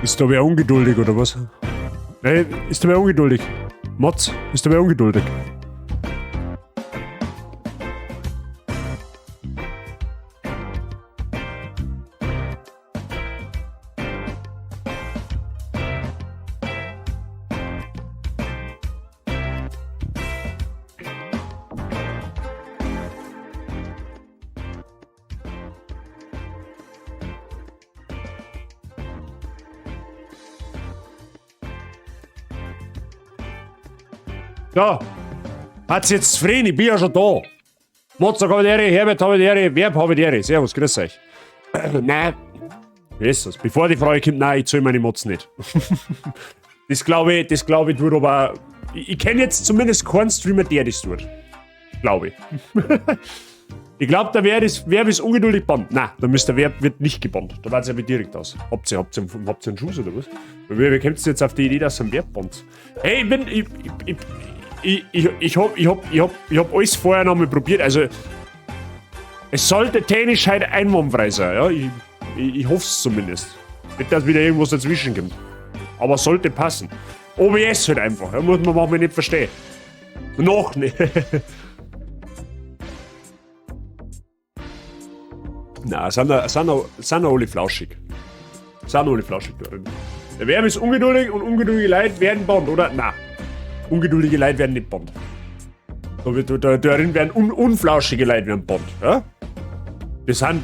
Ist da wer ungeduldig oder was? Hey, ist da wer ungeduldig? Motz, ist da wer ungeduldig? Ja, hat's jetzt zufrieden, ich bin ja schon da. Mozart habe die Ehre, Herbert habe die Ehre, Verb habe die Ehre. Servus, grüß euch. Nein, Jesus, bevor die Frage kommt, nein, ich zahle meine Mods nicht. Das glaube ich, das glaube ich tut aber. Ich, ich kenne jetzt zumindest keinen Streamer, der das tut. Glaube ich. Ich glaube, der Verb ist, Verb ist ungeduldig bannt. Nein, da müsste der Verb wird nicht gebannt. Da war es ja direkt aus. Habt ihr einen Schuss oder was? Wie, wie kommt ihr jetzt auf die Idee, dass ein Verb bannt? Hey, ich bin. Ich, ich, ich, ich, ich, hab, ich, hab, ich, hab, ich hab alles vorher noch mal probiert. Also, es sollte technisch halt einwandfrei sein. Ja? Ich, ich, ich hoffe es zumindest. Nicht, dass wieder irgendwas dazwischen kommt. Aber sollte passen. OBS halt einfach. Ja, muss man manchmal nicht verstehen. Noch nicht. Na, sind, sind, sind alle flauschig. Sind alle flauschig da drin. Der Verb ist ungeduldig und ungeduldige Leute werden bannt, oder? Na. Ungeduldige Leute werden nicht bannt. Da, wird, da, darin werden un, unflauschige Leute werden bannt. Ja? Das sind,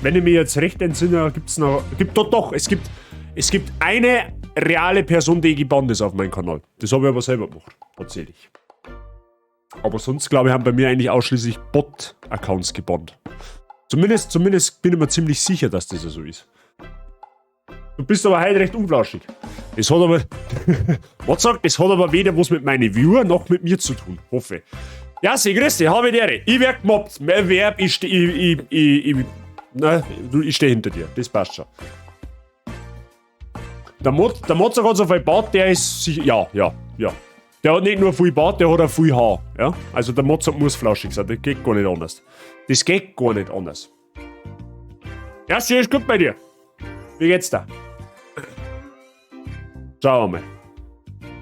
wenn ich mich jetzt recht entsinne, gibt es noch. Gibt doch, doch, es gibt eine reale Person, die gebannt ist auf meinem Kanal. Das habe ich aber selber gemacht, tatsächlich. Aber sonst, glaube ich, haben bei mir eigentlich ausschließlich Bot-Accounts gebannt. Zumindest, zumindest bin ich mir ziemlich sicher, dass das so ist. Du bist aber heute recht unflauschig. Das hat aber. Was sagt, das hat aber weder was mit meinen Viewer noch mit mir zu tun. Hoffe. Ja, sie, grüß dich, habe ich die Ehre. Ich werd gemobbt. Mein Verb, ich, ich, ich, ich, ich, ne, ich stehe hinter dir. Das passt schon. Der, Mod, der Mozart hat so viel Bart, der ist sicher. Ja, ja, ja. Der hat nicht nur viel Bart, der hat auch viel Haar. Ja? Also der Mozart muss flauschig sein, das geht gar nicht anders. Das geht gar nicht anders. Ja, sie ist gut bei dir. Wie geht's da? Schauen wir mal.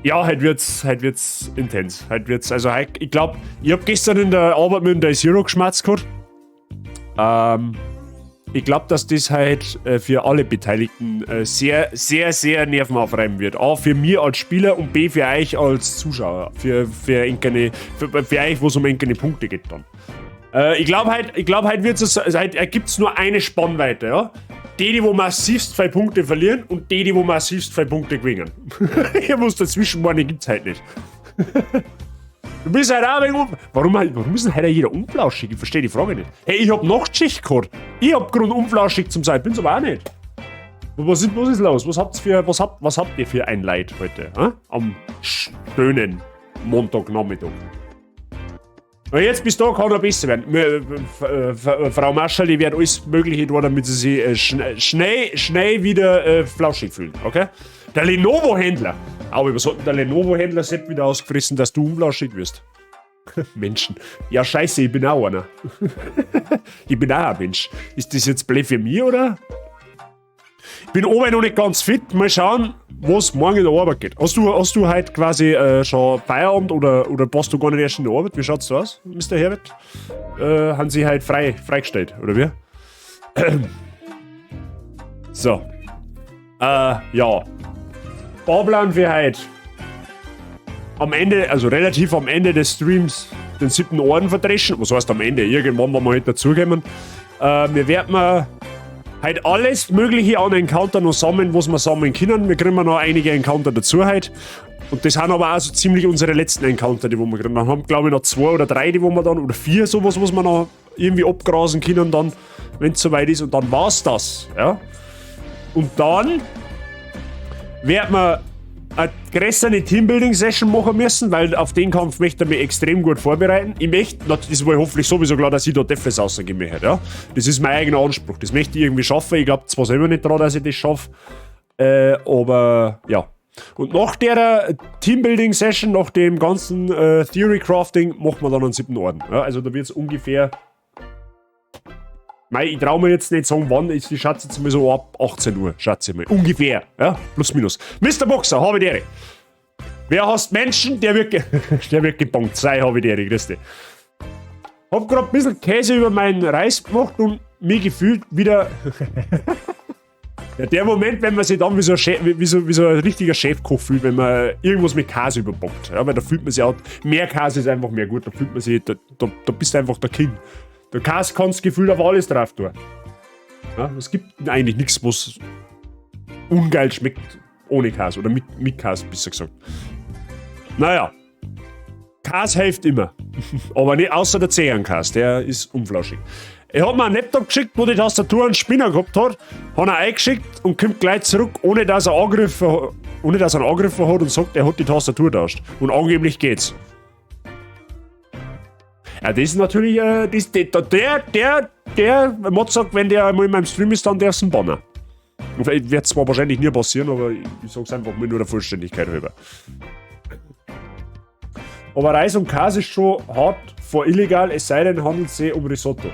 Ja, heute wird's intens. Heute wird's, also heute, ich glaube, ich hab gestern in der Arbeit mit dem Day Zero geschmerzt gehabt. Ich glaube, dass das halt für alle Beteiligten sehr, sehr, sehr nervenaufreibend wird. A, für mich als Spieler und B, für euch als Zuschauer. Für euch, wo es um enkene Punkte geht dann. Ich glaube halt, ich glaub, halt wird's, also halt, gibt's nur eine Spannweite, ja? Die, die wo massivst zwei Punkte verlieren und die, die wo massivst zwei Punkte gewinnen. Hier muss dazwischen meine gibt's halt nicht. Du bist halt auch ein wenig Warum, warum ist denn heute jeder unflauschig? Ich verstehe die Frage nicht. Hey, ich hab Nachtschicht gehabt. Ich hab Grund unflauschig zum sein. Bin's aber auch nicht. Was ist los? Was habt für, was habt, was habt ihr für ein Leid heute? Hä? Am schönen Montagnachmittag. Und jetzt bis da kann er besser werden. Frau Marschall, die wird alles Mögliche tun, damit sie sich schnell, schnell wieder flauschig fühlen. Okay? Der Lenovo-Händler. Aber was hat denn der Lenovo-Händler Sepp wieder ausgefressen, dass du unflauschig wirst? Menschen. Ja, scheiße, ich bin auch einer. Ich bin auch ein Mensch. Ist das jetzt blöd für mich, oder? Ich bin oben noch nicht ganz fit. Mal schauen, was morgen in der Arbeit geht. Hast du heute quasi schon Feierabend oder warst du gar nicht erst in der Arbeit? Wie schaut's da aus, Mr. Herbert? Haben sie heute frei, freigestellt, oder wie? So. Ja. Bauplan für heute. Am Ende, also relativ am Ende des Streams, den siebten Orden verdreschen. Was heißt am Ende? Irgendwann, wenn wir halt dazukommen. Wir werden mal halt alles Mögliche an Encounter noch sammeln, was wir sammeln können. Wir kriegen noch einige Encounter dazu heute. Und das sind aber auch so ziemlich unsere letzten Encounter, die wir kriegen. Dann haben, glaube ich, noch zwei oder drei, die wo wir dann, oder vier sowas, was wir noch irgendwie abgrasen können dann, wenn es soweit ist. Und dann war's das. Ja? Und dann werden wir eine größere Teambuilding-Session machen müssen, weil auf den Kampf möchte ich mich extrem gut vorbereiten. Ich möchte, das ist wohl hoffentlich sowieso klar, dass ich da Deathless rausgehen möchte. Ja? Das ist mein eigener Anspruch. Das möchte ich irgendwie schaffen. Ich glaube zwar selber nicht dran, dass ich das schaffe, aber ja. Und nach der Teambuilding-Session, nach dem ganzen Theory-Crafting, machen wir dann einen siebten Orden. Ja? Also da wird es ungefähr Mei, ich trau mir jetzt nicht sagen, wann ist, ich schätze jetzt mal so ab 18 Uhr, schätze ich mal. Ungefähr, ja, plus minus. Mr. Boxer, habe die Ehre. Wer hasst Menschen, der wird gebongt. Sei, habe die Ehre, grüß dich. Hab grad ein bisschen Käse über meinen Reis gemacht und mich gefühlt wieder. Ja, der Moment, wenn man sich dann wie so ein richtiger Chefkoch fühlt, wenn man irgendwas mit Käse überbackt. Ja, weil da fühlt man sich auch, mehr Käse ist einfach mehr gut, da fühlt man sich, da bist du einfach der King. Der Käse kannst gefühlt auf alles drauf tun. Ja, es gibt eigentlich nichts, was ungeil schmeckt ohne Käse oder mit Käse, besser gesagt. Naja, Käse hilft immer. Aber nicht außer der Zehenkäse, der ist unflauschig. Ich hab mir einen Laptop geschickt, wo die Tastatur einen Spinner gehabt hat, hat er eingeschickt und kommt gleich zurück, ohne dass er einen angegriffen hat und sagt, er hat die Tastatur tauscht. Und angeblich geht's. Ja, das ist natürlich, das, der Mod sagt, wenn der einmal in meinem Stream ist, dann der ist ein Banner. Wird zwar wahrscheinlich nie passieren, aber ich sag's einfach mal nur der Vollständigkeit halber. Aber Reis und Käse ist schon hart vor illegal, es sei denn, handelt es sich um Risotto.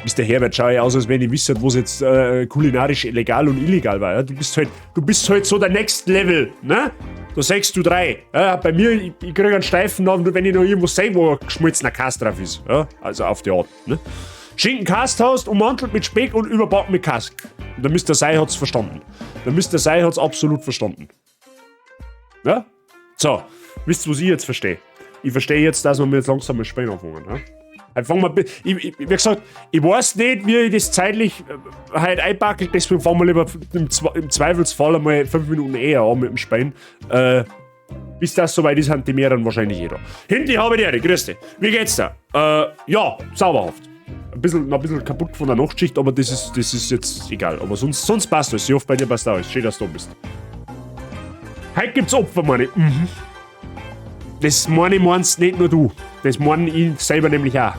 Mr. Herbert, schau ich aus, als wenn ich wüsste, was jetzt kulinarisch legal und illegal war. Ja? Du bist halt so der Next Level, ne? Da sagst du drei. Ja, bei mir, ich krieg einen steifen Namen, wenn ich noch irgendwo sehe, wo ein geschmolzener Käse drauf ist. Ja? Also auf die Art. Ne? Schinken Käse ummantelt mit Speck und überbacken mit Käse. Und der Mr. Sei hat's verstanden. Der Mr. Sei hat's absolut verstanden. Ja? So, wisst ihr, was ich jetzt verstehe? Ich verstehe jetzt, dass wir jetzt langsam mit Spielen anfangen. Ja? Fangen wir, ich, wie gesagt, ich weiß nicht, wie ich das zeitlich heute einpacke, deswegen fangen wir lieber im Zweifelsfall einmal 5 Minuten eher an mit dem Spielen. Bis das soweit ist, sind die mehreren wahrscheinlich eh da. Hindi, habe die Ehre, grüß dich. Wie geht's dir? Ja, sauberhaft. Noch ein bisschen kaputt von der Nachtschicht, aber das ist jetzt egal. Aber sonst passt alles. Ich hoffe, bei dir passt auch alles. Schön, dass du da bist. Heute gibt's Opfer, meine ich. Mhm. Das meine ich, meinst nicht nur du. Das meine ich selber nämlich auch.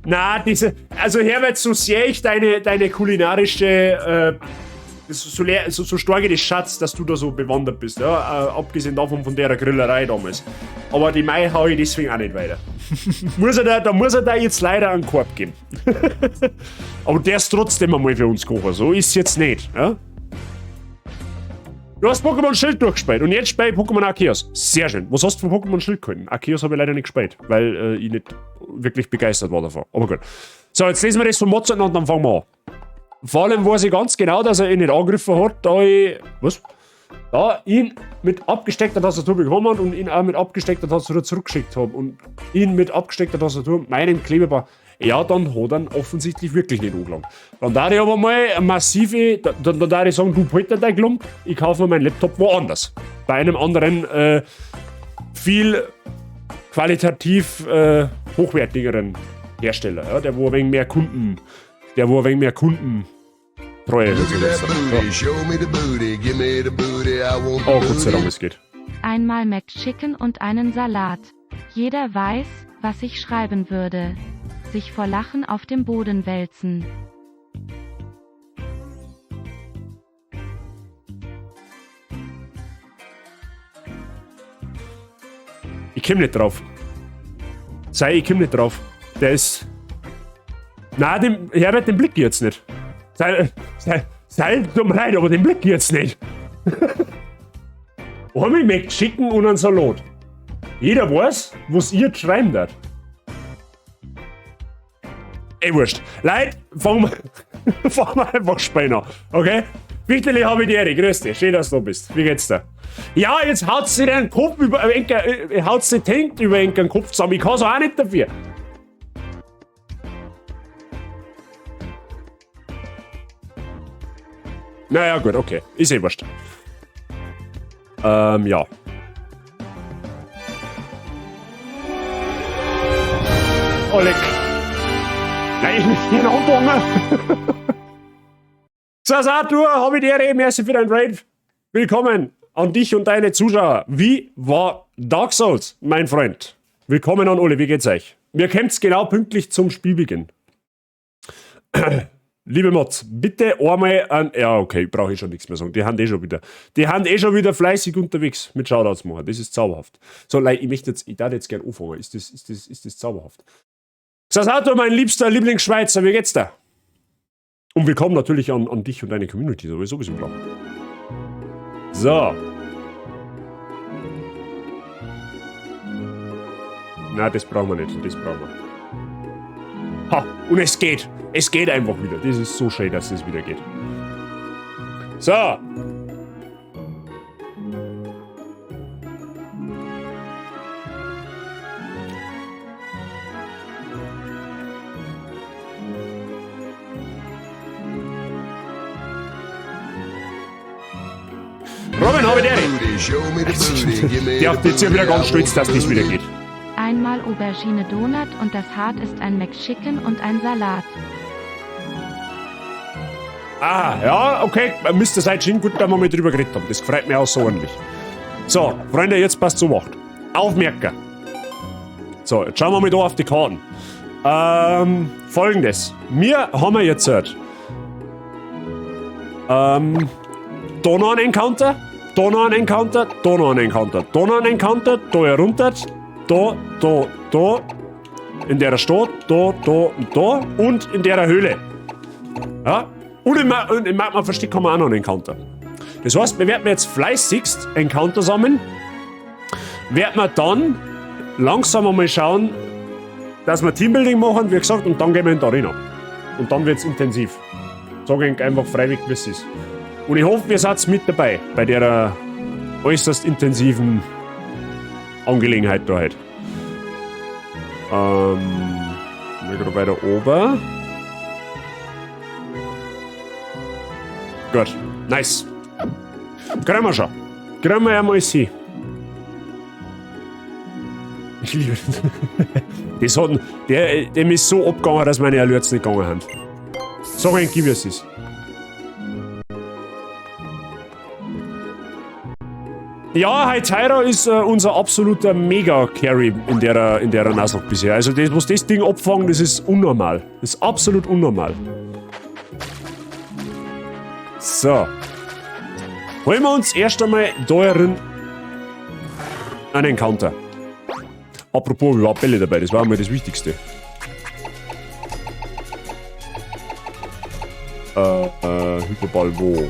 Na, diese. Also Herbert, so sehr ich deine kulinarische, so stark ich das schätze, dass du da so bewandert bist, ja? Abgesehen davon von der Grillerei damals. Aber die Mai hau ich deswegen auch nicht weiter. Da muss er da jetzt leider einen Korb geben. Aber der ist trotzdem einmal für uns kochen, so ist es jetzt nicht. Ja? Du hast Pokémon Schild durchgespielt und jetzt spiel ich Pokémon Arceus. Sehr schön. Was hast du von Pokémon Schild gehalten? Arceus habe ich leider nicht gespielt, weil ich nicht wirklich begeistert war davon. Aber gut. So, jetzt lesen wir das von Mozart und dann fangen wir an. Vor allem weiß ich ganz genau, dass er ihn nicht angegriffen hat, da ich. Was? Da ihn mit abgesteckter Tastatur bekommen hat und ihn auch mit abgesteckter Tastatur zurückgeschickt habe. Und ihn mit abgesteckter Tastatur meinem Klebeband. Ja, dann hat er ihn offensichtlich wirklich nicht angelangt. Dann darf ich aber mal eine massive. Dann darf ich sagen, du behalt dein Klump, ich kaufe mir meinen Laptop woanders. Bei einem anderen, viel qualitativ hochwertigeren Hersteller, ja, der wo ein wenig mehr Kunden Treue Look at that so. booty, show me the booty, give me the booty, I want the Oh, Gott sei Dank, booty. es geht. Einmal McChicken und einen Salat. Jeder weiß, was ich schreiben würde. Sich vor Lachen auf dem Boden wälzen. Ich komm nicht drauf. Sei, ich komm nicht drauf. Der ist. Na, dem Herbert, den Blick jetzt nicht. Sei, tut mir leid, aber den Blick jetzt nicht. Einmal McChicken und einen Salat. Jeder weiß, was ihr jetzt schreiben darf. Ey, wurscht. Leute, fangen wir einfach spielen an. Okay? Wichterli, habe ich die Ehre. Grüß dich. Schön, dass du da bist. Wie geht's dir? Ja, jetzt haut sie den Kopf über, haut sie die Hände über den Kopf zusammen. Ich kann's auch nicht dafür. Naja, gut, okay. Ist eh wurscht. Ja. Oleg. Nein, ich bin angefangen. So, Arthur, hab ich die Ehre, merci für dein Raid. Willkommen an dich und deine Zuschauer. Wie war Dark Souls, mein Freund? Willkommen an alle, wie geht's euch? Mir kommt's genau pünktlich zum Spielbeginn. Liebe Mods, bitte einmal an. Ja, okay, brauche ich schon nichts mehr sagen. Die haben eh schon wieder. Die haben eh schon wieder fleißig unterwegs mit Shoutouts machen. Das ist zauberhaft. So, Leute, ich möchte jetzt, ich darf jetzt gern anfangen. Ist das zauberhaft? Sasato, mein liebster Lieblingsschweizer, wie geht's da? Und willkommen natürlich an dich und deine Community, sowieso ein klar. So. Na, das brauchen wir nicht. Das brauchen wir. Ha, und es geht. Es geht einfach wieder. Das ist so schön, dass es wieder geht. So. Robin, habe die Der jetzt ja wieder ganz stolz, dass das wieder geht. Einmal Aubergine Donut und das Hart ist ein McChicken und ein Salat. Ah, ja, okay. Mr. Seitschin, gut, dass wir mal drüber geredet haben. Das freut mich auch so ordentlich. So, Freunde, jetzt passt so macht. Aufmerken. So, jetzt schauen wir mal da auf die Karten. Folgendes. Wir haben jetzt halt, da noch einen Encounter, da noch einen Encounter, da noch einen Encounter, da noch einen Encounter, da herunter, da, da, da, in der Stadt, da, da und da und in der Höhle. Ja? Und im Magma-Versteck haben wir auch noch einen Encounter. Das heißt, wir werden jetzt fleißigst Encounter sammeln. Werden wir dann langsam einmal schauen, dass wir Teambuilding machen, wie gesagt, und dann gehen wir in die Arena. Und dann wird's intensiv. Sag ich einfach freiwillig, wie es ist. Und ich hoffe, ihr seid mit dabei bei der äußerst intensiven Angelegenheit da heute. Wir gerade weiter oben. Gut, nice. Kriegen wir schon. Kriegen wir ja mal sie. Ich liebe das. Das hat, der, dem ist so abgegangen, dass meine Alerts nicht gegangen haben. Sag ich, wie es ist. Ja, Hytira ist unser absoluter Mega-Carry in der Nuzlocke bisher. Also das, was das Ding abfangen, das ist unnormal. Das ist absolut unnormal. So. Holen wir uns erst einmal da drin einen Encounter. Apropos, wir haben Bälle dabei, das war einmal das Wichtigste. Hyperball wo?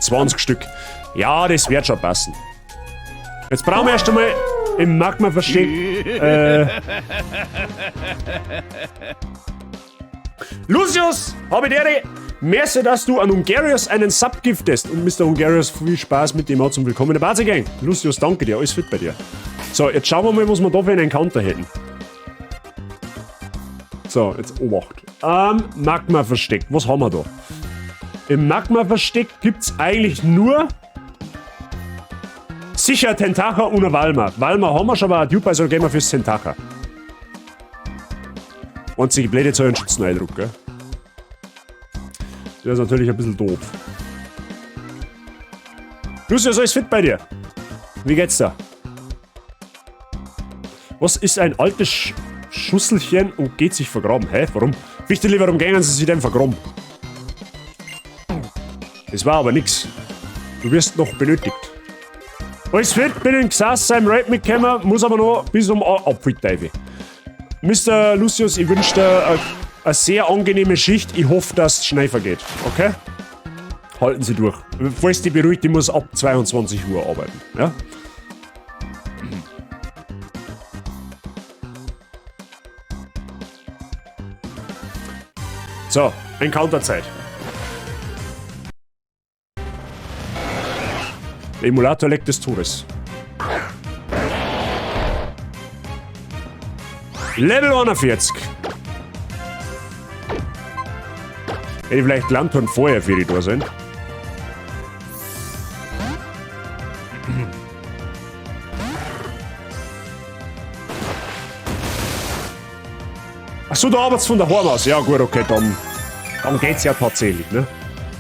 20 Stück. Ja, das wird schon passen. Jetzt brauchen wir erst einmal im Magma-Versteck. Lucius, habe die Ehre. Merci, dass du an Hungarius einen Sub giftest. Und Mr. Hungarius, viel Spaß mit dem auch zum Willkommen in der Party Gang. Lucius, danke dir, alles fit bei dir. So, jetzt schauen wir mal, was wir da für einen Encounter hätten. So, jetzt Obacht. Magma-Versteck, was haben wir da? Im Magma-Versteck gibt's eigentlich nur sicher Tentacha und eine Valma. Valma haben wir schon, aber ein Dupe, also gehen wir fürs Tentacha. Einzige blöde Zahl einen Schützeneindruck, gell? Das ist natürlich ein bisschen doof. Lucius, alles fit bei dir? Wie geht's da? Was ist ein altes Schusselchen und geht sich vergraben? Hä? Warum? Wichtig, warum gehen sie sich denn vergraben? Das war aber nix. Du wirst noch benötigt. Alles fit, bin in Gsass, seinem Raid mitgekommen, muss aber noch bis um Apfelteufel. Mr. Lucius, ich wünsche dir eine sehr angenehme Schicht. Ich hoffe, dass es schnell vergeht. Okay? Halten Sie durch. Falls dich beruhigt, ich muss ab 22 Uhr arbeiten. Ja? So, Encounterzeit. Der Emulator leckt des Todes. Level 41. Hätte ich vielleicht Lanturn vorher für die da sein. Achso, du arbeitest von daheim aus. Ja gut, okay, dann geht's ja tatsächlich, ne?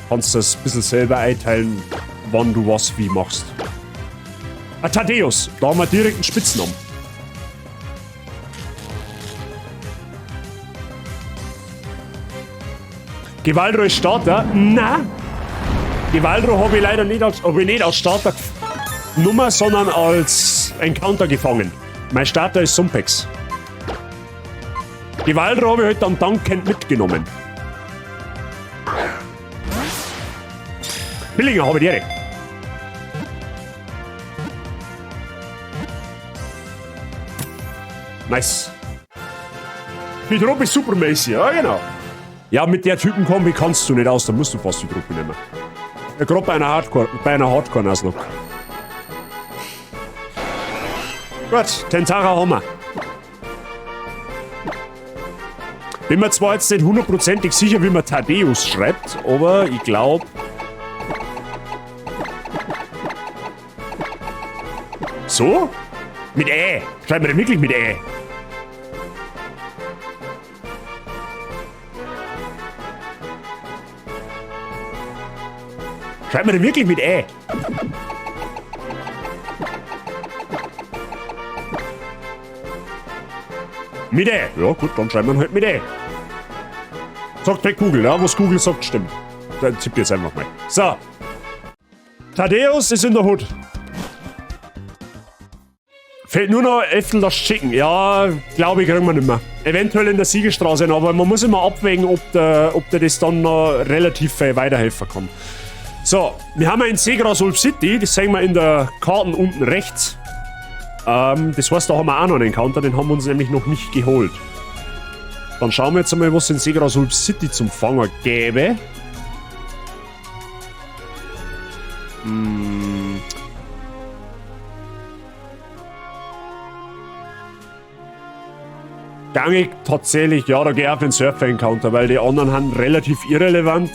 Kannst das ein bisschen selber einteilen, wann du was wie machst. Ah, Thaddeus, da haben wir direkt einen Spitznamen. Gewaldro ist Starter? Na. Gewaldro habe ich leider nicht als, hab ich nicht als Starter Nummer, sondern als Encounter gefangen. Mein Starter ist Sumpex. Gewaldro habe ich heute dann dankend mitgenommen. Billinger habe ich direkt. Nice. Hydropi supermäßig, ja genau. Ja, mit der Typenkombi kannst du nicht aus, da musst du fast die Truppe nehmen. Ja, gerade bei einer Hardcore, bei einer Hardcore Nuzlocke. Gut, Tentara haben wir. Bin mir zwar jetzt nicht hundertprozentig sicher, wie man Thaddeus schreibt, aber ich glaub. So? Mit Ä. Schreibt man denn wirklich mit Ä? Schreibt man denn wirklich mit Ä? Mit Ä. Ja gut, dann schreibt man halt mit Ä. Sagt halt Google, ja, was Google sagt, stimmt. Dann tipp jetzt einfach mal. So. Thaddeus ist in der Hood. Fehlt nur noch Äffel das Chicken. Ja, glaube ich, kriegen wir nicht mehr. Eventuell in der Siegerstraße, aber man muss immer abwägen, ob der das dann noch relativ weiterhelfen kann. So, wir haben in Seegrasulp City, das sehen wir in der Karte unten rechts. Das heißt, da haben wir auch noch einen Encounter, den haben wir uns nämlich noch nicht geholt. Dann schauen wir jetzt einmal, was es in Seegrasulp City zum Fangen gäbe. Gang ich tatsächlich, ja, da geh ich auf den Surfer-Encounter, weil die anderen sind relativ irrelevant.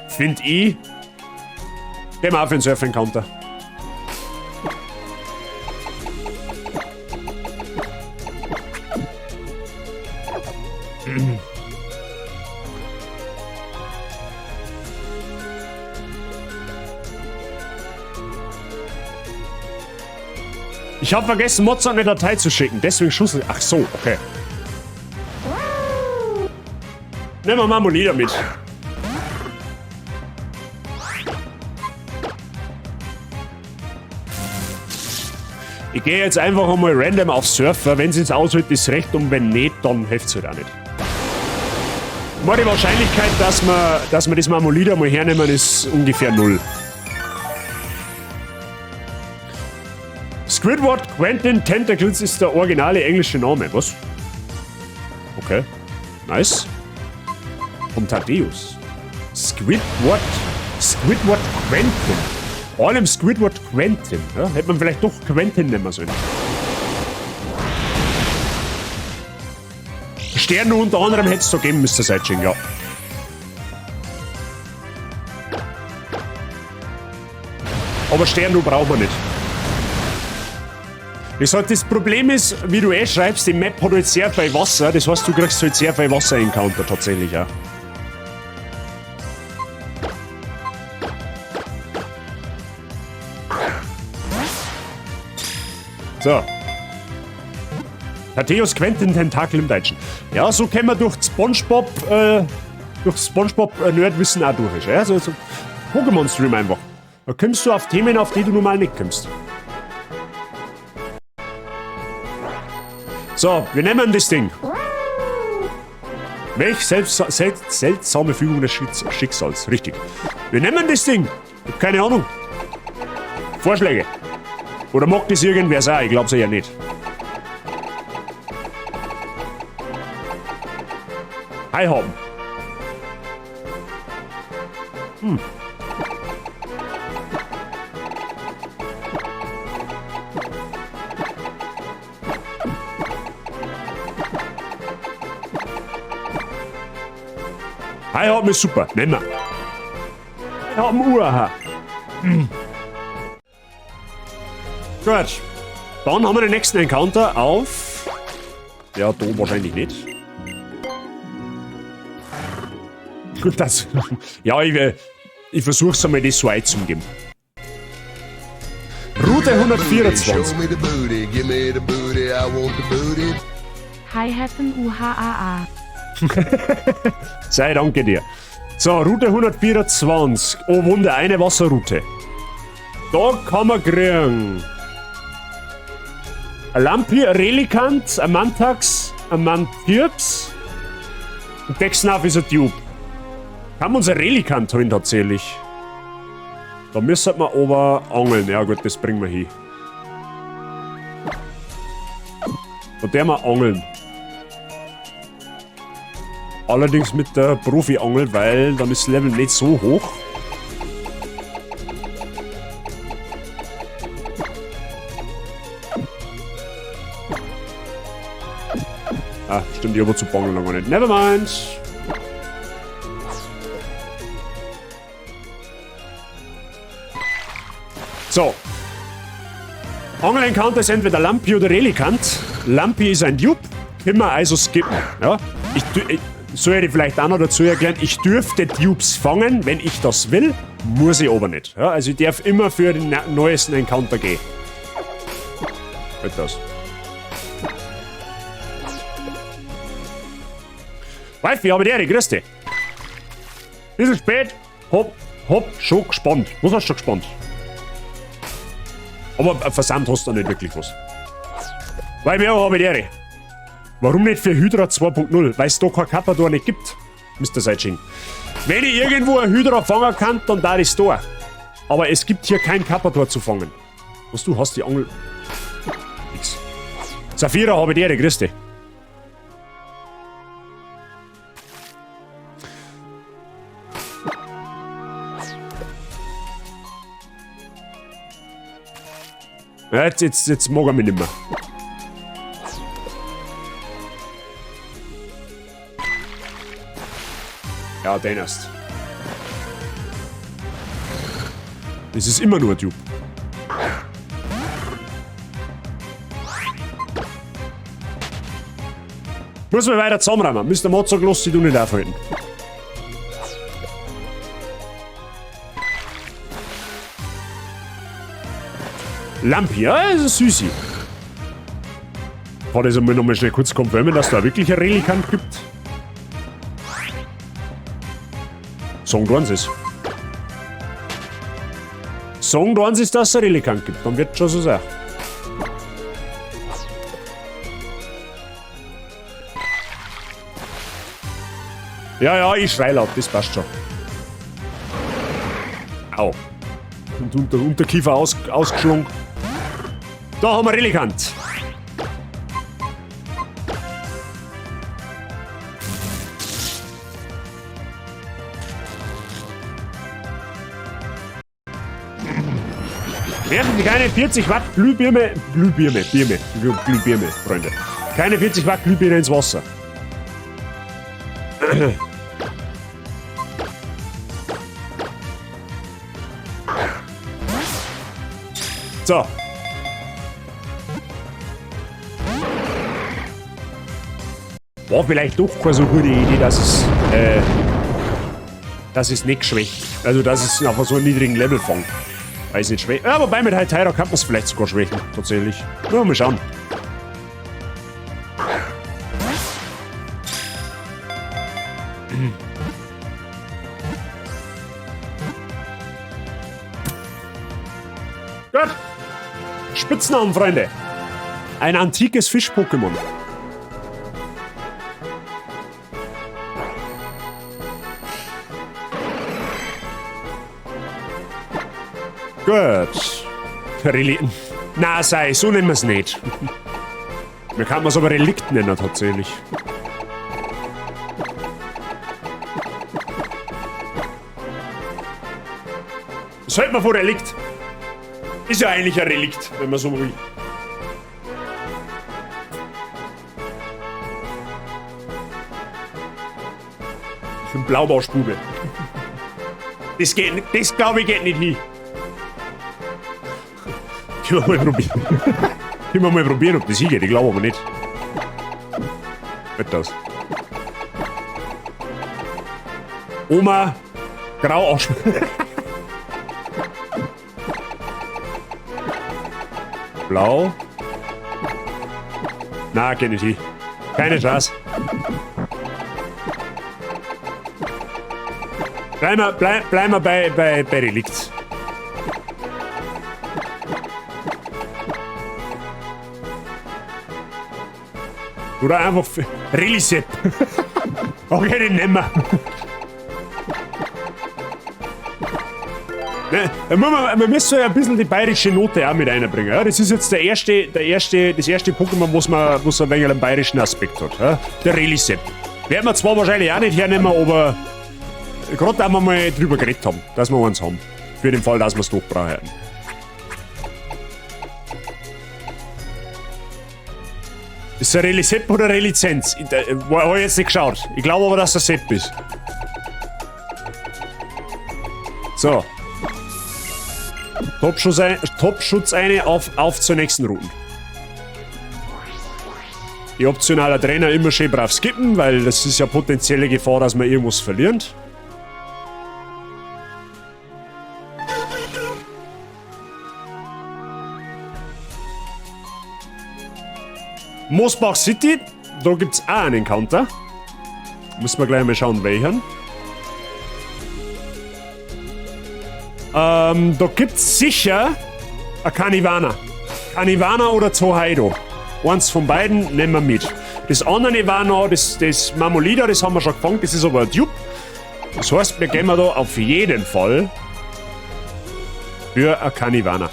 Find ich. Gehen wir auf den Surfer-Encounter. Ich hab vergessen, Mozart eine Datei zu schicken, deswegen Schussel. Ach so, okay. Nehmen wir Marmolida mit. Ich gehe jetzt einfach einmal random auf Surfer. Wenn es jetzt aushält, ist recht, und wenn nicht, dann hilft's halt auch nicht. Mal die Wahrscheinlichkeit, dass wir das Marmolida mal hernehmen, ist ungefähr 0. Squidward Quentin Tentacles ist der originale englische Name. Was? Okay. Nice. Von Thaddeus. Squidward. Squidward Quentin. Vor allem Squidward Quentin. Ja, hätte man vielleicht doch Quentin nennen sollen. Sterne unter anderem hätte es da geben müssen, Sideching, ja. Aber Sterne brauchen wir nicht. Ich sag, das Problem ist, wie du eh schreibst, die Map hat halt sehr viel Wasser, das heißt, du kriegst halt sehr viel Wasser-Encounter tatsächlich auch. So. Thaddeus Quentin Tentakel im Deutschen. Ja, so können wir durch SpongeBob Nerdwissen auch durch. Ja? So, so Pokémon-Stream einfach. Da kommst du auf Themen, auf die du normal nicht kommst. So, wir nehmen das Ding. Welch seltsame Fügung des Schicksals. Richtig. Wir nehmen das Ding. Ich hab keine Ahnung. Vorschläge. Oder mag das irgendwer sein? Ich glaub's ja nicht. Hi haben. Hi haben ist super. Nehmen wir. Hi haben Uaha. Gut. Dann haben wir den nächsten Encounter auf... Ja, da wahrscheinlich nicht. Gut, das... Ja, ich versuch's einmal, das so einzugeben. Route 124. Show me the booty, give me the booty, I want the booty. Hi Heffen UHAA. Sei danke dir. So, Route 124. Oh Wunder, eine Wasserroute. Da kann man kriegen. Ein Lampi, ein Relikant, ein Mantax, ein Mantirps. Und Dexnav ist ein Dupe. Kann man uns ein Relikant holen tatsächlich. Da müssen wir aber angeln. Ja gut, das bringen wir hin. Da der wir angeln. Allerdings mit der Profi-Angel, weil dann ist das Level nicht so hoch. Ah, stimmt, ich habe zu bangen noch nicht. Never mind. So. Angel-Encounter ist entweder Lampi oder Relikant. Lampi ist ein Dupe, können wir also skippen. Ja? Ich soll ich vielleicht auch noch dazu erklären, ich dürfte Dupes fangen, wenn ich das will, muss ich aber nicht. Ja, also ich darf immer für den neuesten Encounter gehen. Halt das. Wolfi, habe die Ehre, grüß dich. Bisschen spät, hopp, hopp, schon gespannt. Was hast du schon gespannt? Aber Versand hast du nicht wirklich was. Weil wir habe die Ehre. Warum nicht für Hydra 2.0? Weil es da kein Karpador nicht gibt, Mr. Seitsching. Wenn ich irgendwo ein Hydra fangen kann, dann da ist da. Aber es gibt hier kein Karpador zu fangen. Was, du hast die Angel... Nix. Saphira, habe die Ehre, grüß dich. Ja, jetzt mag er mich nicht mehr. Ja, den erst. Das ist immer nur ein Dupe. Muss man weiter zusammenräumen. Mr. Mozart, lass dich du nicht aufhalten. Lampi, ja, das ist süßi. Kann das einmal nochmal schnell kurz confirmen, dass da wirklich ein Relikant gibt? Song 1 ist. Song 1 ist, dass es ein Relikant gibt. Dann wird schon so sein. Ja, ja, ich schrei laut, das passt schon. Au. Und Unterkiefer ausgeschlungen. Da haben wir Relikant. Werfen Sie keine 40 Watt Glühbirne, Glühbirne, Birne, Glühbirne, Freunde. Keine 40 Watt Glühbirne ins Wasser. So. War vielleicht doch keine so gute Idee, dass es nicht schwächt. Also, dass es auf so einem niedrigen Level fängt. Weiß nicht schwächen. Ja, wobei mit Hytera kann man es vielleicht sogar schwächen. Tatsächlich. Ja, mal schauen. Gut. Spitznamen, Freunde. Ein antikes Fisch-Pokémon. Gut. Na, sei, so nennen wir's nicht. Wir kann es aber Relikt nennen, tatsächlich. Was hält man von Relikt? Ist ja eigentlich ein Relikt, wenn man so will. Ich bin Blaubarschbube. Das geht, das glaube ich geht nicht hin. Können wir mal probieren. Können wir mal probieren, ob das hingeht. Ich glaube aber nicht. Wird das. Oma, Grauarsch. Blau. Na, geht nicht hin. Keine Chance. Bleiben wir bei Relikt. Oder einfach Relisepp. Okay, den nehmen wir. Ne, da muss man, man müssen ja ein bisschen die bayerische Note auch mit einbringen. Ja? Das ist jetzt das erste Pokémon, was ein wenig einen bayerischen Aspekt hat. Ja? Der Relisepp. Werden wir zwar wahrscheinlich auch nicht hernehmen, aber gerade da wir mal drüber geredet haben, dass wir eins haben. Für den Fall, dass wir es doch brauchen. Ist es ein Relisepp oder Relizenz? Ich hab jetzt nicht geschaut. Ich glaube aber, dass das Sepp ist. So. Top-Schutz eine, auf zur nächsten Route. Die optionale Trainer immer schön brav skippen, weil das ist ja potenzielle Gefahr, dass man irgendwas verliert. Mosbach City, da gibt's auch einen Encounter. Müssen wir gleich mal schauen, welchen. Da gibt's sicher ein Kanivanha. Kanivanha oder Tohaido. Eins von beiden nehmen wir mit. Das andere war noch, das Mamolida, das haben wir schon gefangen, das ist aber ein Dupe. Das heißt, wir gehen da auf jeden Fall für ein Kanivanha.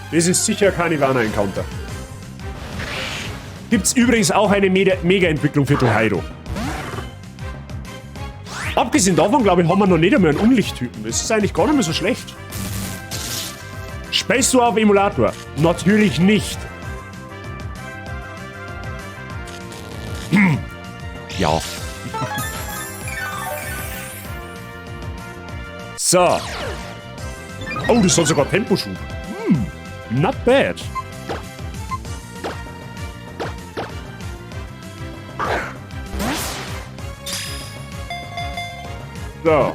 Das ist sicher Kanivanha-Encounter. Gibt's übrigens auch eine Mega-Entwicklung für Tohaido. Abgesehen davon, glaube ich, haben wir noch nicht einmal einen Unlichttypen. Das ist eigentlich gar nicht mehr so schlecht. Spielst du auf Emulator? Natürlich nicht. Ja. So. Oh, das hat sogar Temposchub. Not bad. So.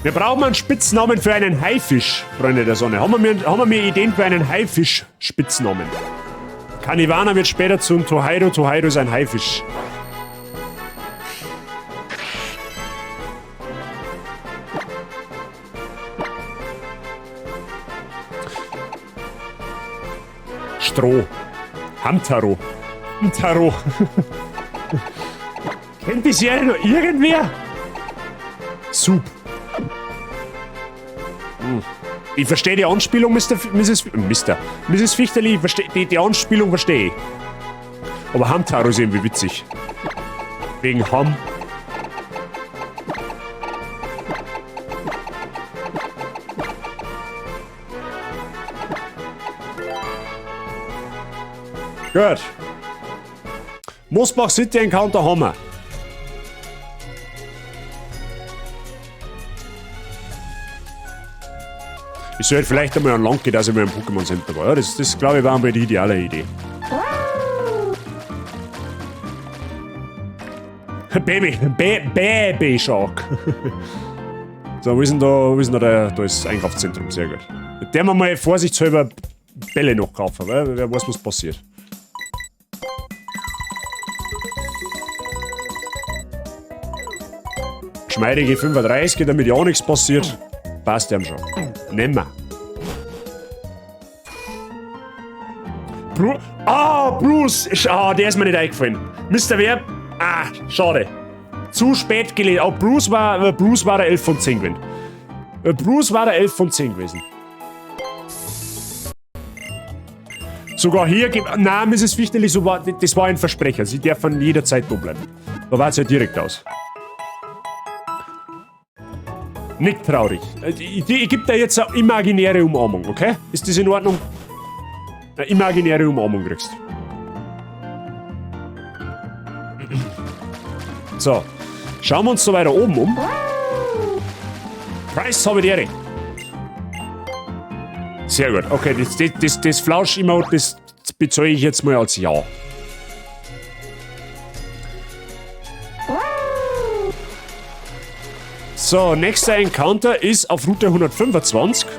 Wir brauchen einen Spitznamen für einen Haifisch, Freunde der Sonne. Haben wir mir Ideen für einen Haifisch-Spitznamen? Kanivanha wird später zum Tohaido. Tohaido ist ein Haifisch. Stroh. Hamtaro. Hamtaro. Kennt die Serie noch irgendwer? Soup. Ich verstehe die Anspielung, Mister F-, Misses, Mister. Misses Fichterli, ich verstehe, die Anspielung verstehe ich. Aber Hamtaro ist irgendwie witzig. Wegen Ham. Gut. Mosbach City Encounter haben wir. Ich sollte vielleicht einmal an Land gehen, dass ich mal im Pokémon Center war. Ja, das glaube ich, war einmal die ideale Idee. Baby, Baby Shark. So, wo ist denn da, wo ist denn da der, da ist das Einkaufszentrum, sehr gut. Mit dem wir mal vorsichtshalber Bälle noch kaufen, weil wer weiß, was passiert. Geschmeidige 35, damit ja nichts passiert. Passt ihm schon. Nehmen wir. Bruce! Ah, der ist mir nicht eingefallen. Mister Werb? Ah, schade. Zu spät gelesen. Oh, Bruce war der 11 von 10 gewesen. Bruce war der 11 von 10 gewesen. Sogar hier gibt. Nein, Misses Fichterli, so war, das war ein Versprecher. Sie dürfen jederzeit da bleiben. Da war's ja direkt aus. Nicht traurig. Ich geb dir jetzt eine imaginäre Umarmung, okay? Ist das in Ordnung? Eine imaginäre Umarmung kriegst. So. Schauen wir uns da weiter oben um. Preis habe ich die Ehre. Sehr gut. Okay, das Flausch-Emote, das bezeuge ich jetzt mal als Ja. So, nächster Encounter ist auf Route 125.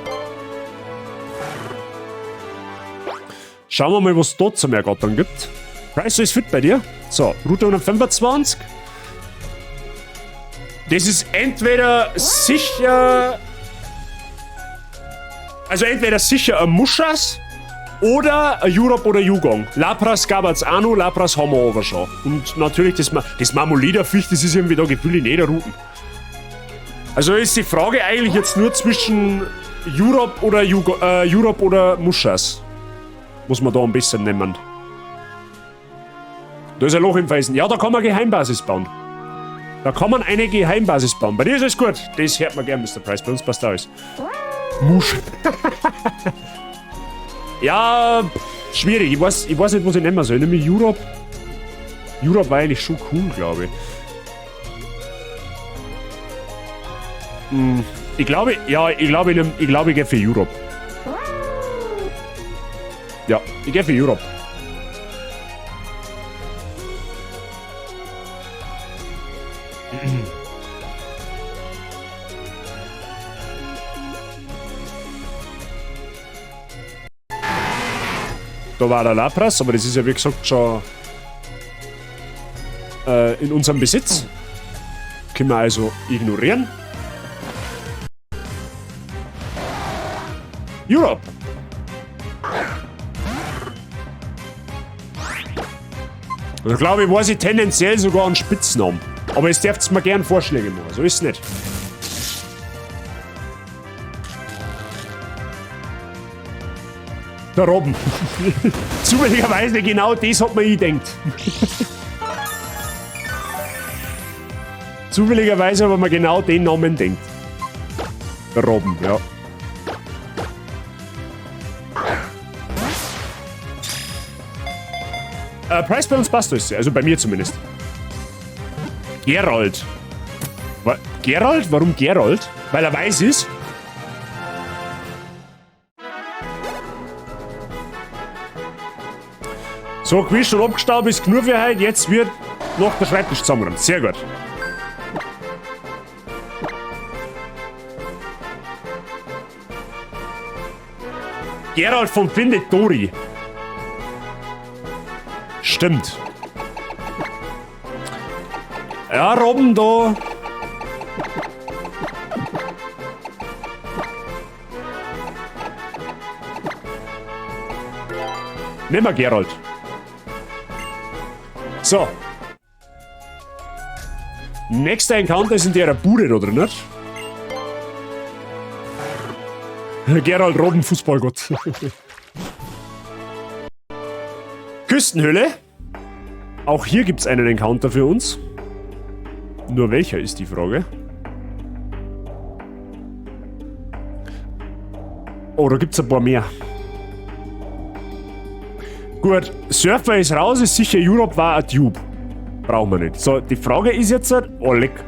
Schauen wir mal, was es dort zum Ergattern gibt. Price ist fit bei dir. So, Route 125. Das ist entweder sicher... Also entweder sicher ein Muschas oder ein Jurob oder Jugong. Lapras gab es auch noch, Lapras haben wir aber schon. Und natürlich das, das Marmolida-Viech, das ist irgendwie da gefühlt in jeder Route. Also ist die Frage eigentlich jetzt nur zwischen Jurob oder, Jurob oder Muschas. Muss man da ein bisschen nehmen. Da ist ein Loch im Felsen. Ja, da kann man Geheimbasis bauen. Da kann man eine Geheimbasis bauen. Bei dir ist alles gut. Das hört man gern, Mr. Price. Bei uns passt alles. Musch. Ja, schwierig. Ich weiß nicht, was ich nehmen soll. Ich nehme Jurob. Jurob war eigentlich schon cool, glaube ich. Ich glaube, ja, ich glaube, ich gehe für Jurob. Ja, ich gehe für Jurob. Da war der Lapras, aber das ist ja wie gesagt schon in unserem Besitz. Können wir also ignorieren. Jurob! Also glaube ich, weiß ich tendenziell sogar einen Spitznamen. Aber es dürft mir gern Vorschläge machen, so ist es nicht. Der Robben. Zufälligerweise genau das hat man gedacht. Zufälligerweise hat man genau den Namen denkt. Der Robben, ja. Price bei uns passt das, also bei mir zumindest. Gerald. Gerald? Warum Gerald? Weil er weiß ist. So, gewischt und abgestaubt ist genug für heute. Jetzt wird noch der Schreibtisch zusammengeräumt. Sehr gut. Gerald von Findet Dory. Stimmt. Ja, Robben da. Nimm mal Gerald. So. Nächster Encounter ist in der Bude da drin, nicht? Gerald Robben, Fußballgott. Küstenhöhle. Auch hier gibt es einen Encounter für uns. Nur welcher ist die Frage? Oh, da gibt es ein paar mehr. Gut, Surfer ist raus, ist sicher, Jurob war ein Tube. Brauchen wir nicht. So, die Frage ist jetzt... Oh, leck.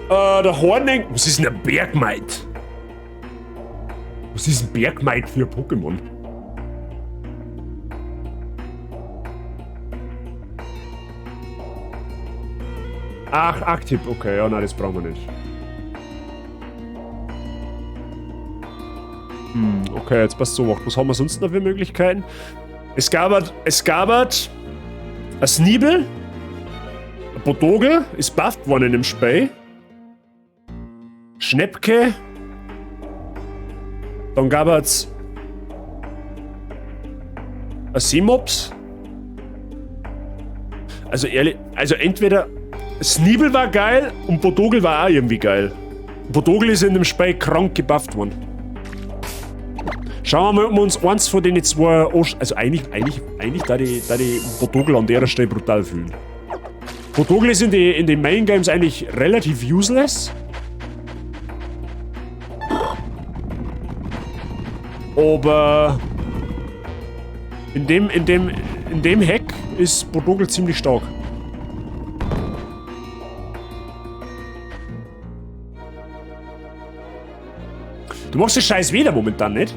Der Horning... Was ist denn ein Bergmaid? Was ist ein Bergmaid für ein Pokémon? Ach, Aktiv. Okay, ja, nein, das brauchen wir nicht. Okay, jetzt passt so. Was haben wir sonst noch für Möglichkeiten? Es gab ein Sniebel, ein Bodogel, ist bufft worden in dem Spiel. Schnäppke. Dann gab es ein Seemops. Also ehrlich, also entweder Sniebel war geil und Bodogel war auch irgendwie geil. Bodogel ist in dem Spiel krank gebufft worden. Schauen wir mal, ob wir uns eins von den zwei... Also eigentlich da die Bodogel an der Stelle brutal fühlen. Bodogel ist in den Main Games eigentlich relativ useless. Aber in dem Hack ist Bodogel ziemlich stark. Du machst das scheiß Wetter momentan nicht.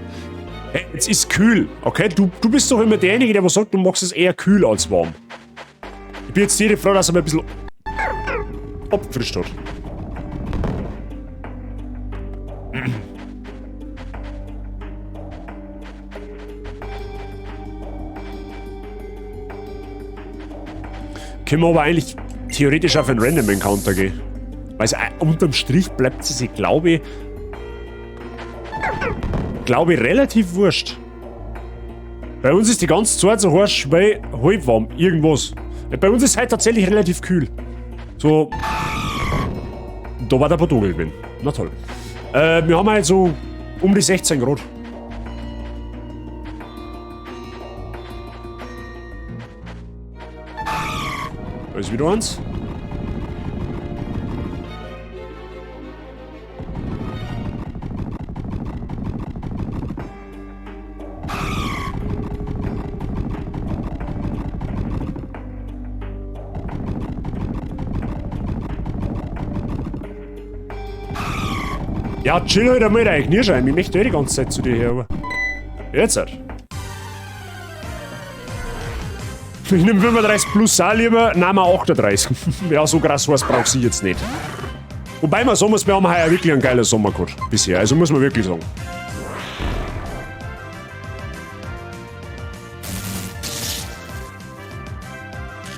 Hey, es ist kühl, okay? Du bist doch immer derjenige, der was sagt, du machst es eher kühl als warm. Ich bin jetzt jede Frage, dass er mal ein bisschen Abgefrischt hat. Können wir aber eigentlich theoretisch auf einen Random Encounter gehen. Weil es unterm Strich bleibt es sich, glaube ich, relativ wurscht. Bei uns ist die ganze Zeit so heiß, weil halb warm, irgendwas. Bei uns ist es halt tatsächlich relativ kühl. So. Da war der Portugal gewesen. Na toll. Wir haben halt so um die 16 Grad. Da ist wieder eins. Ja, chill halt einmal dein Knirschein. Ich möchte eh die ganze Zeit zu dir her, aber. Jetzt halt. Ich nehme 35 plus auch lieber, nehmen wir 38. Ja, so krass was brauch ich jetzt nicht. Wobei man sagen muss, wir haben heuer wirklich einen geilen Sommer gehabt bisher. Also muss man wirklich sagen.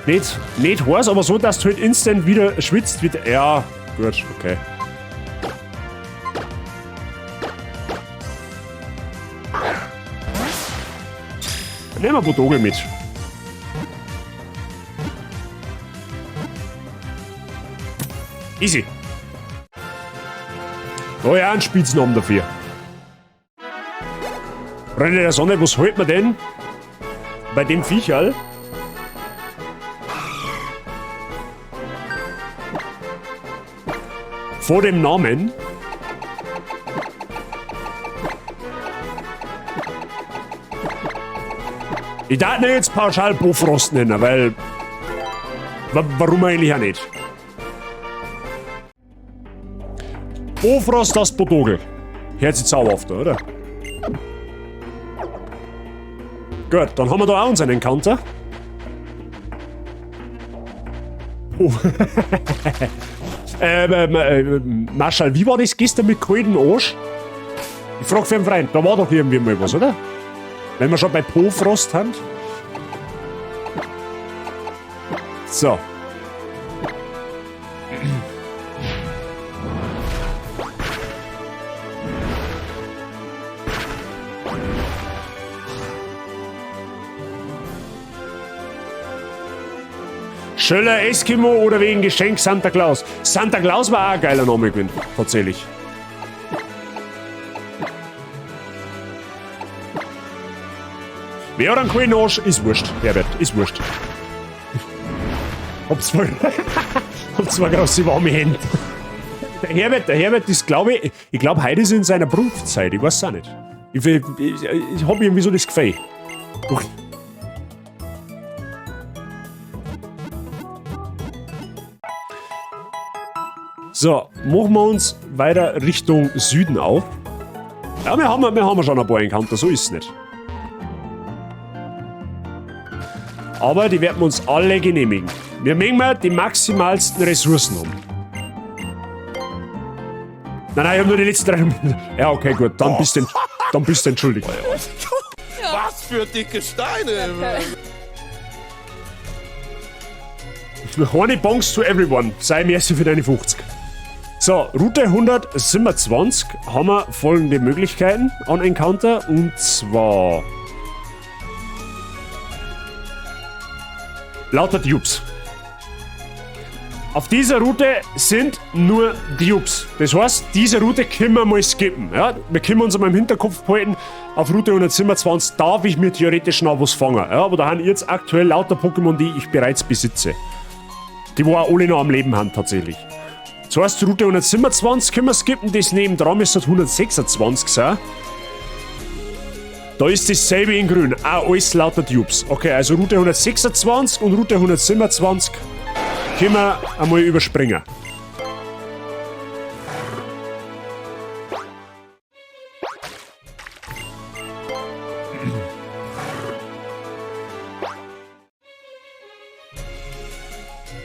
Nicht heiß, aber so, dass du halt instant wieder schwitzt. Wieder, ja, gut, okay. Nehmen wir Bodogel mit. Easy. Da ja, einen Spitznamen dafür. Freunde der Sonne, was holt man denn bei dem Viecherl? Vor dem Namen. Ich darf nicht jetzt pauschal Bofrost nennen, weil... Warum eigentlich auch nicht? Bofrost das Bodogel. Hört sich zauberhaft an, oder? Gut, dann haben wir da auch unseren Encounter. Oh. Marschall, wie war das gestern mit kalten Arsch? Ich frag für einen Freund, da war doch irgendwie mal was, oder? Wenn wir schon bei Bofrost haben. So. Schöller Eskimo oder wegen Geschenk Santa Claus. Santa Claus war auch ein geiler Name gewesen, tatsächlich. Wer hat einen coolen Arsch? Ist wurscht, Herbert, ist wurscht. Hab zwar große warme Hände. Der Herbert ist, glaube ich, heute ist in seiner Brunftzeit, ich weiß es auch nicht. Ich hab irgendwie so das Gefühl. Doch. So, machen wir uns weiter Richtung Süden auf. Ja, wir haben schon ein paar Encounter, so ist es nicht. Aber die werden wir uns alle genehmigen. Wir mögen mal die maximalsten Ressourcen haben. Nein, nein, ich hab nur die letzten 3 Minuten. Ja, okay, gut, dann bist du entschuldigt. Was für dicke Steine! Horny Bongs to everyone. Sei merci für deine 50. So, Route 127 haben wir folgende Möglichkeiten an Encounter. Und zwar... lauter Dupes. Auf dieser Route sind nur Dupes. Das heißt, diese Route können wir mal skippen. Ja? Wir können uns einmal im Hinterkopf behalten, auf Route 127 darf ich mir theoretisch noch was fangen. Ja, aber da haben jetzt aktuell lauter Pokémon, die ich bereits besitze. Die wo auch alle noch am Leben haben tatsächlich. Das heißt, Route 127 können wir skippen, das nebendran ist 126 sein. Da ist dasselbe in grün, auch alles lauter Dupes. Okay, also Route 126 und Route 127 können wir einmal überspringen.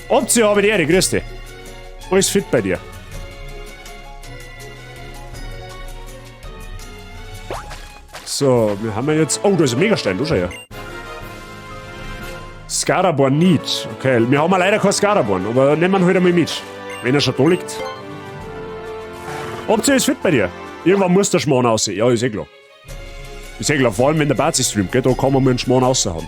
Option habe die Ehre, grüß dich. Alles fit bei dir? So, wir haben ja jetzt... Oh, da ist ein Megastein, da schau her. Skaraborn nicht. Okay, wir haben ja leider kein Skaraborn, aber nehmen wir ihn halt einmal mit. Wenn er schon da liegt. Option ist fit bei dir. Irgendwann muss der Schmarrn aussehen. Ja, ist eh klar. Ist eh klar, vor allem wenn der Bazi streamt, gell, da kann man mal einen Schmarrn raushauen.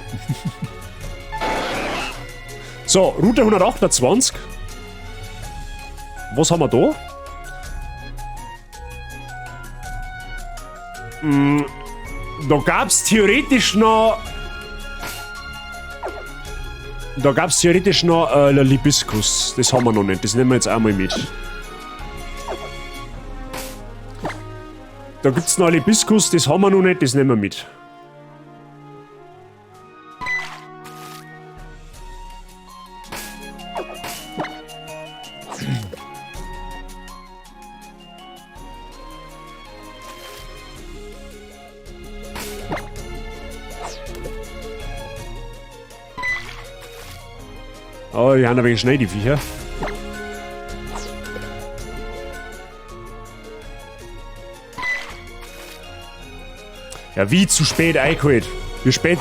So, Route 128. Was haben wir da? Da gab's theoretisch noch... Da gab's theoretisch noch Libiskus. Das haben wir noch nicht. Das nehmen wir jetzt einmal mit. Da gibt's noch Libiskus. Das haben wir noch nicht. Das nehmen wir mit. Oh, die haben ein wenig schnell, die Viecher. Ja, wie zu spät eingeholt. Wie spät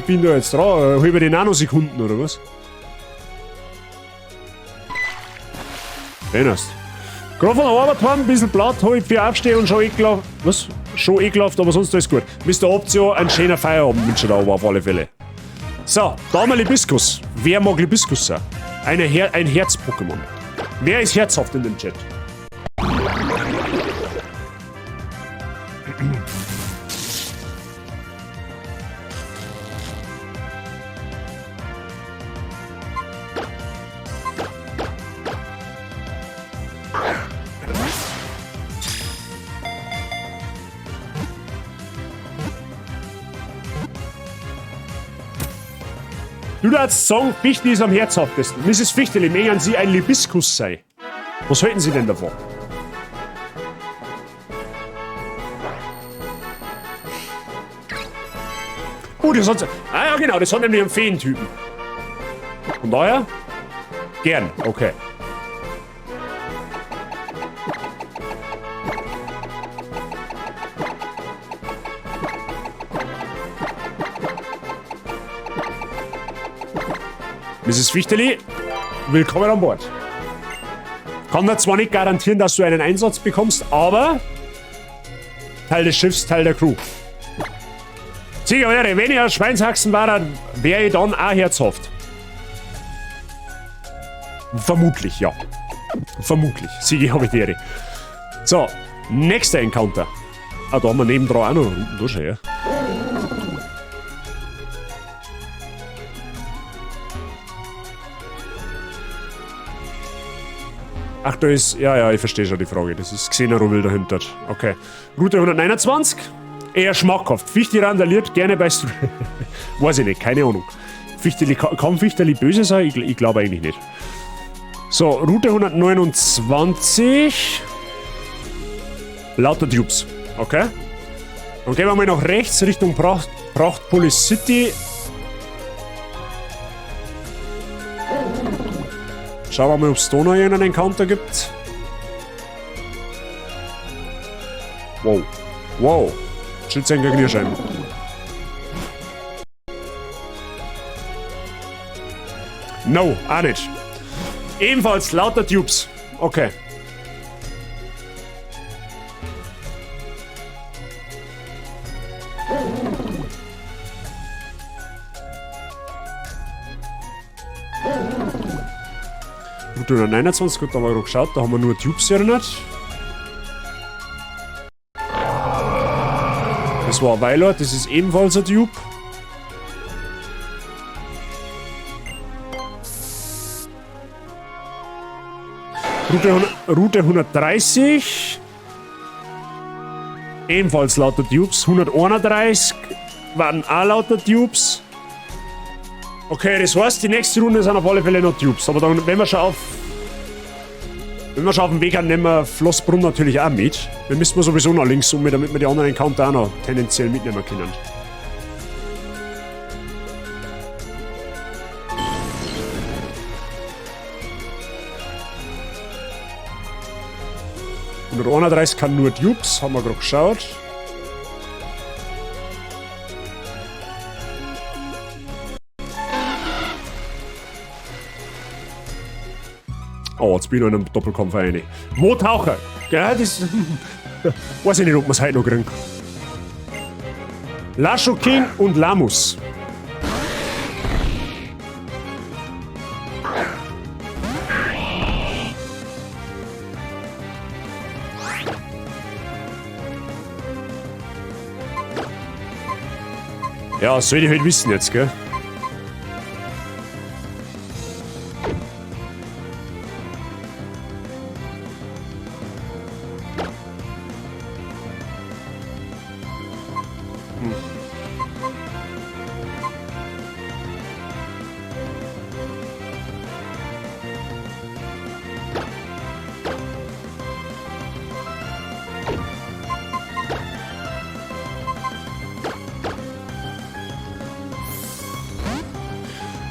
bin ich da jetzt dran? Hol ich die Nanosekunden oder was? Erinnerst. Gerade von der Arbeit heim, ein bisschen platt, hab ich für aufstehen und schon ekelhaft. Was? Schon ekelhaft, aber sonst alles gut. Mister Optio, ein schöner Feierabend wünsche ich da aber auf alle Fälle. So, da haben wir Libiskus. Wer mag Libiskus sein? Ein Herz-Pokémon. Wer ist herzhaft in dem Chat? Du darfst sagen, Fichte ist am herzhaftesten. Misses Fichteli, mögen Sie ein Libiskus sein? Was halten Sie denn davon? Oh, das hat... Ah ja, genau, das hat nämlich einen Feentypen. Von daher? Gern, okay. Misses Fichteli, willkommen an Bord. Kann dir zwar nicht garantieren, dass du einen Einsatz bekommst, aber Teil des Schiffs, Teil der Crew. Sicher wäre, wenn ich ein Schweinshaxen war, wäre ich dann auch herzhaft. Vermutlich, ja. Vermutlich. Siege habe ich die Ehre. So, nächster Encounter. Ah, da haben wir nebendran auch noch unten durch, ja. Ach, da ist... Ja, ja, ich verstehe schon die Frage. Das ist Xeneroville dahinter. Okay. Route 129. Eher schmackhaft. Fichti randaliert gerne bei Str- Weiß ich nicht, keine Ahnung. Fichteli, kann Fichteli böse sein? Ich glaube eigentlich nicht. So, Route 129. Lauter Dupes. Okay. Dann gehen wir mal nach rechts Richtung Prachtpolis City. Schauen wir mal, ob's da noch irgendeinen Encounter gibt. Wow. Wow. Schützenker Knirschein. No, auch nicht. Ebenfalls lauter Dupes. Okay. Route 129, gut, da haben wir gerade geschaut, da haben wir nur Dupes erinnert. Das war Wailord, das ist ebenfalls ein Dupe. Route 130. Ebenfalls lauter Dupes. 131 waren auch lauter Dupes. Okay, das heißt, die nächste Runde sind auf alle Fälle noch Dupes. Aber dann, wenn wir schon auf dem Weg sind, nehmen wir Flossbrunn natürlich auch mit. Wir müssen wir sowieso noch links um, damit wir die anderen Encounter auch noch tendenziell mitnehmen können. 131 kann nur Dupes, haben wir gerade geschaut. Oh, jetzt bin ich noch in einem Doppelkampf rein. Mo-Taucher! Ja, das. Weiß ich nicht, ob wir es heute noch kriegen. Lasho King und Lamus. Ja, soll ich halt wissen jetzt, gell?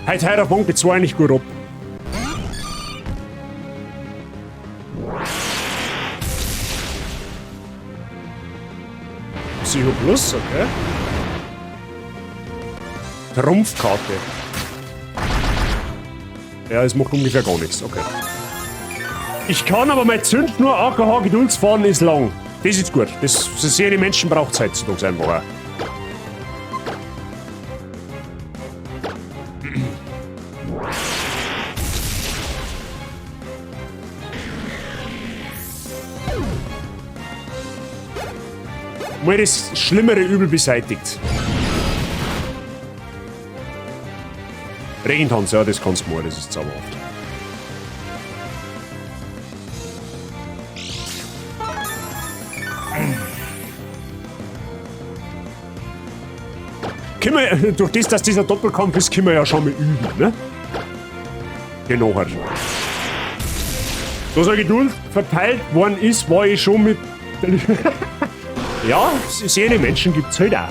Heute heute auf Punkt 2 eigentlich gut ab. Psycho Plus, okay. Trumpfkarte. Ja, es macht ungefähr gar nichts, okay. Ich kann aber mein Zündschnur AKH Geduldsfaden ist lang. Das ist gut. Das sehen die Menschen braucht heutzutage einfach auch. Mal das schlimmere Übel beseitigt. Regentanz, ja, das kannst du mal, das ist zauberhaft. Können wir, durch das, dass dieser Doppelkampf ist, können wir ja schon mal üben, ne? Genau halt. Da so Geduld verteilt worden ist, war ich schon mit. Ja, solche Menschen gibt's halt auch.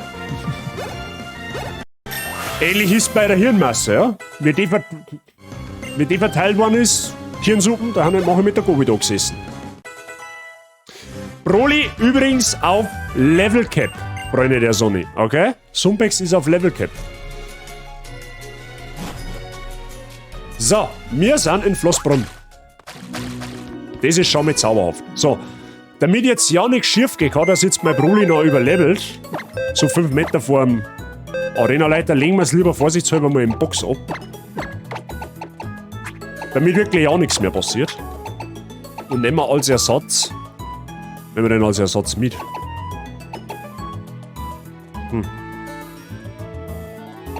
Ähnlich ist bei der Hirnmasse, ja. Wie die verteilt worden ist, Hirnsuppen, da haben wir manche mit der Gobi da gesessen. Broly übrigens auf Level Cap, Freunde der Sonne, okay? Sumpex ist auf Level Cap. So, wir sind in Flossbrunn. Das ist schon mal zauberhaft. So, damit jetzt ja nichts schief geht, hat er jetzt mein Broly noch überlevelt. So 5 Meter vor dem Arenaleiter, legen wir es lieber vorsichtshalber mal im Box ab. Damit wirklich ja nichts mehr passiert. Und nehmen wir als Ersatz. Nehmen wir den als Ersatz mit.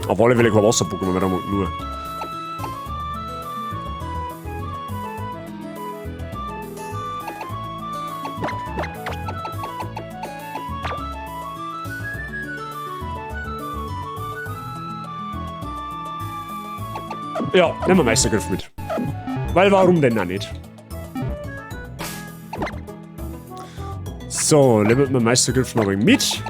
Auf alle Fälle kein Wasser-Pokémon, wir haben nur. Ja, nehmen wir Meistergriff mit. Weil warum denn auch nicht? So, nehmen wir Meistergriff noch ein wenig mit.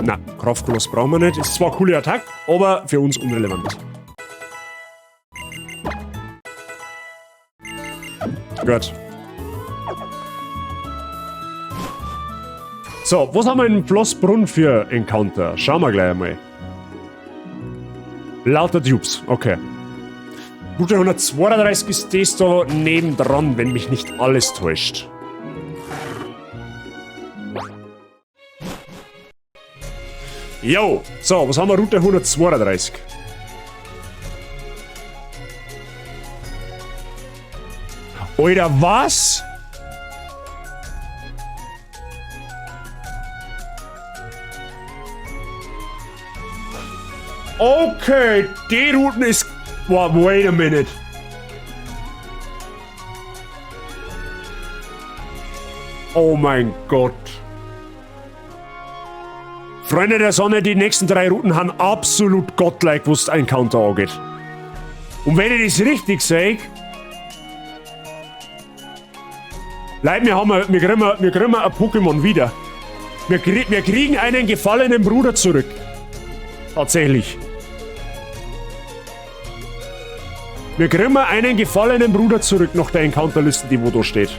Na, Kraftkoloss brauchen wir nicht. Ist zwar eine coole Attacke, aber für uns unrelevant. Gut. So, was haben wir in Flossbrunn für Encounter? Schauen wir gleich einmal. Lauter Dupes, okay. Route 132 ist das da nebendran, wenn mich nicht alles täuscht. Jo, so, was haben wir? Route 132. Alter, was? Okay, die Routen ist... Wow, wait a minute. Oh mein Gott. Freunde der Sonne, die nächsten 3 Routen haben absolut godlike, was ein Counter angeht. Und wenn ich das richtig sehe... Leute, wir kriegen ein Pokémon wieder. Wir kriegen einen gefallenen Bruder zurück. Tatsächlich. Wir kriegen einen gefallenen Bruder zurück nach der Encounterliste, die wo da steht.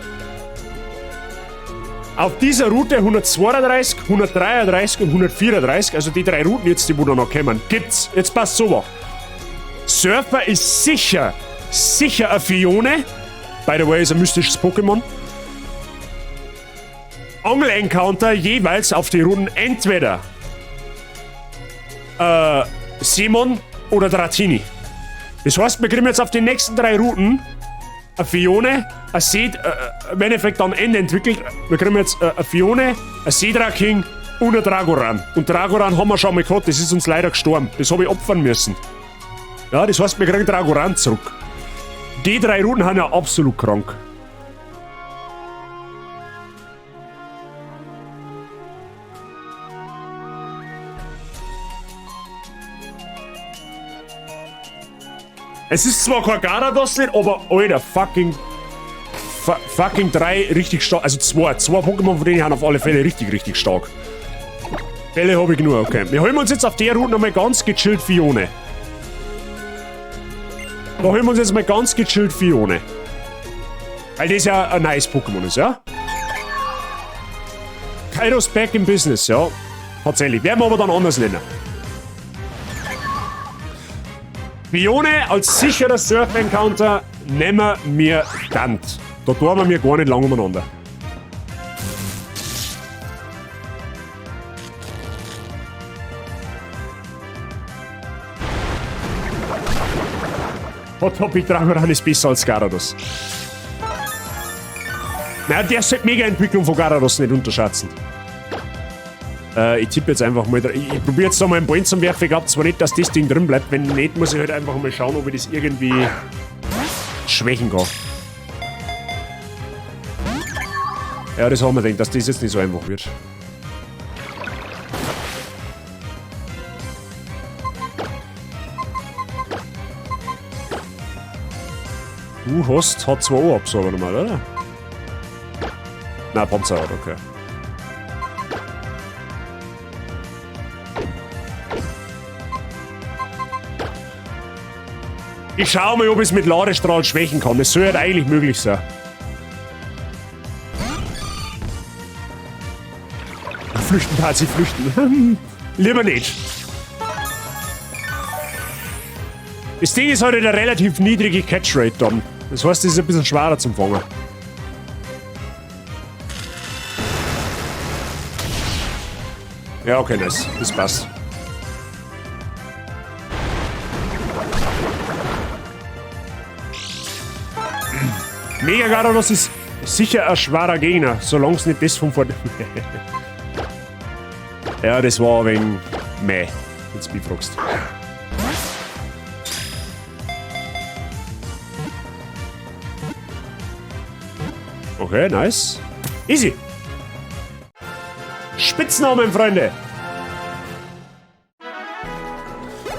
Auf dieser Route 132, 133 und 134, also die drei Routen jetzt, die wo da noch kommen, gibt's. Jetzt passt so auf. Surfer ist sicher, sicher eine Phione. By the way, ist ein mystisches Pokémon. Angel-Encounter jeweils auf die Routen entweder Simon oder Dratini. Das heißt, wir kriegen jetzt auf die nächsten drei Routen eine Phione, ein Seed, im Endeffekt dann Ende entwickelt. Wir kriegen jetzt eine Phione, ein Seedraking und ein Dragoran. Und Dragoran haben wir schon mal gehabt, das ist uns leider gestorben. Das habe ich opfern müssen. Ja, das heißt, wir kriegen Dragoran zurück. Die drei Routen sind ja absolut krank. Es ist zwar kein Garados nicht, aber alter, fucking fucking drei richtig stark. Also zwei. Zwei Pokémon von denen sind auf alle Fälle richtig, richtig stark. Bälle habe ich nur, okay. Wir holen uns jetzt auf der Route nochmal ganz gechillt Phione. Da holen wir uns jetzt mal ganz gechillt Phione. Weil das ja ein nice Pokémon ist, ja? Kairos back in business, ja. Tatsächlich. Werden wir aber dann anders nennen. Phione als sicherer Surf-Encounter nehmen wir Dant. Da tun wir mir gar nicht lang umeinander. Hot Topic Dragoran ist besser als Garados. Na, der sollte Mega-Entwicklung von Garados nicht unterschätzen. Ich tippe jetzt einfach mal. Ich probiere jetzt da mal einen Ball zum Werfen. Ich glaube zwar nicht, dass das Ding drin bleibt. Wenn nicht, muss ich halt einfach mal schauen, ob ich das irgendwie schwächen kann. Ja, das haben wir gedacht, dass das jetzt nicht so einfach wird. Du hast H2O-Absorber nochmal, oder? Na, Panzerhaut, okay. Ich schau mal, ob ich es mit Ladestrahl schwächen kann. Das soll halt eigentlich möglich sein. Flüchten, Party, flüchten. Lieber nicht. Das Ding ist halt eine relativ niedrige Catchrate dann. Das heißt, es ist ein bisschen schwerer zum Fangen. Ja, okay, nice. Das passt. Mega Garados ist sicher ein schwerer Gegner, solange es nicht das vom Vor... Ja, das war wegen meh, wenn du mich fragst. Okay, nice. Easy. Spitznamen, Freunde.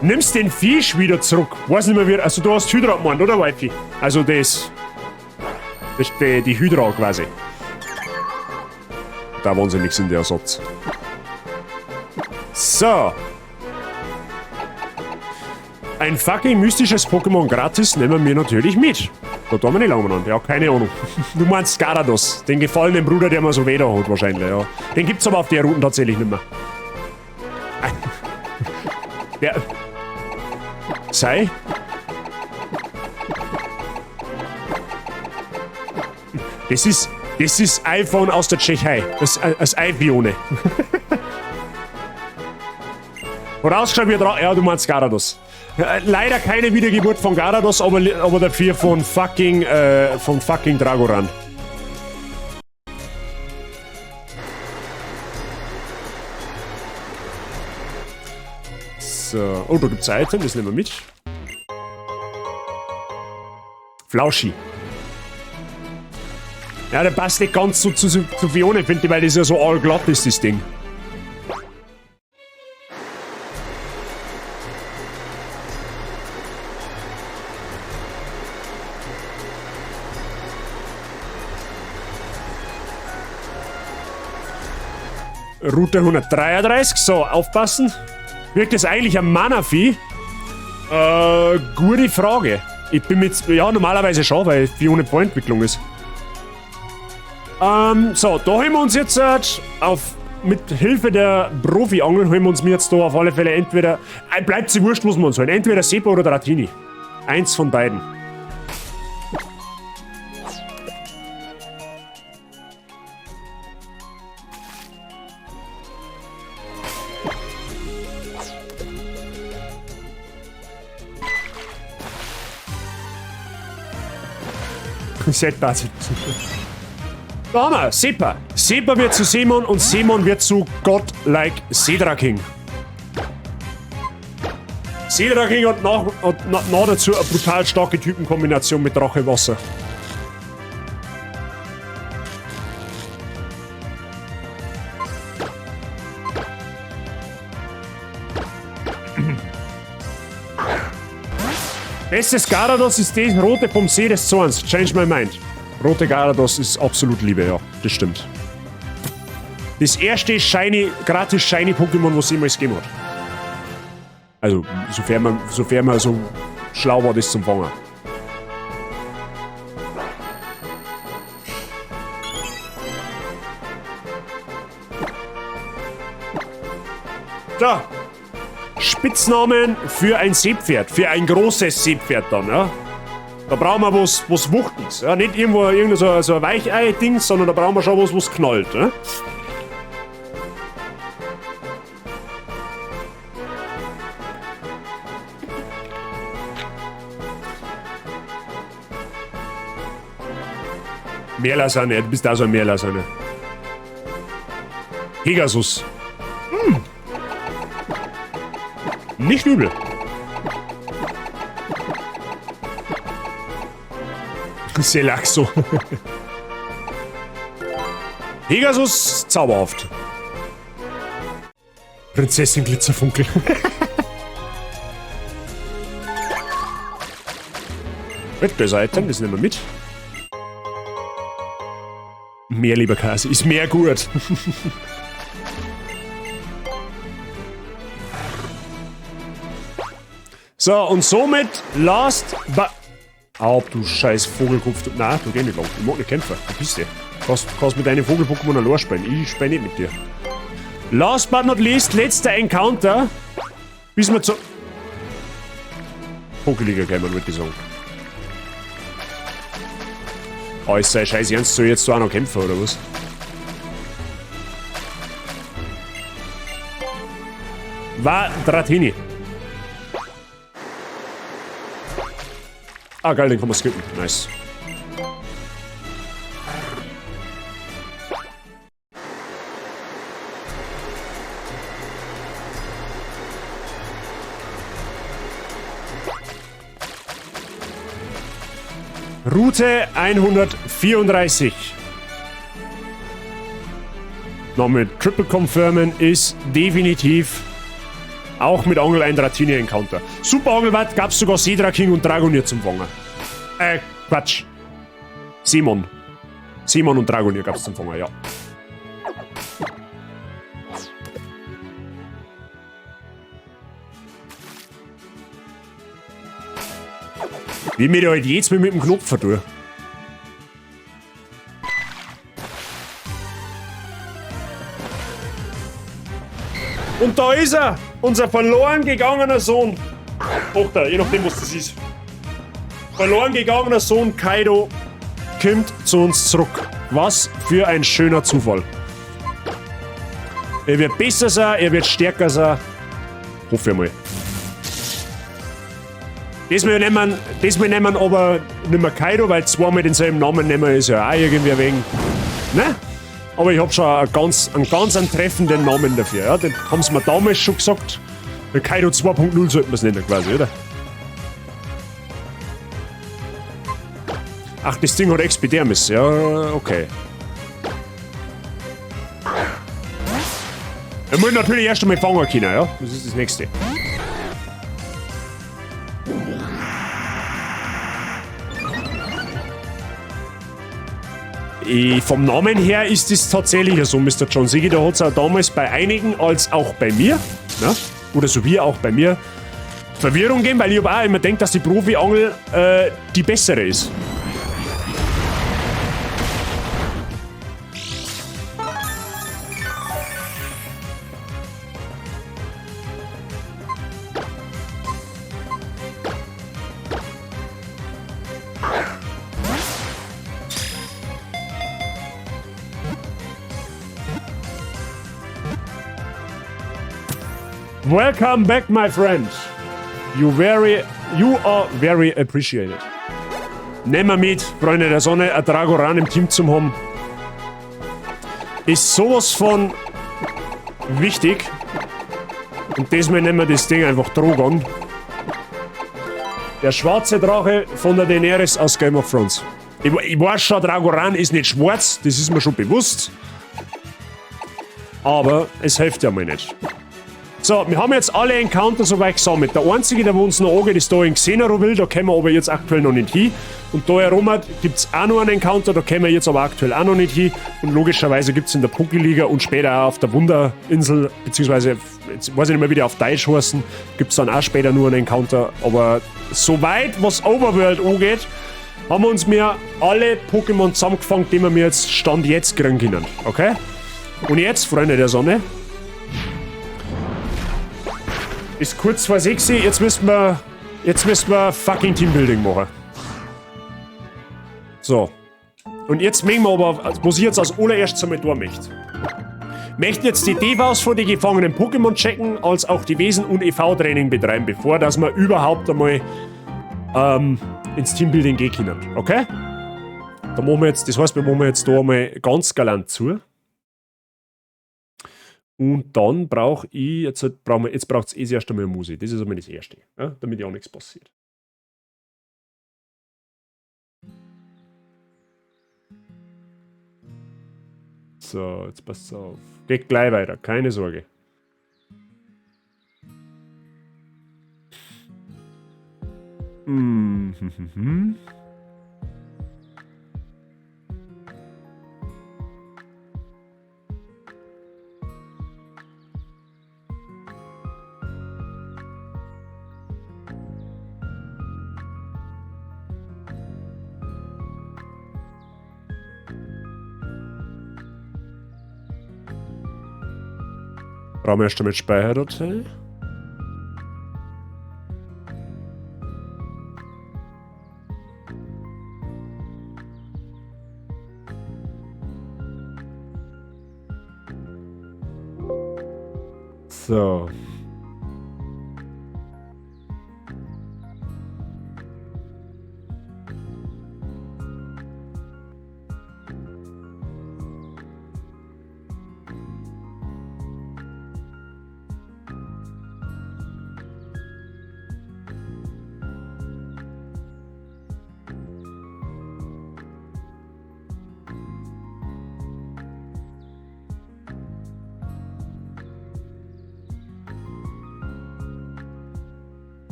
Nimmst den Fisch wieder zurück. Weiß nicht mehr wie. Also du hast Hydra gemeint, oder Wifey? Also das. Das ist die Hydra quasi. Da wahnsinnig sind der Ersatz. So. Ein fucking mystisches Pokémon gratis nehmen wir natürlich mit. Da tun wir nicht lange umeinander. Ja, keine Ahnung. Du meinst Garados, den gefallenen Bruder, der mir so weh da hat wahrscheinlich, ja. Den gibt's aber auf der Route tatsächlich nicht mehr. Der... Sei? Das ist iPhone aus der Tschechei. Das iPhone. Vorausgeschaut wird... Ja, du meinst Garados. Leider keine Wiedergeburt von Garados, aber dafür von fucking Dragoran. So. Oh, da gibt's ein Item, das nehmen wir mit. Flauschi. Ja, der passt nicht ganz so zu Phione, finde ich, weil das ja so allglatt ist, das Ding. Route 133, so, aufpassen. Wirkt das eigentlich am Manaphy? Gute Frage. Ich bin mit. Ja, normalerweise schon, weil 400 Vorentwicklung ist. So, da holen wir uns jetzt auf. Mit Hilfe der Profi-Angel holen wir uns mir jetzt da auf alle Fälle entweder. Bleibt sie wurscht, muss man uns holen. Entweder Sepa oder Dratini. Eins von beiden. Setbad. Da haben wir Sepa. Sepa wird zu Simon und Simon wird zu Godlike Sedraking. Sedraking hat nach dazu eine brutal starke Typenkombination mit Drache Wasser. Bestes Garados ist das rote vom See des Zorns. Change my mind. Rote Garados ist absolut Liebe, ja. Das stimmt. Das erste Shiny, gratis Shiny Pokémon, was es jemals gegeben hat. Also, sofern man so schlau war, das zum Fangen. Da! Spitznamen für ein Seepferd, für ein großes Seepferd dann, ja. Da brauchen wir was, was Wuchtiges, ja. Nicht irgendwo irgendein so ein Weichei-Ding, sondern da brauchen wir schon was, was knallt, ja. Meerlasagne, du bist auch so ein Meerlasagne. Pegasus. Hm. Nicht übel. Selaxo. Pegasus, zauberhaft. Prinzessin Glitzerfunkel. Mit das Item, das nehmen wir mit. Mehr, lieber Kasi, ist mehr gut. So, und somit last but... Au, du scheiß Vogelkopf. Nein, du geh nicht lang. Ich mag nicht kämpfen. Verpiss dich. Kannst mit deinen Vogel-Pokémon allein spielen. Ich spiele nicht mit dir. Last but not least, letzter Encounter. Bis wir zu... Pokéliga kommen, würde ich sagen. Oh, ist sein scheiß Ernst, soll ich jetzt da auch noch kämpfen, oder was? War Dratini. Ah, geil, den kann man skippen. Nice. Route 134. Noch mit Triple Confirmen ist definitiv auch mit Angel ein Dratini Encounter. Super Angelwatt gab's sogar Sedraking und Dragonir zum Fangen. Quatsch. Simon. Simon und Dragonir gab's zum Fangen, ja. Wie mir da halt jedes Mal mit dem Knopf tue. Und da ist er! Unser verloren gegangener Sohn. Tochter, je nachdem was das ist. Verloren gegangener Sohn Kaido kommt zu uns zurück. Was für ein schöner Zufall. Er wird besser sein, er wird stärker sein. Hoffe ich mal. Diesmal nehmen wir aber nicht mehr Kaido, weil zweimal denselben Namen nehmen ist ja auch irgendwie ein wenig. Ne? Aber ich hab schon einen ganz treffenden Namen dafür. Ja? Den haben sie mir damals schon gesagt. Kaido 2.0 sollten wir es nennen quasi, oder? Ach, das Ding hat Expidermis. Ja, okay. Wir müssen natürlich erst einmal fangen können, ja? Das ist das Nächste. Vom Namen her ist es tatsächlich so, Mr. John Siggy. Da hat es auch damals bei einigen als auch bei mir, ne? Oder so wie auch bei mir, Verwirrung geben, weil ich hab auch immer gedacht, dass die Profi-Angel die bessere ist. Welcome back, my friend. You are very appreciated. Nehmen wir mit, Freunde der Sonne, ein Dragoran im Team zum haben. Ist sowas von wichtig. Und diesmal nennen wir das Ding einfach Drogon. Der schwarze Drache von der Daenerys aus Game of Thrones. Ich weiß schon, Dragoran ist nicht schwarz, das ist mir schon bewusst. Aber es hilft ja mal nicht. So, wir haben jetzt alle Encounter soweit gesammelt. Der einzige, der wo uns noch angeht, ist da in Xeneroville. Da kommen wir aber jetzt aktuell noch nicht hin. Und da herum gibt's auch noch einen Encounter, da kommen wir jetzt aber aktuell auch noch nicht hin. Und logischerweise gibt's in der Pokéliga und später auch auf der Wunderinsel, beziehungsweise, jetzt weiß ich nicht mehr, wie die auf Deutsch heißen, gibt's dann auch später nur einen Encounter. Aber soweit, was Overworld angeht, haben wir uns mir alle Pokémon zusammengefangen, die wir mir jetzt Stand jetzt kriegen können. Okay? Und jetzt, Freunde der Sonne, ist kurz vor 6, jetzt müssen wir fucking Teambuilding machen. So. Und jetzt möchten wir aber, was ich jetzt als allererstes einmal tun möchte. Möchten jetzt die DVs von den gefangenen Pokémon checken, als auch die Wesen und EV-Training betreiben, bevor dass wir überhaupt einmal ins Teambuilding gehen können. Okay? Da machen wir jetzt, das heißt, wir machen jetzt da einmal ganz galant zu. Und dann brauch ich, jetzt brauchen wir, jetzt braucht's eh das erste Mal Musik. Das ist einmal das Erste, ja, damit ja auch nichts passiert. So, jetzt passt's auf. Geht gleich weiter, keine Sorge. Brauchen wir erst einmal Speicherdatei. So.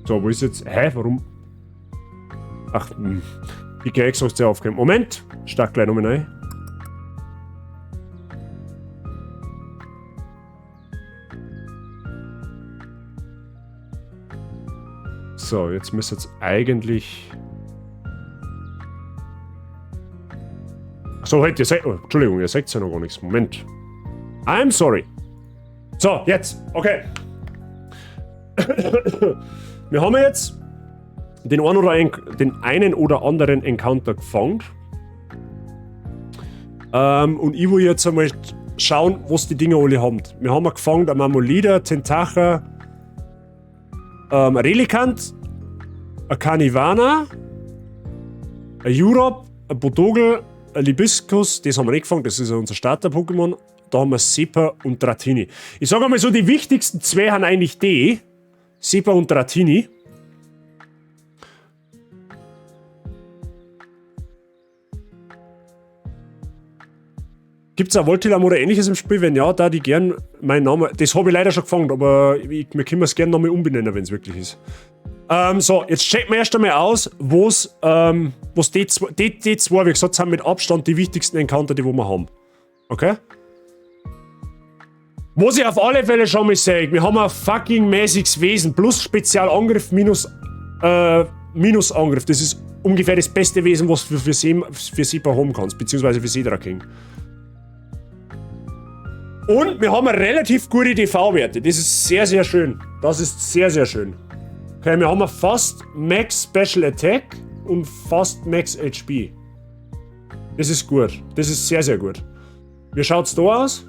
So, wo ist jetzt... Hä, warum? Ach, Die Gags hast du ja aufgehört. Moment! Start gleich nochmal neu. So, jetzt müsste jetzt eigentlich... Achso, halt, ihr seht... Oh, Entschuldigung, ihr seht ja noch gar nichts. Moment. I'm sorry. So, jetzt. Okay. Wir haben jetzt den einen oder anderen Encounter gefangen. Und ich will jetzt einmal schauen, was die Dinger alle haben. Wir haben gefangen ein Mammolida, Tentacha, Relicanth, ein Carnivana, ein Jurob, ein Bodogel, ein Libiskus, das haben wir nicht gefangen, das ist ja unser Starter-Pokémon. Da haben wir Sepa und Dratini. Ich sag einmal so, die wichtigsten zwei haben eigentlich die. Sepa und Dratini. Gibt's auch Voltilamm oder Ähnliches im Spiel? Wenn ja, da die gern meinen Namen. Das habe ich leider schon gefangen, aber wir können es gerne nochmal umbenennen, wenn es wirklich ist. So, jetzt checken wir erst einmal aus, wo's die zwei, die zwei, wie gesagt, sind mit Abstand die wichtigsten Encounter, die wo wir haben. Okay? Was ich auf alle Fälle schon mal sehe, wir haben ein fucking mäßiges Wesen, plus Spezialangriff minus Angriff. Das ist ungefähr das beste Wesen, was du für Seepa haben kannst, beziehungsweise für Seedraking. Und wir haben relativ gute D V-Werte. Das ist sehr, sehr schön. Das ist sehr, sehr schön. Okay, wir haben fast Max Special Attack und fast Max HP. Das ist gut. Das ist sehr, sehr gut. Wie schaut's da aus?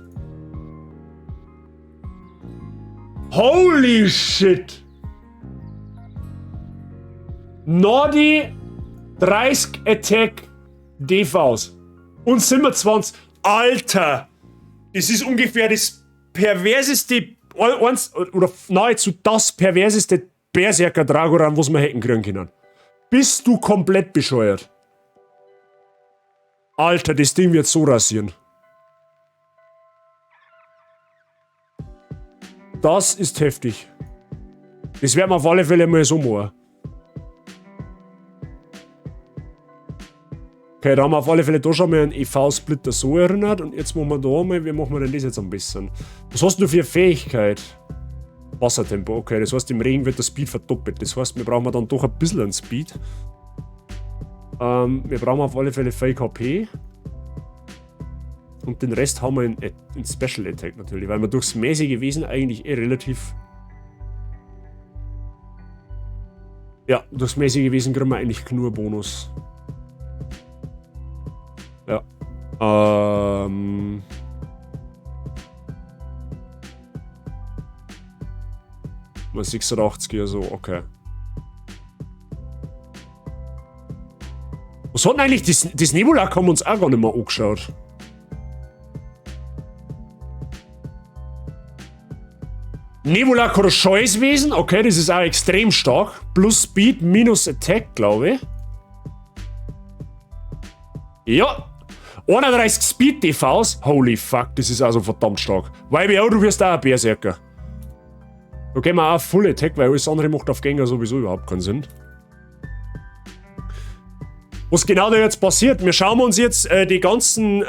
Holy shit! Noddy 30 Attack D Vs. Und 27. Alter! Das ist ungefähr das perverseste, eins, oder nahezu das perverseste Berserker Dragoran, was wir hätten kriegen können. Bist du komplett bescheuert? Alter, das Ding wird so rasieren. Das ist heftig. Das werden wir auf alle Fälle mal so machen. Okay, da haben wir auf alle Fälle da schon mal einen E V-Splitter so erinnert. Und jetzt machen wir da mal, wie machen wir denn das jetzt am besten? Was hast du für eine Fähigkeit? Wassertempo, okay, das heißt, im Regen wird der Speed verdoppelt. Das heißt, wir brauchen dann doch ein bisschen einen Speed. Wir brauchen auf alle Fälle 4 KP. Und den Rest haben wir in Special Attack natürlich, weil wir durchs mäßige Wesen eigentlich eh relativ... Ja, durchs mäßige Wesen kriegen wir eigentlich nur Bonus. Ja. Mal 86 oder so, okay. Was hat denn eigentlich das Nebulak haben wir uns auch gar nicht mehr angeschaut. Nebulak hat ein Scheißwesen, okay, das ist auch extrem stark. Plus Speed, minus Attack, glaube ich. Ja, 31 Speed D Vs. Holy fuck, das ist also verdammt stark. YBO, du wirst auch ein Berserker. Da gehen wir auch Full Attack, weil alles andere macht auf Gengar sowieso überhaupt keinen Sinn. Was genau da jetzt passiert, wir schauen uns jetzt die ganzen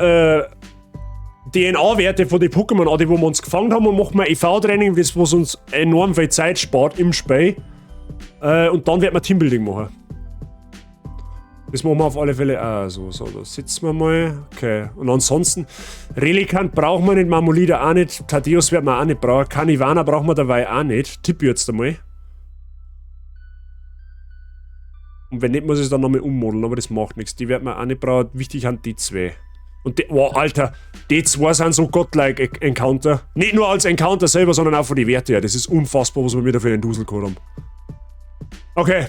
D N A-Werte von den Pokémon an, die wo wir uns gefangen haben, und machen wir E V-Training, das was uns enorm viel Zeit spart im Spiel. Und dann werden wir Teambuilding machen. Das machen wir auf alle Fälle auch so. So, da sitzen wir mal. Okay. Und ansonsten, Relicanth brauchen wir nicht, Mammolida auch nicht, Thaddeus werden wir auch nicht brauchen, Kanivana brauchen wir dabei auch nicht. Tipp ich jetzt einmal. Und wenn nicht, muss ich es dann nochmal ummodeln, aber das macht nichts. Die werden wir auch nicht brauchen. Wichtig sind die zwei. Und die, wow, Alter, die zwei sind so godlike Encounter. Nicht nur als Encounter selber, sondern auch von den Werten her. Das ist unfassbar, was wir wieder für den Dusel geholt haben. Okay.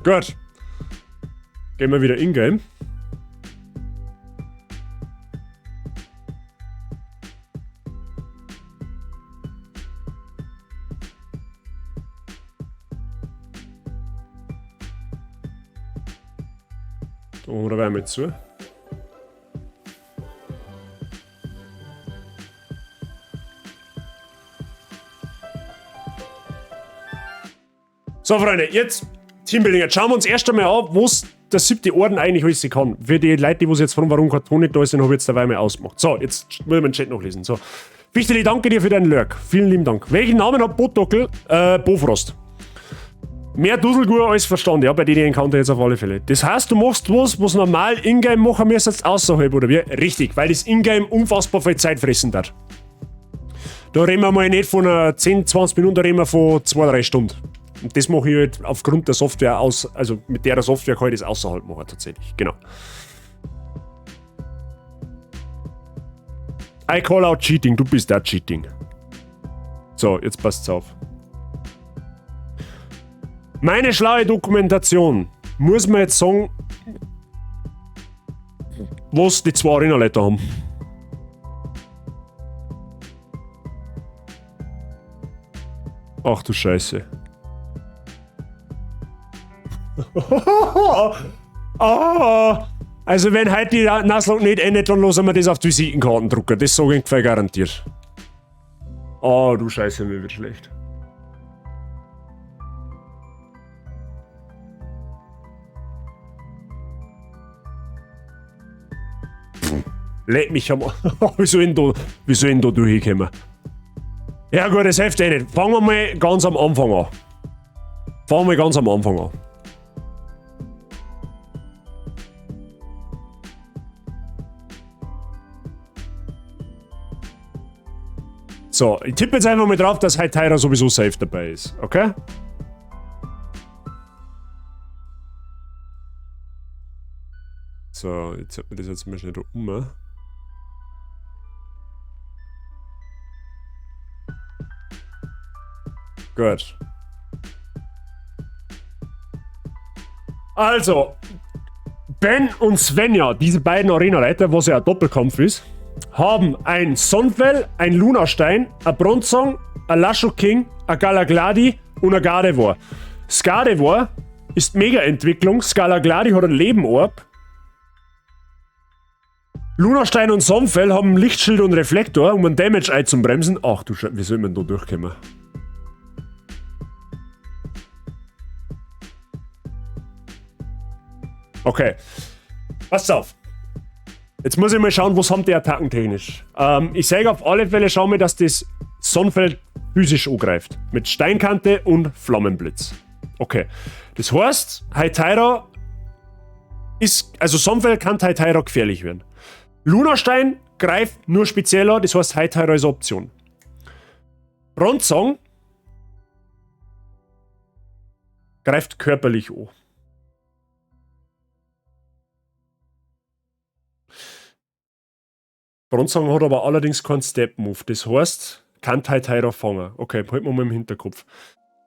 Gut. Gehen wir wieder in-game. Da machen wir dabei mit zu. So, Freunde, jetzt Teambuilding. Jetzt schauen wir uns erst einmal an, was der 7. Orden eigentlich alles kann. Für die Leute, die jetzt fragen, warum kein Ton nicht da ist, den habe ich jetzt dabei mal ausgemacht. So, jetzt muss ich meinen Chat noch lesen. So. Fichteli, danke dir für deinen Lurk. Vielen lieben Dank. Welchen Namen hat Botockel? Bofrost. Mehr Duselgur als Verstand, ja, bei denen Encounter jetzt auf alle Fälle. Das heißt, du machst was, was normal Ingame machen müsstest, außerhalb, oder wie? Richtig, weil das Ingame unfassbar viel Zeit fressen hat. Da reden wir mal nicht von einer 10, 20 Minuten, da reden wir von 2, 3 Stunden. Und das mache ich halt aufgrund der Software aus, also mit der Software kann ich das außerhalb machen, tatsächlich, genau. I call out cheating, du bist da cheating. So, jetzt passt's auf. Meine schlaue Dokumentation, muss man jetzt sagen, was die zwei Arena-Leiter haben. Ach du Scheiße. Ah, also wenn heute die Nuzlocke nicht endet, dann lassen wir das auf die Visitenkarten drucken. Das sage ich ungefähr garantiert. Oh, du Scheiße, mir wird schlecht. Leck mich am. Wie soll ich denn da durchkommen? Ja gut, das hilft eh nicht. Fangen wir mal ganz am Anfang an. Fangen wir ganz am Anfang an. So, ich tippe jetzt einfach mal drauf, dass Hytira sowieso safe dabei ist, okay? So, jetzt hat man das jetzt mal schnell da um. Gut. Also, Ben und Svenja, diese beiden Arena-Leiter, was ja ein Doppelkampf ist, haben ein Sonnenfell, ein Lunastein, ein Bronzong, ein Lasho King, ein Galagladi und ein Gardevoir. Das Gardevoir ist Mega-Entwicklung, das Galagladi hat ein Leben-Orb. Lunastein und Sonnenfell haben Lichtschild und Reflektor, um einen Damage einzubremsen. Ach du Scheiße, wie soll man da durchkommen? Okay, pass auf. Jetzt muss ich mal schauen, was haben die Attacken technisch. Ich sage auf alle Fälle, schau mir, dass das Sonnenfeld physisch angreift. Mit Steinkante und Flammenblitz. Okay. Das heißt, Hytira ist. Also Sonnenfeld kann Hytira gefährlich werden. Lunastein greift nur speziell an, das heißt, Hytira ist eine Option. Bronzong greift körperlich an. Bronzong hat aber allerdings keinen Step-Move. Das heißt, kann Hytira fangen. Okay, halten wir mal im Hinterkopf.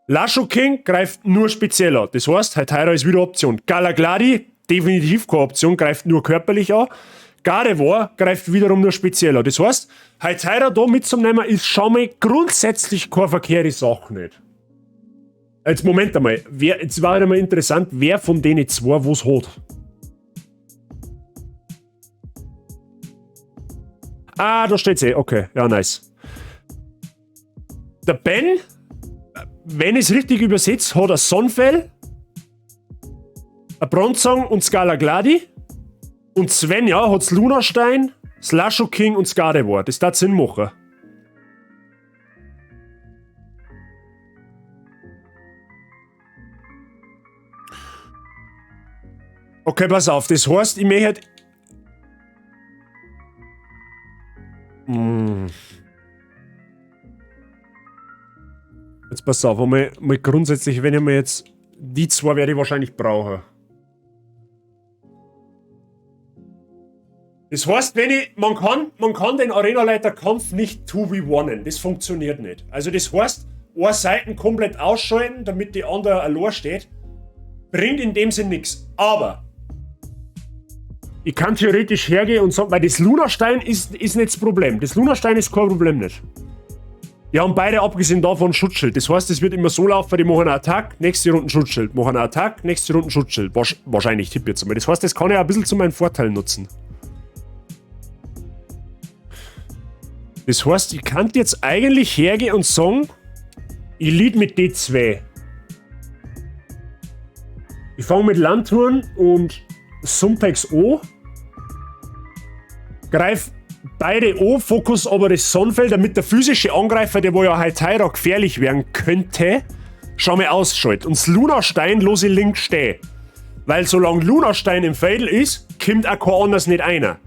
Lasho King greift nur speziell an. Das heißt, Hytira ist wieder Option. Galagladi, definitiv keine Option, greift nur körperlich an. Gardevoir greift wiederum nur speziell an. Das heißt, Hytira da mitzunehmen ist schon mal grundsätzlich keine verkehrte Sache nicht. Jetzt Moment einmal. Jetzt war einmal interessant, wer von denen zwei was hat. Ah, da steht's eh. Okay, ja, nice. Der Ben, wenn ich's richtig übersetze, hat ein Sonnenfell, ein Bronzong und Galagladi. Und Svenja hat's Lunastein, Slasho King und Gardevoir. Das darf Sinn machen. Okay, pass auf. Das heißt, ich möchte halt. Jetzt pass auf, mal grundsätzlich, wenn ich mir jetzt. Die zwei werde ich wahrscheinlich brauchen. Das heißt, wenn ich, man kann den Arenaleiterkampf nicht 2v1en. Das funktioniert nicht. Also das heißt, eine Seite komplett ausschalten, damit die andere allein steht, bringt in dem Sinn nichts. Aber ich kann theoretisch hergehen und sagen, weil das Lunastein ist nicht das Problem. Das Lunastein ist kein Problem nicht. Die haben beide abgesehen davon Schutzschild. Das heißt, es wird immer so laufen, die machen einen Attack, nächste Runde Schutzschild, machen einen Attack, nächste Runde Schutzschild. Wahrscheinlich, tippe jetzt einmal. Das heißt, das kann ich auch ein bisschen zu meinem Vorteil nutzen. Das heißt, ich kann jetzt eigentlich hergehen und sagen, ich lead mit D2. Ich fange mit Lanturn und Sumpex an, greif beide an, Fokus aber das Sonnenfeld, damit der physische Angreifer, der wo ja Hytira gefährlich werden könnte, schon mal ausschaltet. Und das Lunastein lasse ich links stehen. Weil solange Lunastein im Feld ist, kommt auch kein anderes nicht einer.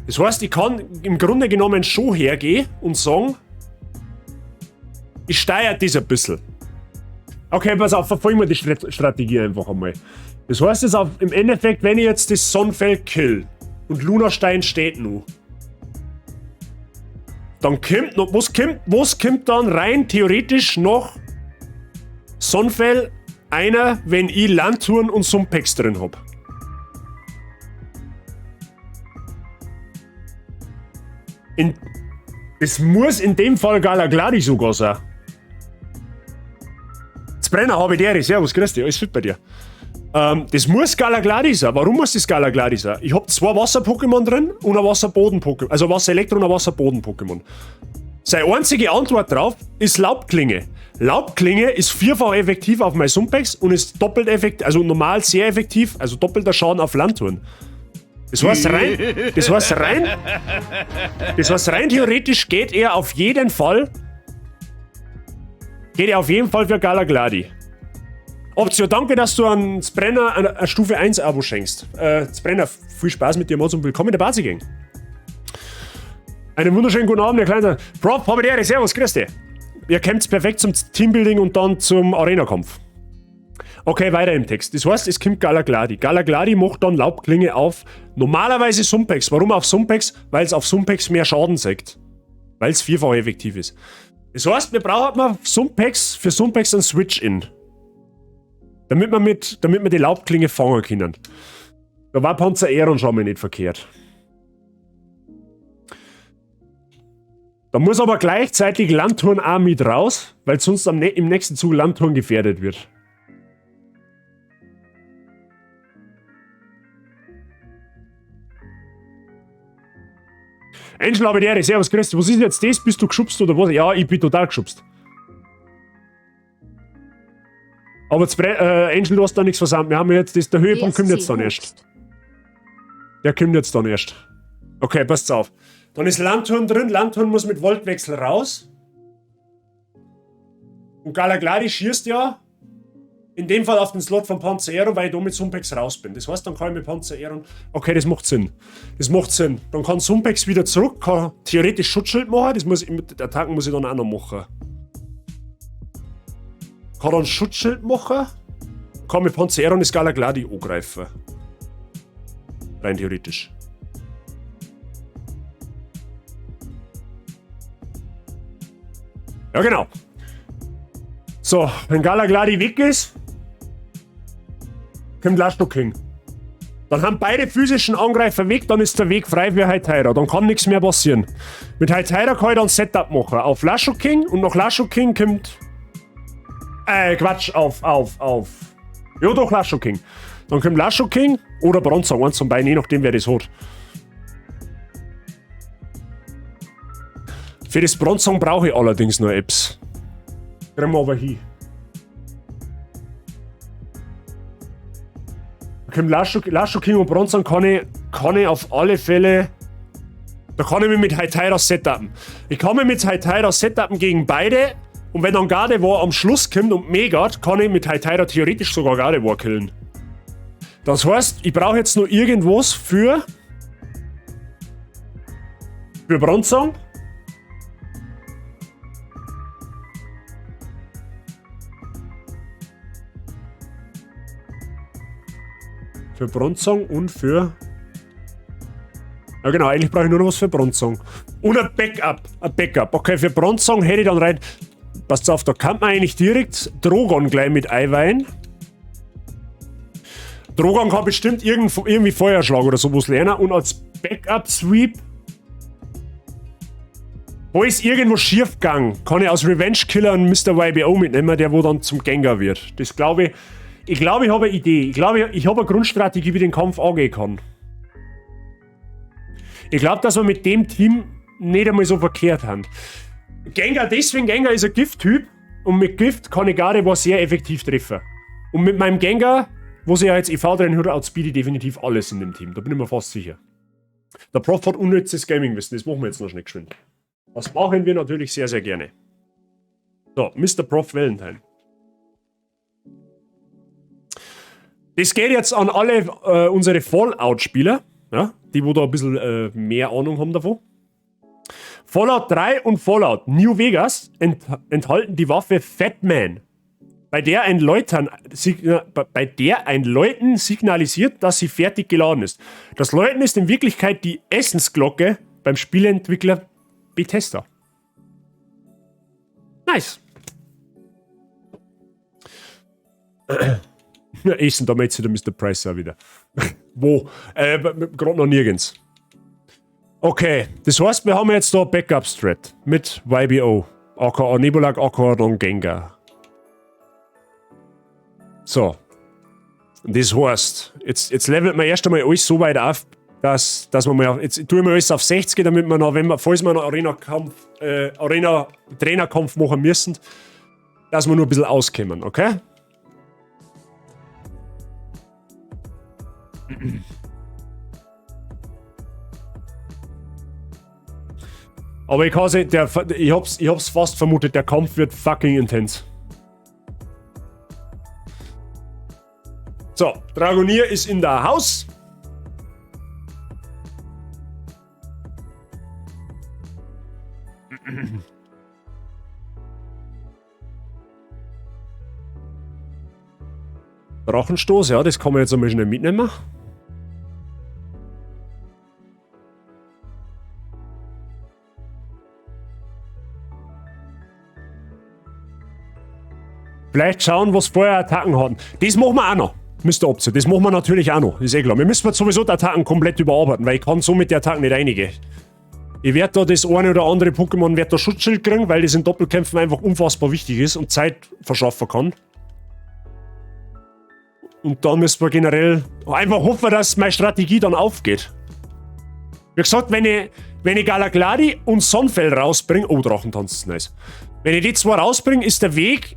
Das heißt, ich kann im Grunde genommen schon hergehen und sagen, ich steuere das ein bisschen. Okay, pass auf, verfolgen wir die Strategie einfach einmal. Das heißt jetzt auf, im Endeffekt, wenn ich jetzt das Sonnenfeld kill und Lunastein steht noch, dann kommt noch, was kommt dann rein theoretisch noch Sonnenfell Einer, wenn ich Lanturn und Sumpex drin hab. Es muss in dem Fall Galagladi sogar sein. Brenner, habe ich dir, servus, grüß dich, alles fit bei dir. Das muss Galagladi sein. Warum muss das Galagladi sein? Ich hab 2 Wasser-Pokémon drin und ein Wasserboden-Pokémon. Also Wasser-Elektro und ein Wasserboden-Pokémon. Seine einzige Antwort drauf ist Laubklinge. Laubklinge ist 4-fach effektiv auf mein Sumpex und ist doppelt effektiv, also normal sehr effektiv, also doppelter Schaden auf Lanturn. Das heißt rein theoretisch geht er auf jeden Fall, geht er auf jeden Fall für Galagladi. Option, danke, dass du an Sprenner eine Stufe 1 Abo schenkst. Sprenner, viel Spaß mit dir, Mods, und willkommen in der Bazi-Gang. Einen wunderschönen guten Abend, der Kleine. Prof, habe die Ehre, servus, grüß dich. Ihr kämpft perfekt zum Teambuilding und dann zum Arena-Kampf. Okay, weiter im Text. Das heißt, es kommt Galagladi. Galagladi macht dann Laubklinge auf normalerweise Sumpex. Warum auf Sumpex? Weil es auf Sumpex mehr Schaden sagt. Weil es 4-fach effektiv ist. Das heißt, wir brauchen mal Sumpex, für Sumpex einen Switch-In. Damit wir die Laubklinge fangen können. Da war Panzer Aeron schon mal nicht verkehrt. Da muss aber gleichzeitig Lanturn auch mit raus, weil sonst im nächsten Zug Lanturn gefährdet wird. Angel, habe die Ehre, servus, grüß dich. Was ist jetzt das? Bist du geschubst oder was? Ja, ich bin total geschubst. Aber jetzt, Angel, du hast da nichts versandt. Wir haben jetzt das, der Höhepunkt kommt jetzt dann erst. Der kommt jetzt dann erst. Okay, passt auf. Dann ist Lanturn drin. Lanturn muss mit Voltwechsel raus. Und Galagladi schießt ja in dem Fall auf den Slot von Panzer Aeron, weil ich da mit Sumpex raus bin. Das heißt, dann kann ich mit Panzer Aeron... Okay, das macht Sinn. Das macht Sinn. Dann kann Sumpex wieder zurück, kann theoretisch Schutzschild machen. Das muss ich mit Attacken muss ich dann auch noch machen. Kann dann Schutzschild machen, kann mit Panzer Aeron das Galagladi angreifen. Rein theoretisch. Ja, genau. So, wenn Galagladi weg ist, kommt Laschoking. Dann haben beide physischen Angreifer weg, dann ist der Weg frei für Heiteira. Dann kann nichts mehr passieren. Mit Heiteira kann ich dann Setup machen. Auf Laschoking und nach Laschoking kommt... Quatsch, auf. Ja, doch, Laschoking. Dann kommt Laschoking oder Bronzong, eins von beiden, je nachdem, wer das hat. Für das Bronzong brauche ich allerdings noch Apps. Kriegen wir aber hin. Okay, Laschoking und Bronzong kann ich auf alle Fälle... Da kann ich mich mit Heiteira setupen. Ich kann mich mit Heiteira setupen gegen beide. Und wenn dann Gardevoir am Schluss kommt und megat, kann ich mit Heiteira theoretisch sogar Gardevoir killen. Das heißt, ich brauche jetzt nur irgendwas für Bronzong. Für Bronzong und für... Ja genau, eigentlich brauche ich nur noch was für Bronzong. Und ein Backup. Ein Backup. Okay, für Bronzong hätte ich dann rein... Passt auf, da kann man eigentlich direkt Drogon gleich mit einweihen. Drogon kann bestimmt irgendwie Feuerschlag oder sowas lernen. Und als Backup-Sweep... Wo ist irgendwo schief gegangen, kann ich als Revenge-Killer einen Mr. YBO mitnehmen, der wo dann zum Gengar wird. Das glaube ich... Ich glaube, ich habe eine Idee. Ich glaube, ich habe eine Grundstrategie, wie ich den Kampf angehen kann. Ich glaube, dass wir mit dem Team nicht einmal so verkehrt haben. Gengar, deswegen, Gengar ist ein Gift-Typ und mit Gift kann ich Gardevoir sehr effektiv treffen. Und mit meinem Gengar, wo sie ja jetzt EV drin hat, outspeed ich definitiv alles in dem Team. Da bin ich mir fast sicher. Der Prof hat unnützes Gaming-Wissen, das machen wir jetzt noch schnell geschwind. Das machen wir natürlich sehr, sehr gerne. So, Mr. Prof Valentine. Das geht jetzt an alle unsere Fallout-Spieler, ja, die wo da ein bisschen mehr Ahnung haben davon. Fallout 3 und Fallout New Vegas enthalten die Waffe Fat Man, bei der ein Läuten signalisiert, dass sie fertig geladen ist. Das Läuten ist in Wirklichkeit die Essensglocke beim Spieleentwickler Bethesda. Nice. Essen, da meldet sich der Mr. Price auch wieder. Wo? Gerade noch nirgends. Okay, das heißt, wir haben jetzt da Backup-Strat mit YBO. Aka Nebulak, aka dann Gengar. So. Das heißt, jetzt levelt man erst einmal alles so weit auf, dass man mal, jetzt tun wir alles auf 60, damit wir noch, wenn wir, falls wir noch Arena-Trainerkampf machen müssen, dass wir nur ein bisschen auskommen, okay? Aber ich kann sehen, ich hab's fast vermutet, der Kampf wird fucking intens. So, Dragonir ist in der Haus. Drachenstoß, ja, das kann man jetzt einmal schnell mitnehmen. Vielleicht schauen, was vorher Attacken hatten. Das machen wir auch noch, Mr. Option. Das machen wir natürlich auch noch, ist eh klar. Wir müssen sowieso die Attacken komplett überarbeiten, weil ich kann so mit den Attacken nicht reinigen. Ich werde da das eine oder andere Pokémon werd da Schutzschild kriegen, weil das in Doppelkämpfen einfach unfassbar wichtig ist und Zeit verschaffen kann. Und dann müssen wir generell einfach hoffen, dass meine Strategie dann aufgeht. Wie gesagt, wenn ich Galagladi und Sonnenfell rausbringe... Oh, Drachentanz ist nice. Wenn ich die zwei rausbringe, ist der Weg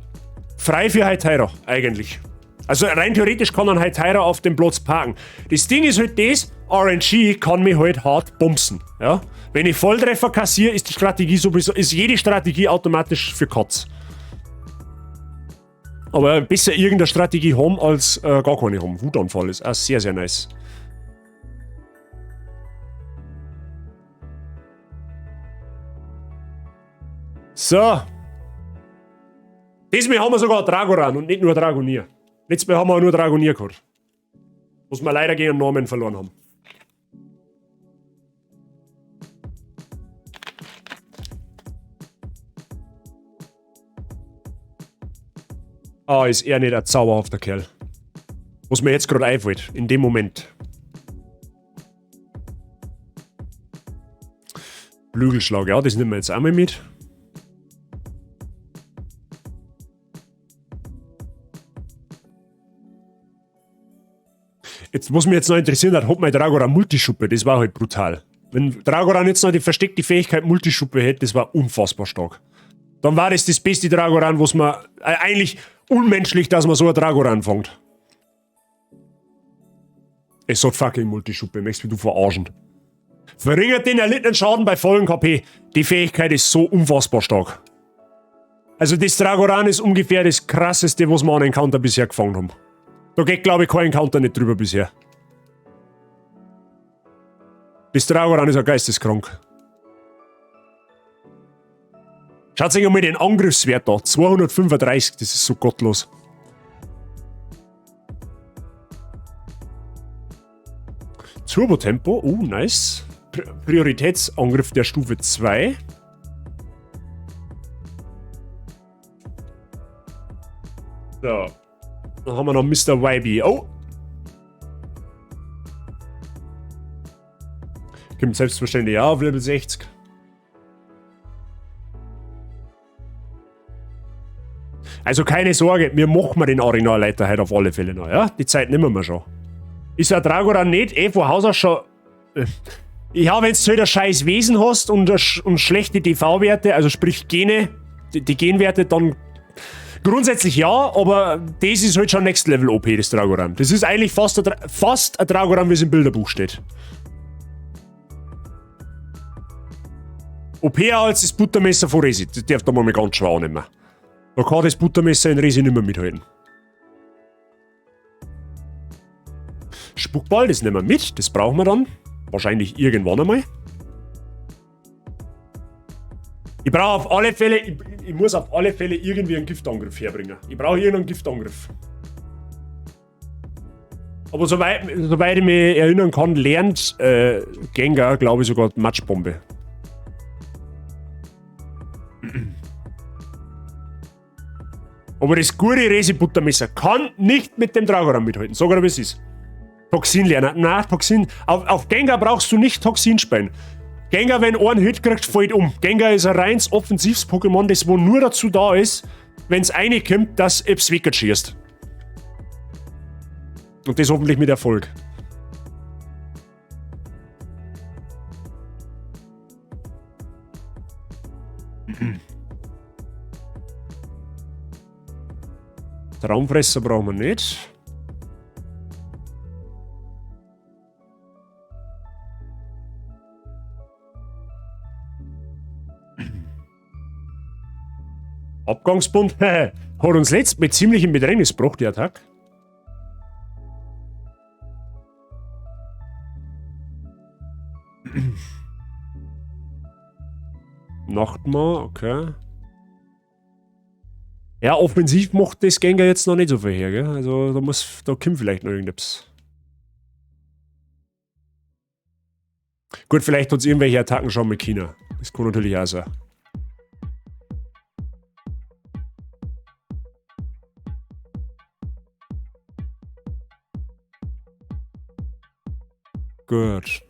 frei für Hytera, eigentlich. Also rein theoretisch kann man Hytera auf dem Platz parken. Das Ding ist halt das, RNG kann mich halt hart bumsen. Ja? Wenn ich Volltreffer kassiere, ist die Strategie sowieso, ist jede Strategie automatisch für Katz. Aber besser irgendeine Strategie haben, als gar keine haben. Wutanfall ist auch sehr, sehr nice. So. Diesmal haben wir sogar Dragoran und nicht nur Dragonir. Letztes Mal haben wir auch nur Dragonir gehabt. Was wir leider gegen Norman verloren haben. Ah, ist er nicht ein zauberhafter Kerl. Was mir jetzt gerade einfällt, in dem Moment. Flügelschlag, ja, das nehmen wir jetzt einmal mit. Jetzt, was mich jetzt noch interessiert hat, hat mein Dragoran Multischuppe, das war halt brutal. Wenn Dragoran jetzt noch die versteckte Fähigkeit Multischuppe hätte, das war unfassbar stark. Dann war das das beste Dragoran, was man... eigentlich unmenschlich, dass man so ein Dragoran fängt. Es hat fucking Multischuppe, möchtest du verarschen. Verringert den erlittenen Schaden bei vollen KP. Die Fähigkeit ist so unfassbar stark. Also das Dragoran ist ungefähr das krasseste, was wir an Encounter bisher gefangen haben. Da geht, glaube ich, kein Encounter nicht drüber bisher. Das Dragoran ist ja geisteskrank. Schaut sich einmal den Angriffswert da. 235, das ist so gottlos. Turbo-Tempo, oh, nice. Prioritätsangriff der Stufe 2. So. Dann haben wir noch Mr. YBO. Kommt selbstverständlich auch auf Level 60. Also keine Sorge, wir machen den Arenaleiter heute auf alle Fälle noch, ja? Die Zeit nehmen wir schon. Ist ja Dragoran nicht von Haus aus schon... Ja, wenn du halt ein scheiß Wesen hast und schlechte DV-Werte, also sprich Gene, die Genwerte, dann... Grundsätzlich ja, aber das ist halt schon Next Level OP, das Dragoran. Das ist eigentlich fast ein Dragoran, wie es im Bilderbuch steht. OP als das Buttermesser von Resi, das darf da mal ganz schwer nehmen. Da kann das Buttermesser in Resi nicht mehr mithalten. Spuckball, das nehmen wir mit, das brauchen wir dann. Wahrscheinlich irgendwann einmal. Ich brauche auf alle Fälle, ich muss auf alle Fälle irgendwie einen Giftangriff herbringen. Ich brauche irgendeinen Giftangriff. Aber soweit ich mich erinnern kann, lernt Gengar, glaube ich, sogar Matschbombe. Aber das gute Resi-Buttermesser kann nicht mit dem Dragoran mithalten. Sag mal, wie es ist. Toxin lernen. Nein, Toxin. Auf Gengar brauchst du nicht Toxin spielen. Gengar, wenn einen Hit kriegt, fällt um. Gengar ist ein reines offensives Pokémon, das wo nur dazu da ist, wenn's reinkommt, dass es wegschießt. Und das hoffentlich mit Erfolg. Traumfresser brauchen wir nicht. Abgangsbund hat uns letzt mit ziemlichem Bedrängnis gebracht, die Attack. Nachtmahr, okay. Ja, offensiv macht das Gengar jetzt noch nicht so viel her, gell? Also da kommt vielleicht noch irgendetwas. Gut, vielleicht hat's irgendwelche Attacken schon mit China. Das kann natürlich auch sein. Gut.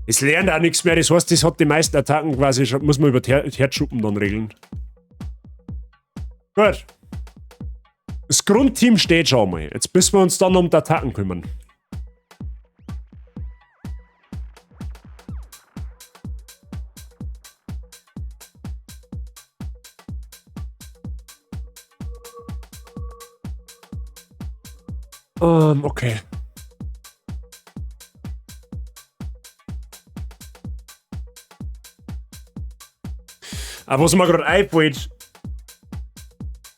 Es lernt auch nichts mehr, das heißt, das hat die meisten Attacken quasi schon, muss man über die Herzschuppen dann regeln. Gut. Das Grundteam steht schon mal. Jetzt müssen wir uns dann um die Attacken kümmern. Okay. Aber was mir gerade einfällt,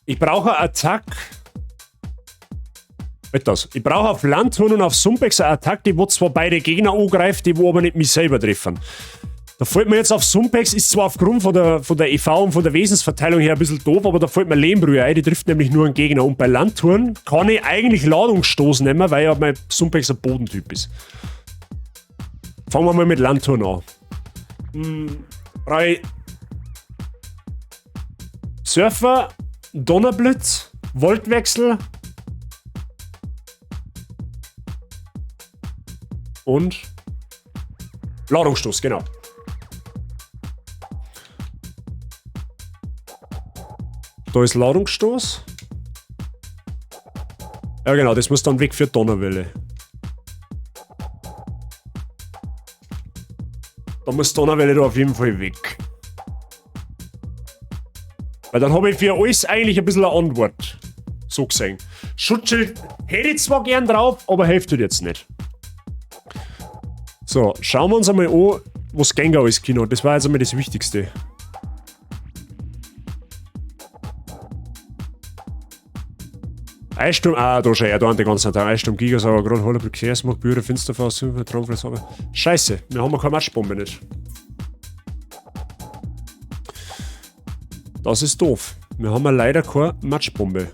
ich brauche eine Attack. Halt das. Ich brauche auf Lanturn und auf Sumpex eine Attack, die wo zwar beide Gegner angreift, die wo aber nicht mich selber treffen. Da fällt mir jetzt auf Sumpex, ist zwar aufgrund von der EV und von der Wesensverteilung her ein bisschen doof, aber da fällt mir Lehmbrühe ein, die trifft nämlich nur einen Gegner. Und bei Lanturn kann ich eigentlich Ladungsstoß nehmen, weil ja mein Sumpex ein Bodentyp ist. Fangen wir mal mit Lanturn an. Brauche ich Surfer, Donnerblitz, Voltwechsel und Ladungsstoß, genau. Da ist Ladungsstoß. Ja genau, das muss dann weg für Donnerwelle. Da muss Donnerwelle da auf jeden Fall weg. Weil dann habe ich für alles eigentlich ein bisschen eine Antwort. So gesehen. Schutzschild hätte ich zwar gern drauf, aber hilft halt jetzt nicht. So, schauen wir uns einmal an, was Gengar alles Kino hat. Das war jetzt einmal das Wichtigste. Eissturm, da schau her, da an die ganzen Tag. Eissturm, Gigasauger, Grad, Hollerbrück, Kersmach, Bühre, Finsterfaust, Traumfress, aber Scheiße, wir haben ja keine Matschbombe nicht. Das ist doof. Wir haben ja leider keine Matschbombe.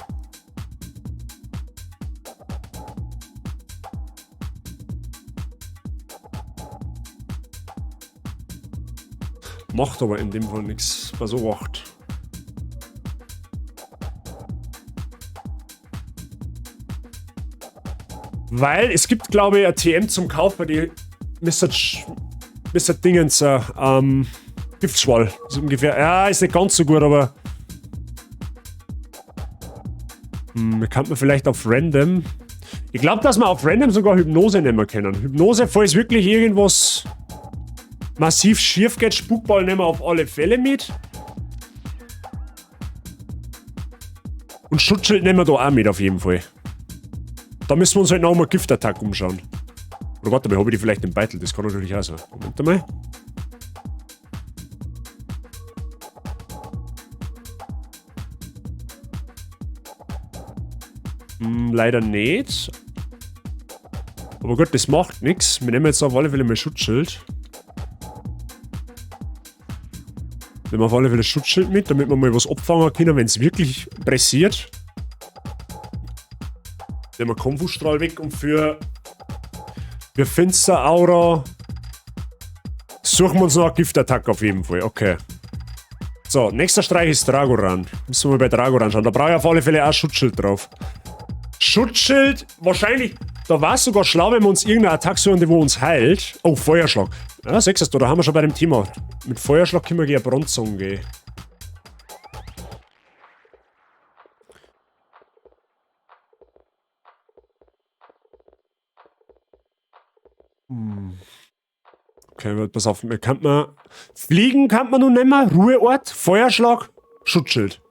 Macht aber in dem Fall nichts. Pass auf, 8. Weil es gibt, glaube ich, ein TM zum Kauf bei die Mr. Dingens, Giftschwall. Ist ungefähr. Ja, ist nicht ganz so gut, aber. Kann man vielleicht auf Random. Ich glaube, dass wir auf Random sogar Hypnose nehmen können. Hypnose, falls wirklich irgendwas massiv schief geht, Spukball nehmen wir auf alle Fälle mit. Und Schutzschild nehmen wir da auch mit, auf jeden Fall. Da müssen wir uns halt noch mal Giftattack umschauen. Oder warte mal, hab ich die vielleicht im Beitel? Das kann natürlich auch sein. Moment einmal. Leider nicht. Aber gut, das macht nix. Wir nehmen jetzt auf alle Fälle mal Schutzschild. Nehmen wir auf alle Fälle Schutzschild mit, damit wir mal was abfangen können, wenn's wirklich pressiert. Nehmen wir Konfusstrahl weg und für Finsteraura suchen wir uns noch eine Giftattacke auf jeden Fall. Okay. So, nächster Streich ist Dragoran. Müssen wir mal bei Dragoran schauen. Da brauche ich auf alle Fälle auch Schutzschild drauf. Schutzschild, wahrscheinlich, da war es sogar schlau, wenn wir uns irgendeine Attacke suchen, die wo uns heilt. Oh, Feuerschlag. Ja, sechs da haben wir schon bei dem Thema. Mit Feuerschlag können wir gegen Bronzong gehen. Okay, pass auf, kann man. Fliegen kann man nun nicht mehr. Ruheort, Feuerschlag, Schutzschild.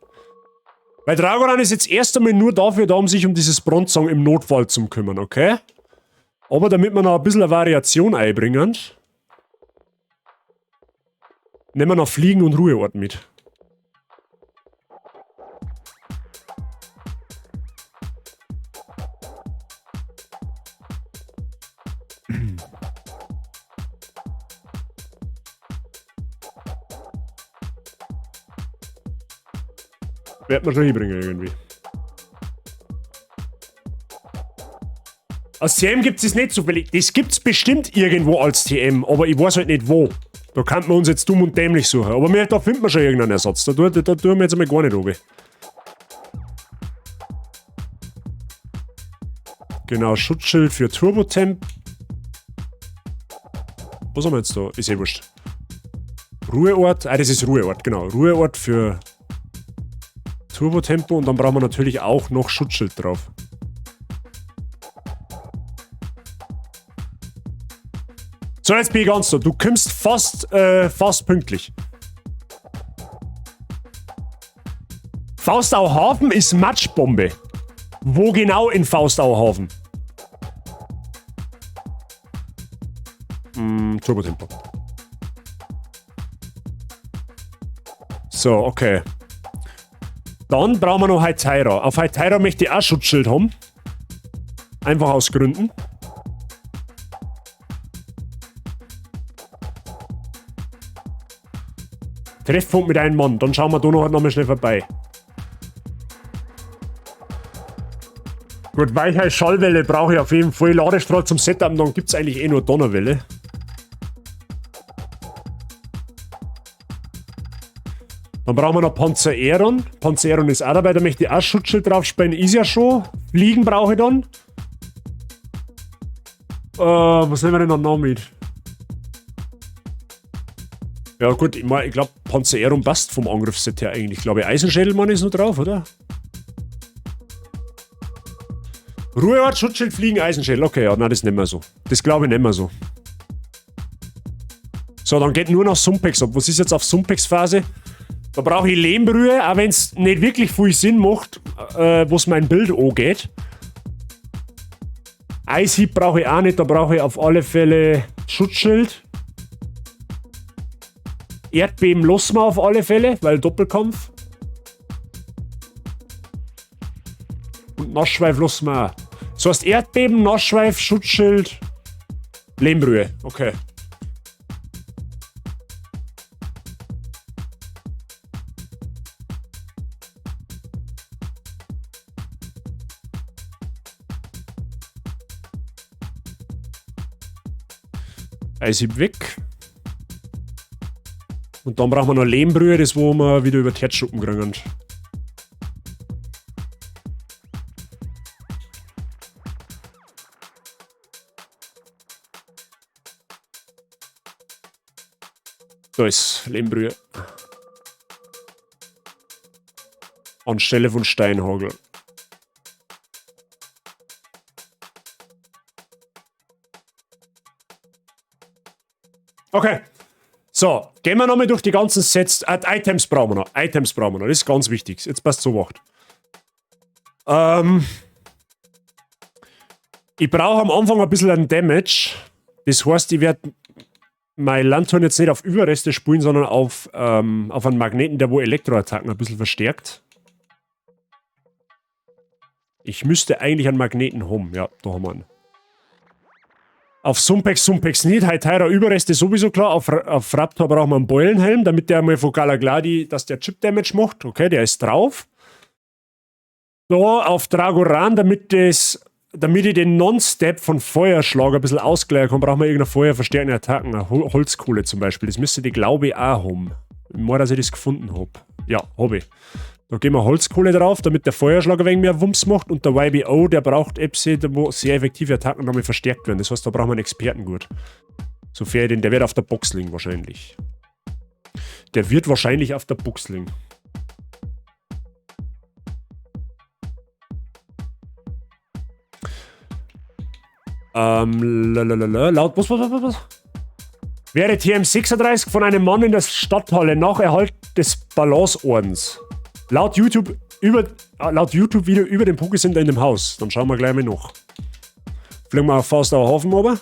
Weil Dragoran ist jetzt erst einmal nur dafür da, um sich um dieses Bronzong im Notfall zu kümmern, okay? Aber damit wir noch ein bisschen eine Variation einbringen, nehmen wir noch Fliegen und Ruheort mit. Wird man schon hinbringen irgendwie. Als TM gibt es nicht zufällig. Das gibt es bestimmt irgendwo als TM, aber ich weiß halt nicht wo. Da kann man uns jetzt dumm und dämlich suchen. Aber wir, da finden wir schon irgendeinen Ersatz. Da tun wir jetzt einmal gar nicht runter. Genau, Schutzschild für Turbotemp. Was haben wir jetzt da? Ist eh wurscht. Ruheort. Ah, das ist Ruheort, genau. Ruheort für Turbotempo und dann brauchen wir natürlich auch noch Schutzschild drauf. So, jetzt bin ich ganz so. Du kommst fast pünktlich. Faustauhafen ist Matschbombe. Wo genau in Faustauhafen? Turbotempo. So, okay. Dann brauchen wir noch Heitaira. Auf Heitaira möchte ich auch Schutzschild haben. Einfach aus Gründen. Treffpunkt mit einem Mann. Dann schauen wir da noch mal schnell vorbei. Gut, Weichheit Schallwelle brauche ich auf jeden Fall. Ladestrahl zum Setup, dann gibt es eigentlich eh nur Donnerwelle. Dann brauchen wir noch Panzeraeron. Panzeraeron ist auch dabei, da möchte ich auch Schutzschild drauf spielen. Ist ja schon. Fliegen brauche ich dann. Was nehmen wir denn dann noch mit? Ja gut, ich, mein, ich glaube Panzeraeron passt vom Angriffsset her eigentlich. Ich glaube Eisenschädelmann ist noch drauf, oder? Ruheort, Schutzschild, Fliegen, Eisenschädel. Okay, ja, nein, das nehmen wir so. Das glaube ich nicht mehr so. So, dann geht nur noch Sumpex ab. Was ist jetzt auf Sumpex-Phase? Da brauche ich Lehmbrühe, auch wenn es nicht wirklich viel Sinn macht, was mein Bild angeht. Eishieb brauche ich auch nicht, da brauche ich auf alle Fälle Schutzschild. Erdbeben lassen wir auf alle Fälle, weil Doppelkampf. Und Nassschweif lassen wir auch. Das heißt Erdbeben, Nassschweif, Schutzschild, Lehmbrühe. Okay. Eishieb weg. Und dann brauchen wir noch Lehmbrühe, das wo wir wieder über die Herzschuppen kriegen. Da ist Lehmbrühe. Anstelle von Steinhagel. Okay. So, gehen wir nochmal durch die ganzen Sets. Items brauchen wir noch. Items brauchen wir noch. Das ist ganz wichtig. Jetzt passt so wacht. Ich brauche am Anfang ein bisschen einen Damage. Das heißt, ich werde mein Lanturn jetzt nicht auf Überreste spielen, sondern auf einen Magneten, der wo Elektroattacken ein bisschen verstärkt. Ich müsste eigentlich einen Magneten haben. Ja, da haben wir einen. Auf Sumpex, Sumpex nicht. Heitaira Überreste sowieso klar. Auf Raptor brauchen wir einen Beulenhelm, damit der mal von Galagladi, dass der Chip Damage macht. Okay, der ist drauf. Da auf Dragoran, damit ich den Non-Step von Feuerschlag ein bisschen ausgleichen kann, brauchen wir irgendeine feuerverstärkende Attacken. Eine Holzkohle zum Beispiel. Das müsste die, glaube ich, auch haben. Ich meine, dass ich das gefunden hab. Ja, hab ich. Da gehen wir Holzkohle drauf, damit der Feuerschlag ein wenig mehr Wumms macht. Und der YBO, der braucht Epsi, wo sehr effektive Attacken damit verstärkt werden. Das heißt, da brauchen wir einen Expertengurt. Sofern ich den, der wird auf der Box liegen wahrscheinlich. Der wird wahrscheinlich auf der Box liegen. Lalalala, laut, was? Wäre TM36 von einem Mann in der Stadthalle nach Erhalt des Balanceordens. Laut YouTube-Video über dem Pokécenter in dem Haus. Dann schauen wir gleich mal nach. Fliegen wir auf Faustauer Hafen runter.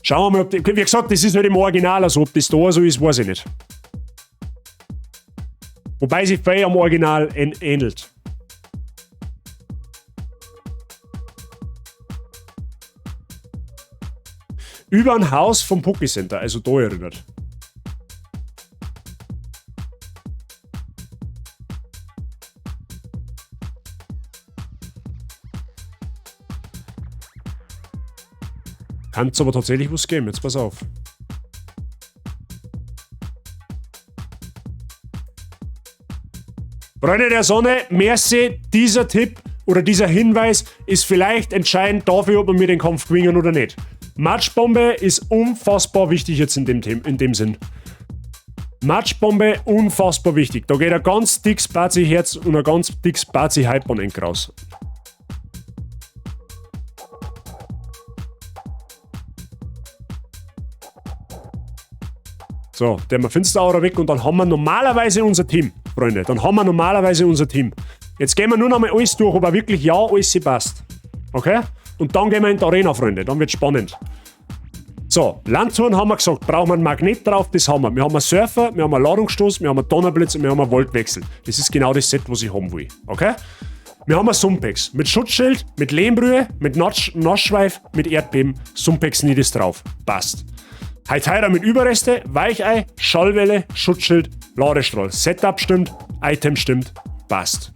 Schauen wir mal, ob die, wie gesagt, das ist nicht im Original, also ob das da so ist, weiß ich nicht. Wobei sich bei am Original ähnelt. Über ein Haus vom Pokécenter, also da erinnert. Kann's aber tatsächlich was geben, jetzt pass auf. Freunde der Sonne, merci, dieser Tipp oder dieser Hinweis ist vielleicht entscheidend dafür, ob wir mir den Kampf gewinnen oder nicht. Matschbombe ist unfassbar wichtig jetzt in dem Sinn. Matschbombe, unfassbar wichtig. Da geht ein ganz dickes Bazi-Herz und ein ganz dickes Bazi-Hypern raus. So, der haben wir Finsteraura weg und dann haben wir normalerweise unser Team, Freunde. Dann haben wir normalerweise unser Team. Jetzt gehen wir nur noch mal alles durch, ob auch wirklich ja, alles passt. Okay? Und dann gehen wir in die Arena, Freunde. Dann wird's spannend. So, Lanturn haben wir gesagt, brauchen wir einen Magnet drauf, das haben wir. Wir haben einen Surfer, wir haben einen Ladungsstoß, wir haben einen Donnerblitz und wir haben einen Voltwechsel. Das ist genau das Set, was ich haben will. Okay? Wir haben einen Sumpex mit Schutzschild, mit Lehmbrühe, mit Nassschweif, mit Erdbeben. Sumpex nie das drauf. Passt. Heiteira mit Überreste, Weichei, Schallwelle, Schutzschild, Ladestrahl. Setup stimmt, Item stimmt, passt.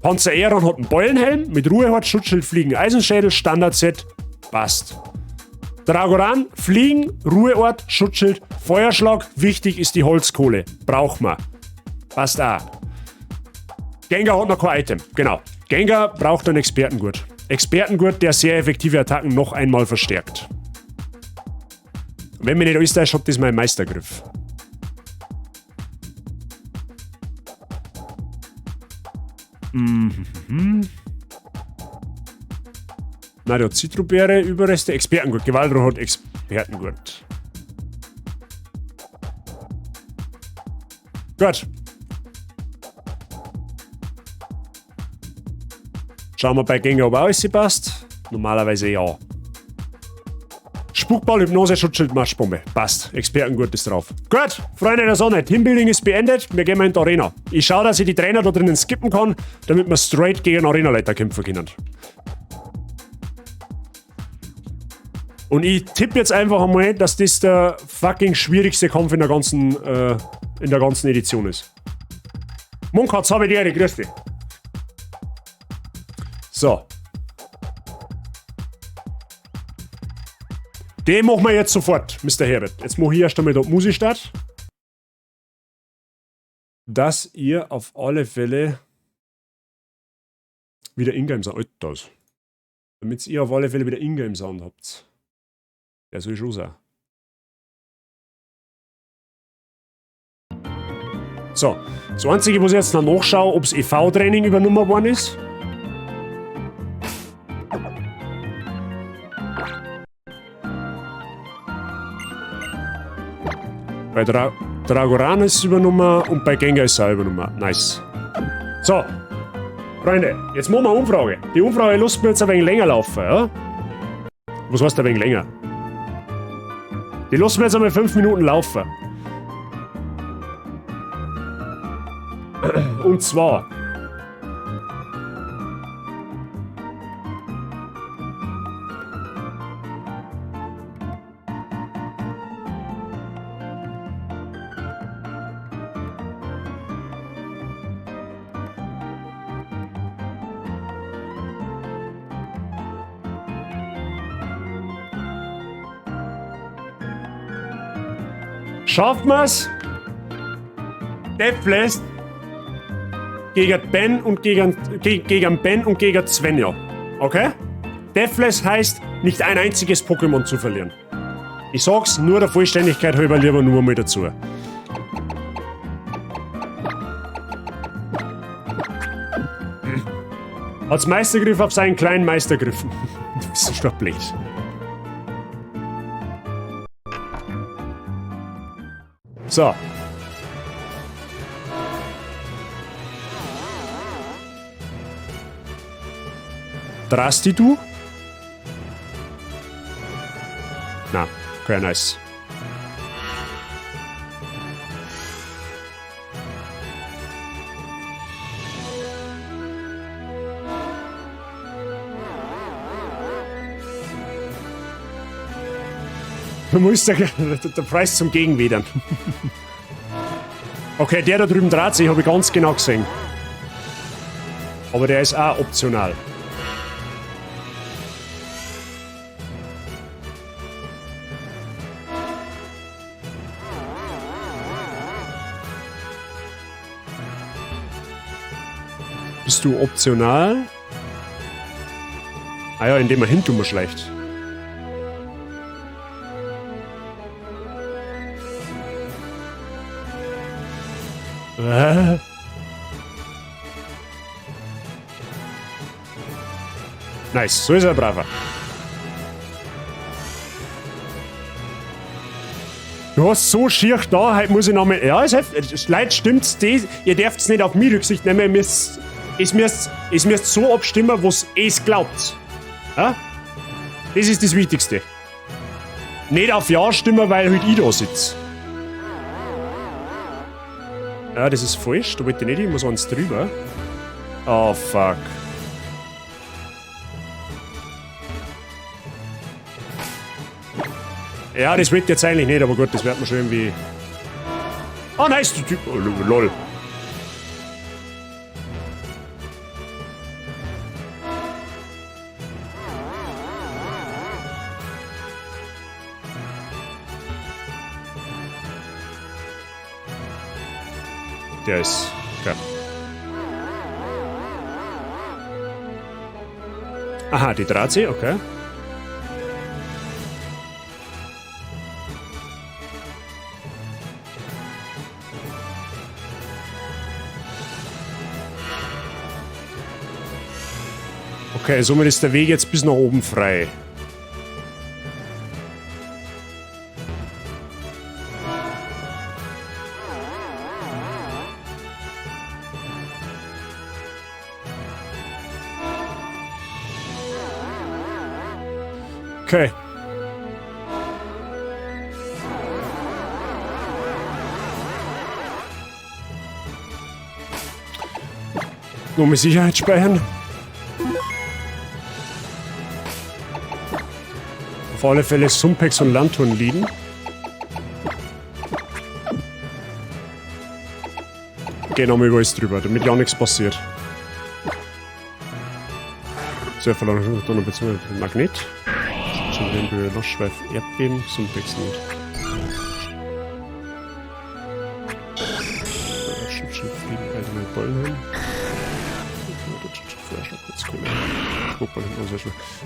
Panzer Aeron hat einen Beulenhelm mit Ruhehort, Schutzschild, Fliegen, Eisenschädel, Standard-Set, passt. Dragoran, Fliegen, Ruheort, Schutzschild, Feuerschlag, wichtig ist die Holzkohle, braucht man. Passt auch. Gengar hat noch kein Item, genau. Gengar braucht einen Expertengurt. Expertengurt, der sehr effektive Attacken noch einmal verstärkt. Wenn mich nicht alles täuscht, hat das mein Meistergriff. Mhm. Nein, der hat Zitrobeere, Überreste, Expertengurt. Gewaldro hat Expertengurt. Gut. Schauen wir bei Gengar, ob auch alles passt. Normalerweise ja. Spukball, Hypnose, Schutzschild, Marschbombe. Passt. Expertengurt ist drauf. Gut, Freunde der Sonne, Teambuilding ist beendet. Wir gehen mal in die Arena. Ich schaue, dass ich die Trainer da drinnen skippen kann, damit wir straight gegen Arenaleiter kämpfen können. Und ich tippe jetzt einfach einmal, dass das der fucking schwierigste Kampf in der ganzen Edition ist. Munkatz, habe ich die Ehre, grüß dich. So. Den machen wir jetzt sofort, Mister Herbert. Jetzt mach ich erst einmal da Musik start. Dass ihr auf alle Fälle wieder Ingame Sound. Alter. Damit ihr auf alle Fälle wieder Ingame Sound habt. Der soll schon sein. So, das Einzige, was ich jetzt noch nachschaue, ob's E V-Training übernommen worden ist. Bei Dragoran ist es übernommen und bei Gengar ist es auch übernommen. Nice. So, Freunde, jetzt machen wir eine Umfrage. Die Umfrage lässt mir jetzt ein wenig länger laufen, ja? Was heißt ein wenig länger? Die lassen wir jetzt einmal 5 Minuten laufen. Und zwar... Schaffen wir's? Deathless gegen Ben und gegen Ben und gegen Svenja. Okay? Deathless heißt, nicht ein einziges Pokémon zu verlieren. Ich sag's nur der Vollständigkeit halber lieber nur mal dazu. Als Meistergriff auf seinen kleinen Meistergriff. Du bist doch blöd. So. Drasti du? Na, okay, nice. Du musst der Preis zum Gegenwedern. Okay, der da drüben dreht sich, habe ich ganz genau gesehen. Aber der ist auch optional. Bist du optional? Ah ja, indem er hin tun wir schlecht. Nice, so ist er braver. Du hast so schier da, heute muss ich nochmal. Ja, es leid stimmt's, ihr dürft's nicht auf mich Rücksicht nehmen, ihr müsst, es müsst so abstimmen, was es glaubt. Ja? Das ist das Wichtigste. Nicht auf Ja stimmen, weil halt ich da sitze. Ja, das ist falsch, da wollte ich nicht, ich muss eins drüber. Oh, fuck. Ja, das wollte ich jetzt eigentlich nicht, aber gut, das wird man schon irgendwie... Oh, nice, du Typ. Oh, lol. Der ist... Okay. Aha, die dreht sich, okay. Okay, somit ist der Weg jetzt bis nach oben frei. Okay. Nur mit Sicherheit speichern. Auf alle Fälle Sumpex und Lanturn liegen. Geh nochmal über alles drüber, damit ja nichts passiert. Sehr verloren. Magnet. Losschweif, Erdbeben, Sumpex nicht.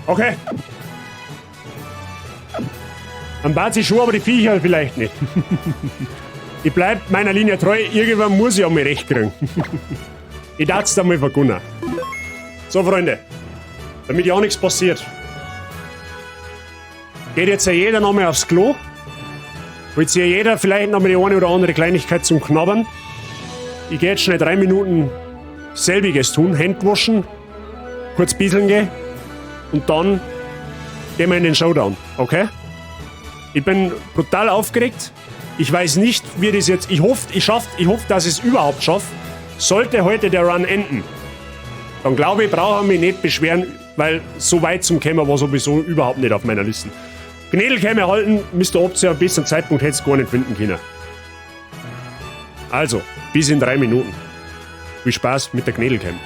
Okay. Am Bad sich schon, aber die Viecher vielleicht nicht. Ich bleib meiner Linie treu, irgendwann muss ich auch mal recht kriegen. Ich darf's da mal vergunnen. So, Freunde. Damit ja auch nichts passiert. Geht jetzt ja jeder nochmal aufs Klo. Wollt sich ja jeder vielleicht nochmal die eine oder andere Kleinigkeit zum Knabbern. Ich geh jetzt schnell 3 Minuten selbiges tun. Hände waschen, kurz bieseln gehen und dann gehen wir in den Showdown, okay? Ich bin brutal aufgeregt. Ich weiß nicht, wie das jetzt... Ich hoffe, dass ich es überhaupt schaffe. Sollte heute der Run enden, dann glaube ich, brauche ich mich nicht beschweren, weil so weit zum Kämmer war sowieso überhaupt nicht auf meiner Liste. Gnädelkämme halten, Mr. Option, am besten Zeitpunkt hätte es gar nicht finden können. Also, bis in 3 Minuten. Viel Spaß mit der Gnädelkämme.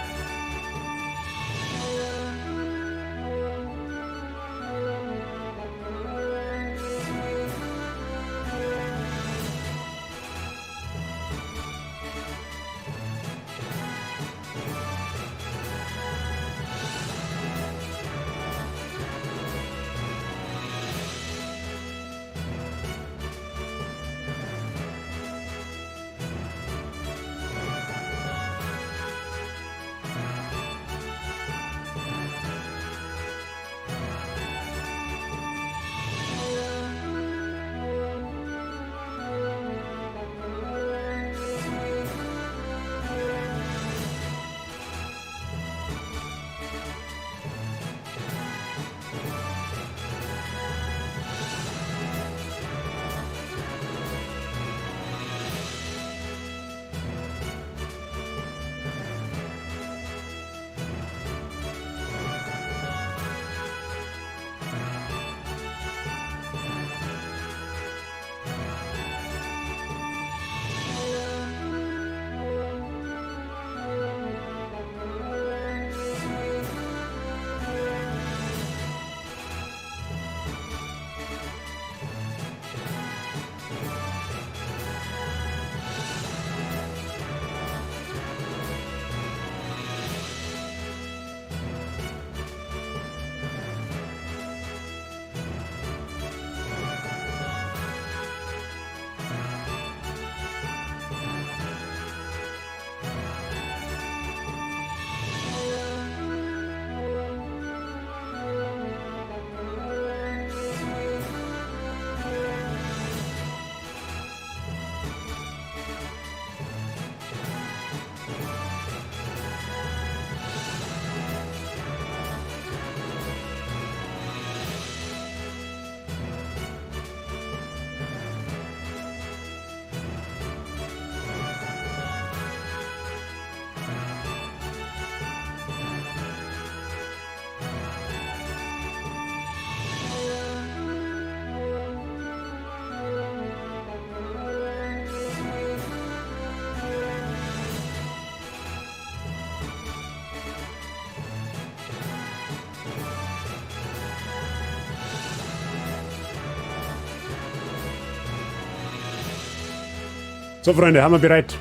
So, Freunde, haben wir bereit.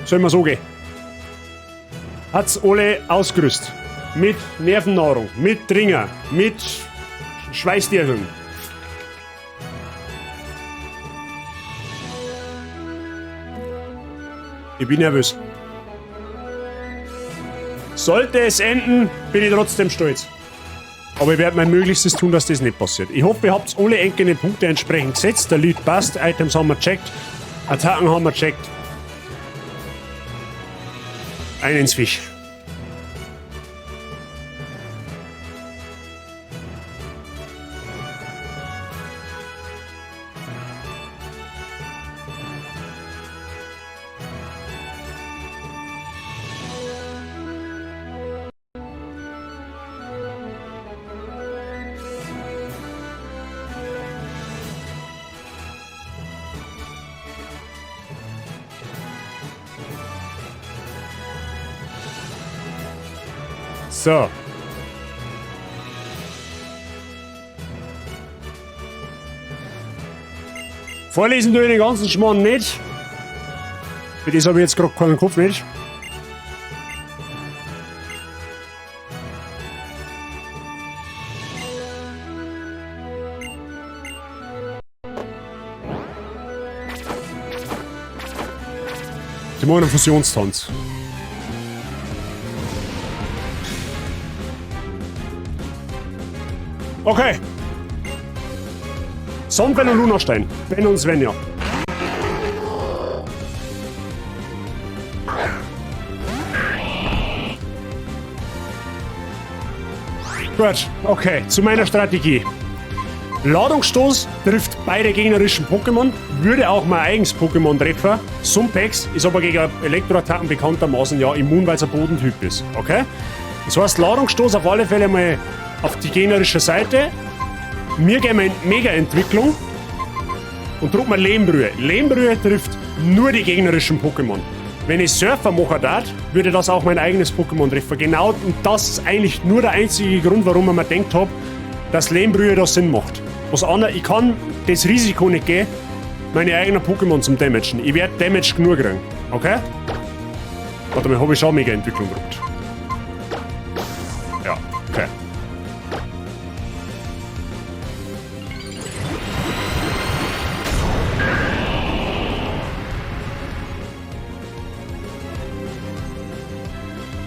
Sollen wir so gehen? Hat's alle ausgerüstet. Mit Nervennahrung, mit Dringer, mit Schweißtierchen. Ich bin nervös. Sollte es enden, bin ich trotzdem stolz. Aber ich werde mein Möglichstes tun, dass das nicht passiert. Ich hoffe, ihr habt alle enkene Punkte entsprechend gesetzt. Der Lead passt, Items haben wir gecheckt, Attacken haben wir gecheckt. Ein ins Fisch. So. Vorlesen tue ich den ganzen Schmarrn nicht. Für das habe ich jetzt gerade keinen Kopf nicht. Sie machen einen Fusionstanz. Okay. Sonnenbrenn und Lunastein. Ben und Svenja. Gut, okay, zu meiner Strategie. Ladungsstoß trifft beide gegnerischen Pokémon, würde auch mein eigenes Pokémon treffen. Sumpex ist aber gegen Elektroattacken bekanntermaßen ja immun, weil es ein Bodentyp ist. Okay? Das heißt, Ladungsstoß auf alle Fälle mal auf die gegnerische Seite. Wir gehen in Mega-Entwicklung und drucken mal Lehmbrühe. Lehmbrühe trifft nur die gegnerischen Pokémon. Wenn ich Surfer machen darf, würde das auch mein eigenes Pokémon treffen. Genau, und das ist eigentlich nur der einzige Grund, warum ich mir gedacht hab, dass Lehmbrühe da Sinn macht. Was anderes, ich kann das Risiko nicht gehen, meine eigenen Pokémon zum Damagen. Ich werde Damage genug kriegen. Okay? Warte mal, hab ich schon Mega-Entwicklung gedruckt. Ja, okay.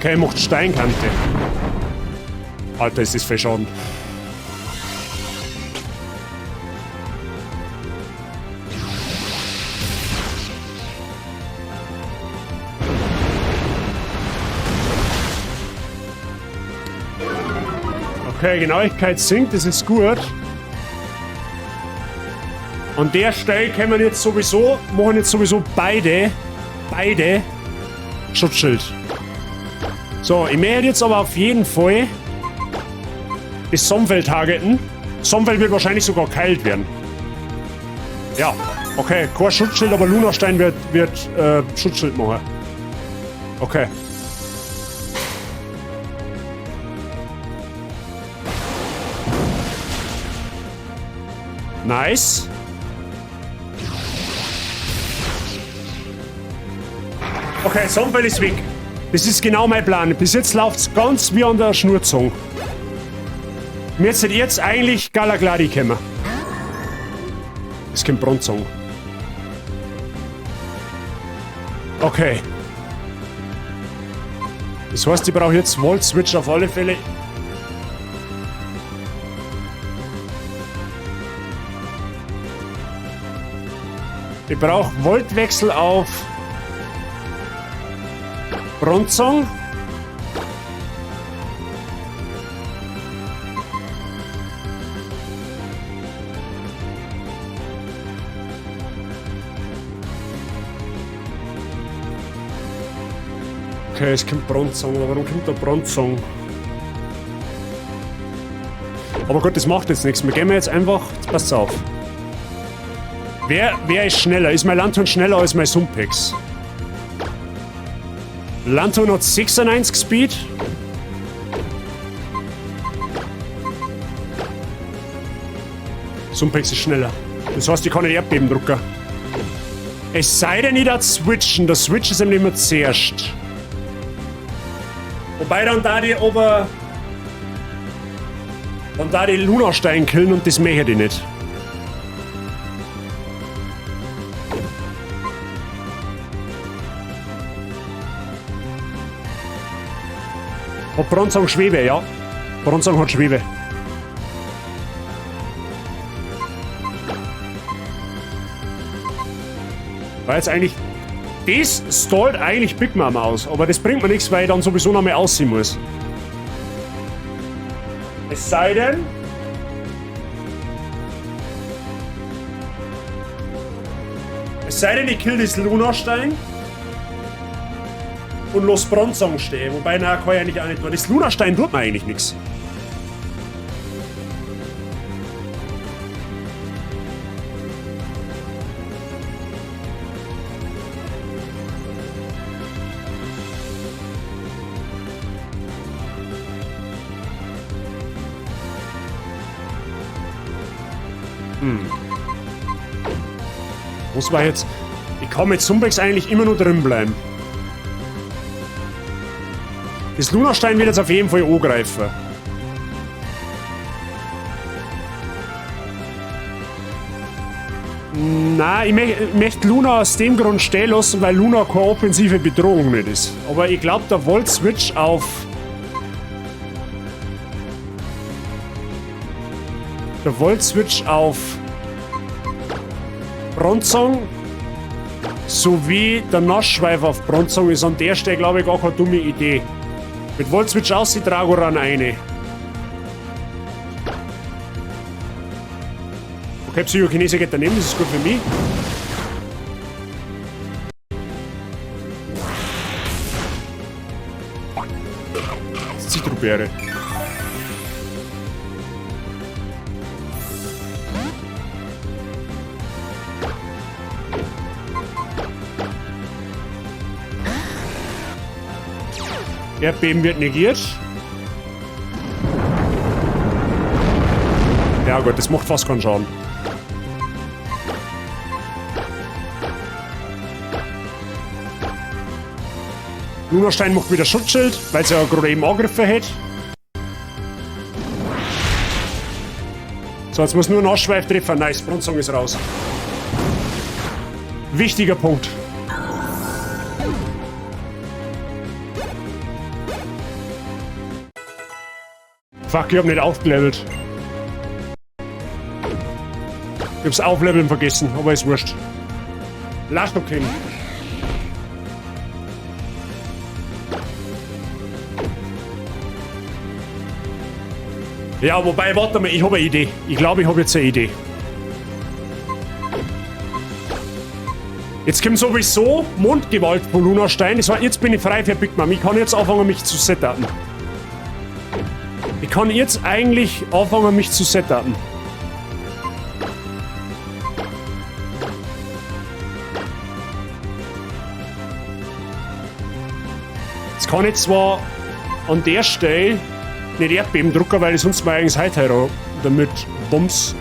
Okay, macht Steinkante. Alter, ist das viel Schaden. Okay, Genauigkeit sinkt, das ist gut. An der Stelle können wir jetzt sowieso, machen jetzt sowieso beide Schutzschild. So, ich möchte jetzt aber auf jeden Fall das Sonnenfeld targeten. Sonnenfeld wird wahrscheinlich sogar kalt werden. Ja, okay, kein Schutzschild, aber Lunastein wird Schutzschild machen. Okay. Nice. Okay, Sonnenfeld ist weg. Das ist genau mein Plan. Bis jetzt läuft's ganz wie an der Schnurzung. Mir ist jetzt eigentlich Galagladi gekommen. Es kommt Bronzong. Okay. Das heißt, ich brauche jetzt Volt Switch auf alle Fälle. Ich brauche Voltwechsel auf Bronzong. Okay, es kommt Bronzong. Aber warum kommt da Bronzong? Aber gut, das macht jetzt nichts. Wir gehen jetzt einfach... Jetzt passt auf. Wer ist schneller? Ist mein Lanturn schneller als mein Sumpex? Lanturn hat 96 Speed. Sumpex ist schneller. Das heißt, ich kann nicht Erdbeben drucken. Es sei denn, ich darf switchen. Der Switch ist nämlich immer zuerst. Wobei dann da die aber. Dann da die Lunastein killen und das möchte ich nicht. Hat Bronzong Schwebe, ja. Bronzong hat Schwebe. War jetzt eigentlich. Das stallt eigentlich Big Mom aus, aber das bringt mir nichts, weil ich dann sowieso noch mehr aussehen muss. Es sei denn. Es sei denn, ich kill das Lunastein und los Bronzong stehe. Wobei, na, kann ich eigentlich auch nicht. Das Lunastein tut mir eigentlich nichts. Muss man jetzt. Ich kann mit Zumbex eigentlich immer nur drin bleiben. Das Lunastein wird jetzt auf jeden Fall angreifen. Nein, ich möchte Luna aus dem Grund stehen lassen, weil Luna keine offensive Bedrohung nicht ist. Aber ich glaube, der Volt Switch auf. Der Volt Switch auf Bronzong sowie der Nassschweif auf Bronzong ist an der Stelle, glaube ich, auch keine dumme Idee. Mit Volt Switch aus die Dragoran eine. Okay, Psychokinese geht daneben, das ist gut für mich. Zitrusbeere. Erdbeben wird negiert. Ja gut, das macht fast keinen Schaden. Lunastein macht wieder Schutzschild, weil sie ja gerade eben angegriffen hat. So, jetzt muss nur ein Nassschweif treffen. Nice, Bronzong ist raus. Wichtiger Punkt. Fuck, ich hab nicht aufgelevelt. Ich hab's Aufleveln vergessen, aber ist wurscht. Lass doch hin. Ja, wobei, warte mal, ich hab eine Idee. Ich glaube, ich hab jetzt eine Idee. Jetzt kommt sowieso Mondgewalt von Lunastein. Das heißt, jetzt bin ich frei für Big Mom. Ich kann jetzt anfangen, mich zu setupen. Ich kann jetzt eigentlich anfangen, mich zu setupen. Jetzt kann ich zwar an der Stelle nicht Erdbeben drucken, weil ich sonst mein eigenes Hightail damit bums.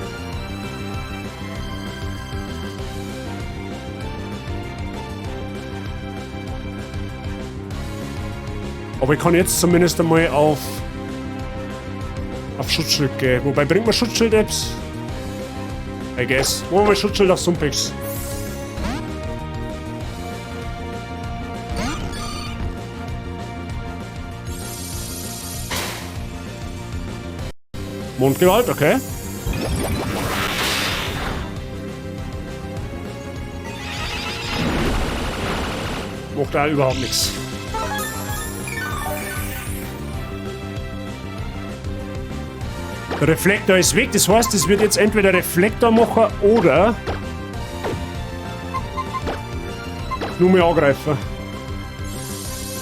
Aber ich kann jetzt zumindest einmal auf Schutzschild gehen. Wobei, bringt man Schutzschild-Apps? I guess. Machen wir mal Schutzschild auf Sumpex. Mondgewalt, okay. Macht da überhaupt nichts. Der Reflektor ist weg, das heißt, es wird jetzt entweder Reflektor machen oder nur mehr angreifen.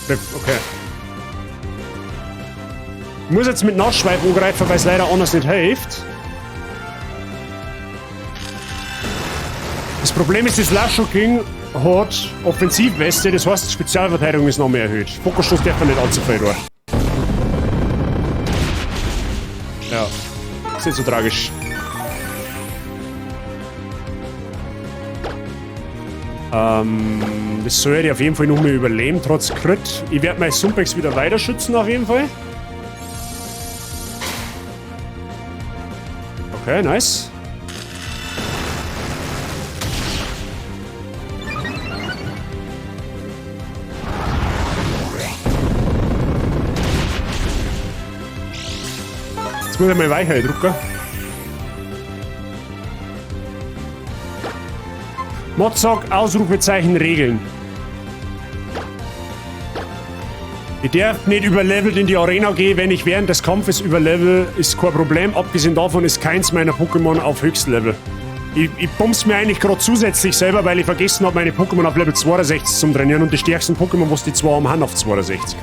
Okay. Ich muss jetzt mit Nassschweif angreifen, weil es leider anders nicht hilft. Das Problem ist, das Lasho King hat Offensivweste, das heißt, die Spezialverteidigung ist noch mehr erhöht. Fokusstoß darf man nicht allzu viel durch. Ja, ist nicht so tragisch. Das soll ich auf jeden Fall noch mal überleben, trotz Crit. Ich werde mein Sumpex wieder weiter schützen, auf jeden Fall. Okay, nice. Jetzt muss ich mal Weichheit drucken. Modsock, Ausrufezeichen, Regeln. Ich darf nicht überlevelt in die Arena gehen, wenn ich während des Kampfes überlevel, ist kein Problem. Abgesehen davon ist keins meiner Pokémon auf Höchstlevel. Ich pump's mir eigentlich gerade zusätzlich selber, weil ich vergessen habe, meine Pokémon auf Level 62 zum Trainieren und die stärksten Pokémon, was die zwei haben, haben auf 62.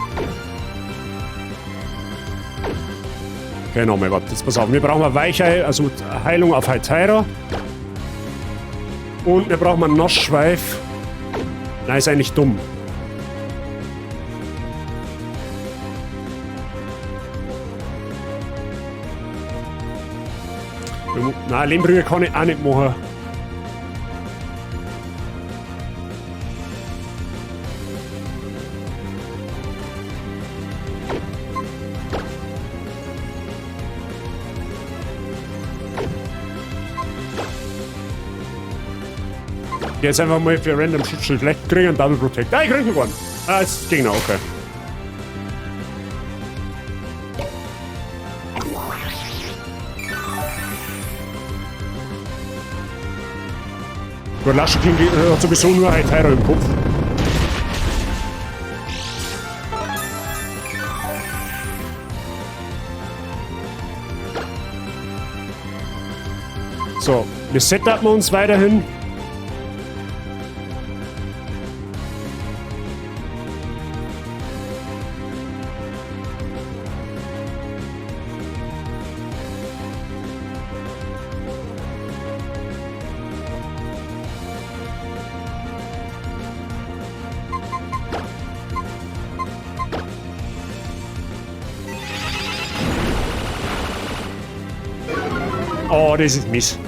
Okay, nochmal, warte, jetzt pass auf. Wir brauchen eine Weichei, also Heilung auf Heiteira. Und wir brauchen einen Nassschweif. Nein, ist eigentlich dumm. Nein, Lehmbrühe kann ich auch nicht machen. Jetzt einfach mal für random Schutzschild. Vielleicht kriege ich einen Double Protect. Ah, ich krieg einen. Ah, ist Gegner, okay. Gut, Laschoking hat sowieso nur Heiteira im Kopf. So, wir setupen uns weiterhin. Oh, das ist mies.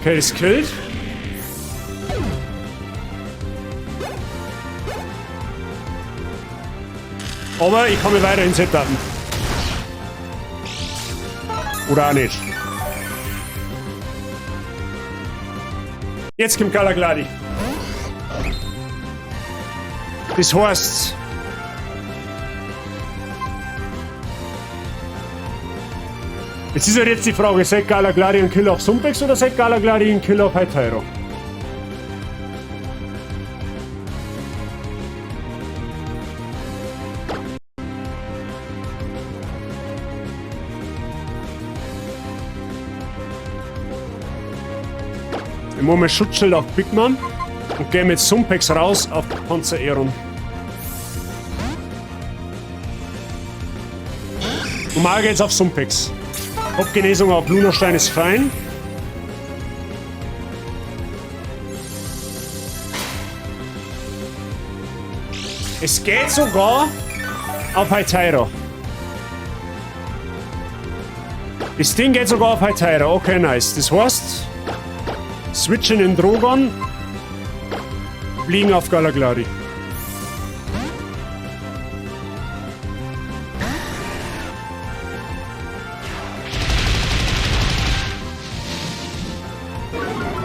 Okay, das killt. Aber ich kann mich weiterhin setupen. Oder auch nicht. Jetzt kommt Galagladi. Das heißt... Jetzt ist halt jetzt die Frage, sagt Galagladi einen Kill auf Sumpex oder sagt Galagladi einen Kill auf Heiteira? Ich mache mein Schutzschild auf Big Man und gehe mit Sumpex raus auf Panzer Aeron. Normal geht's auf Sumpex. Hauptgenesung auf Lunastein ist fein. Es geht sogar auf Heiteira. Das Ding geht sogar auf Heiteira. Okay, nice. Das heißt, switchen in Drogon, fliegen auf Galagladi.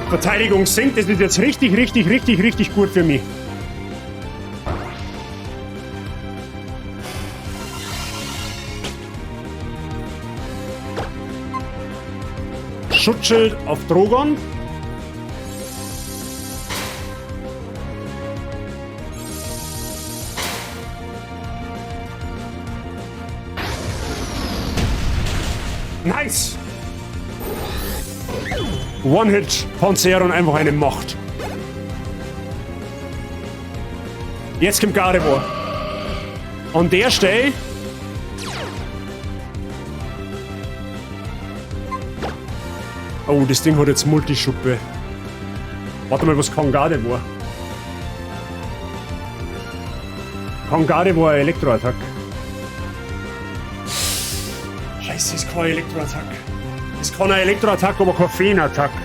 Verteidigung sinkt, das ist jetzt richtig, richtig, richtig, richtig gut für mich. Schutzschild auf Drogon. Nice! One-Hit, Panzer und einfach eine Macht. Jetzt kommt Gardevoir. An der Stelle... Oh, das Ding hat jetzt Multischuppe. Warte mal, was kann Gardevoir? Kann Gardevoir Elektroattack? Scheiße, ist keine Elektroattack. Das kann eine Elektroattacke, aber keine Feenattacke.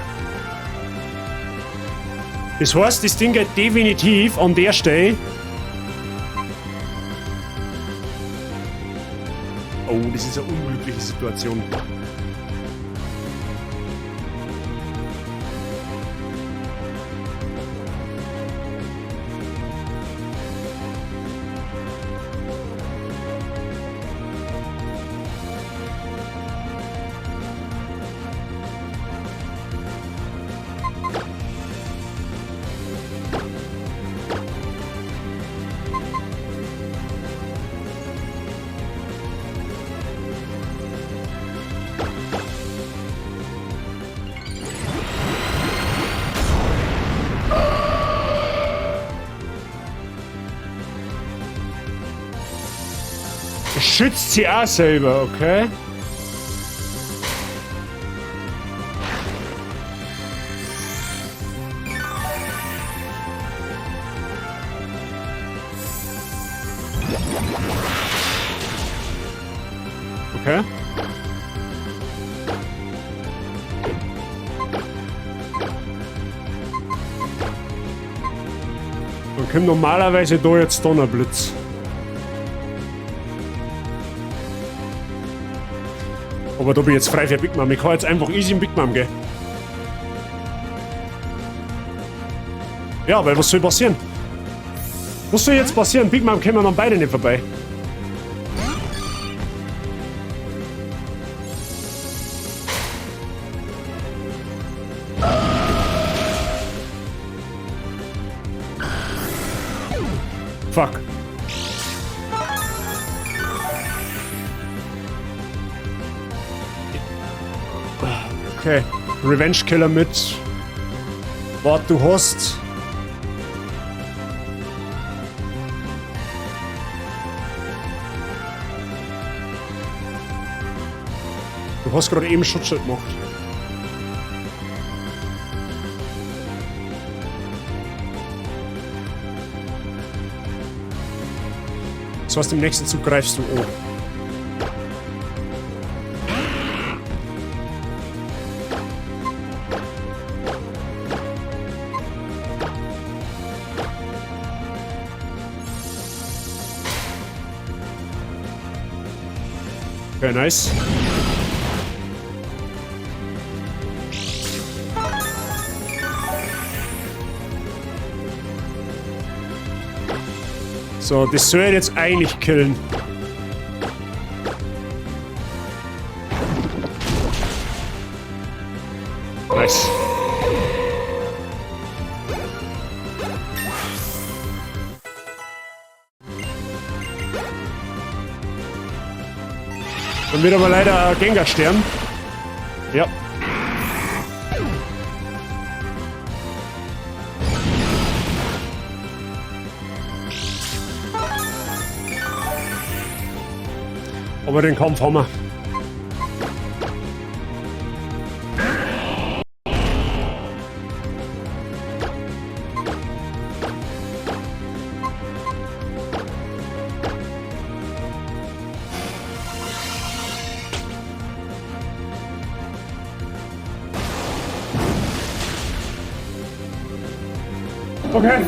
Das heißt, das Ding geht definitiv an der Stelle. Oh, das ist eine unglückliche Situation. Schützt sie auch selber, okay? Okay. Dann kommt normalerweise da jetzt Donnerblitz. Aber da bin ich jetzt frei für Big Mom. Ich kann jetzt einfach easy in Big Mom gehen. Ja, weil was soll passieren? Was soll jetzt passieren? Big Mom kommen dann beide nicht vorbei. Fuck. Okay, Revenge Killer mit. Was du hast. Du hast gerade eben Schutzschild gemacht. Das heißt, im nächsten Zug greifst du an. Okay, nice. So, das soll jetzt eigentlich killen. Nice. Dann wird aber leider Gengar sterben. Ja. Aber den Kampf haben wir. Okay.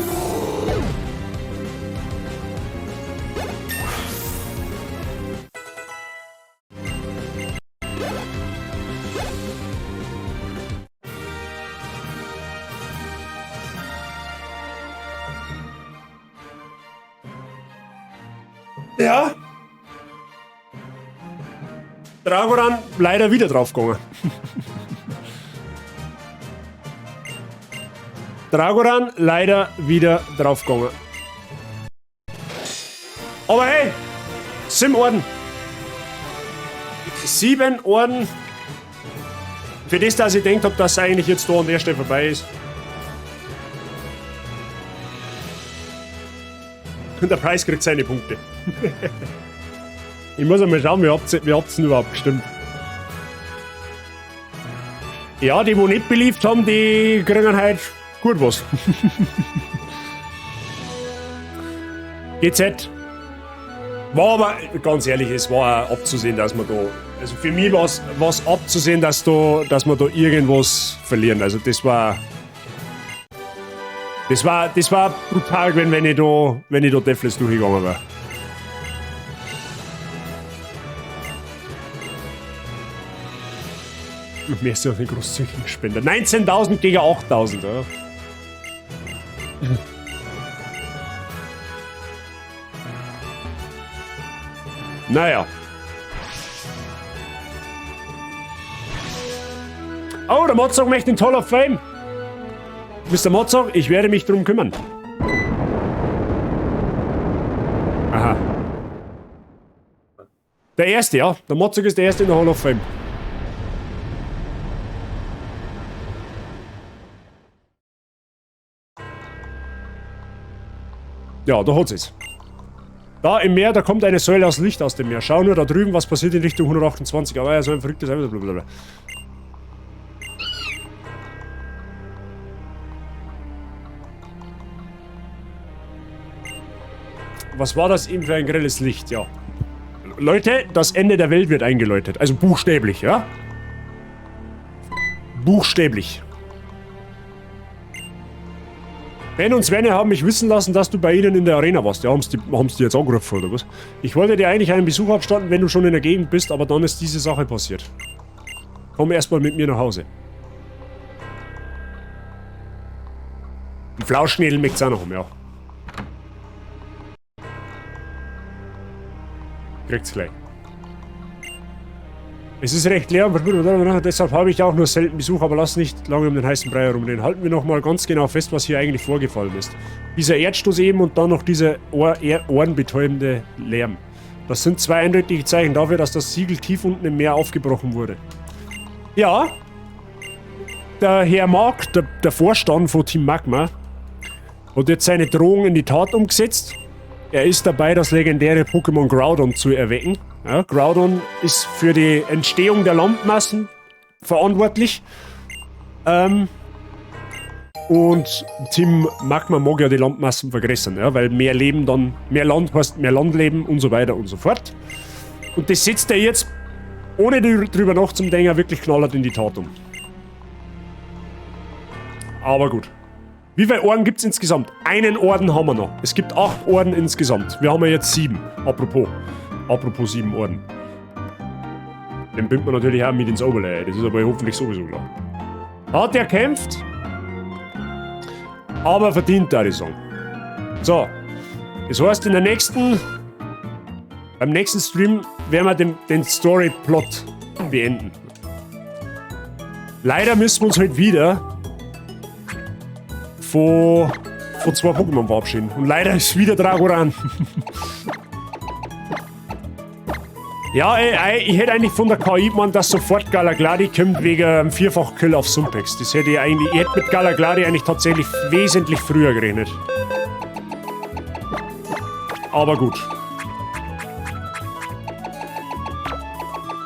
Ja. Dragoran leider wieder draufgegangen. Dragoran leider wieder draufgegangen. Aber hey, 7 Orden. 7 Orden. Für das, dass ich gedacht hab, dass es eigentlich jetzt da an der Stelle vorbei ist. Und der Preis kriegt seine Punkte. Ich muss einmal schauen, wie habt's denn überhaupt gestimmt. Ja, die, die nicht beliebt haben, die kriegen halt gut was. GZ. War aber, ganz ehrlich, es war auch abzusehen, dass wir da Also für mich war es abzusehen, dass wir da irgendwas verlieren. Also das war brutal gewesen, wenn ich da Deathless durchgegangen wäre. Mehr so einen großzügigen Spender. 19.000 gegen 8.000, ja. Naja. Oh, der Mozart möchte den Hall of Fame. Mr. Mozart, ich werde mich drum kümmern. Aha. Der Erste, ja. Der Mozart ist der Erste in der Hall of Fame. Ja, da hat's es. Da im Meer, da kommt eine Säule aus Licht aus dem Meer. Schau nur da drüben, was passiert in Richtung 128. Aber ja, so ein verrücktes... Blablabla. Was war das eben für ein grelles Licht? Ja. Leute, das Ende der Welt wird eingeläutet. Also buchstäblich, ja? Buchstäblich. Ben und Svenne haben mich wissen lassen, dass du bei ihnen in der Arena warst. Ja, haben's die jetzt angerufen, oder was? Ich wollte dir eigentlich einen Besuch abstatten, wenn du schon in der Gegend bist, aber dann ist diese Sache passiert. Komm erstmal mit mir nach Hause. Ein Flauschnädel möcht's auch noch haben, ja. Kriegt's gleich. Es ist recht leer, deshalb habe ich auch nur selten Besuch, aber lass nicht lange um den heißen Brei herumreden. Halten wir nochmal ganz genau fest, was hier eigentlich vorgefallen ist. Dieser Erdstoß eben und dann noch dieser ohrenbetäubende Lärm. Das sind zwei eindeutige Zeichen dafür, dass das Siegel tief unten im Meer aufgebrochen wurde. Ja, der Herr Mark, der Vorstand von Team Magma, hat jetzt seine Drohung in die Tat umgesetzt. Er ist dabei, das legendäre Pokémon Groudon zu erwecken. Ja, Groudon ist für die Entstehung der Landmassen verantwortlich. Und Team Magma mag ja die Landmassen vergrößern, ja, weil mehr Leben dann, mehr Land heißt mehr Landleben und so weiter und so fort. Und das setzt er jetzt, ohne drüber nachzudenken, wirklich knallhart in die Tat um. Aber gut. Wie viele Orden gibt es insgesamt? Einen Orden haben wir noch. Es gibt 8 Orden insgesamt. Wir haben ja jetzt 7. Apropos 7 Orden. Den bindet man natürlich auch mit ins Overlay. Das ist aber hoffentlich sowieso klar. Hat er kämpft? Aber verdient, da die Song. So. Das heißt, in der nächsten... Beim nächsten Stream werden wir den Story-Plot beenden. Leider müssen wir uns halt wieder von 2 Pokémon verabschieden. Und leider ist wieder Dragoran. Ja, ey, ich hätte eigentlich von der KI gemeint, dass sofort Galagladi kommt wegen einem Vierfach-Kill auf Sumpex. Das hätte ich eigentlich... Ich hätte mit Galagladi eigentlich tatsächlich wesentlich früher gerechnet. Aber gut.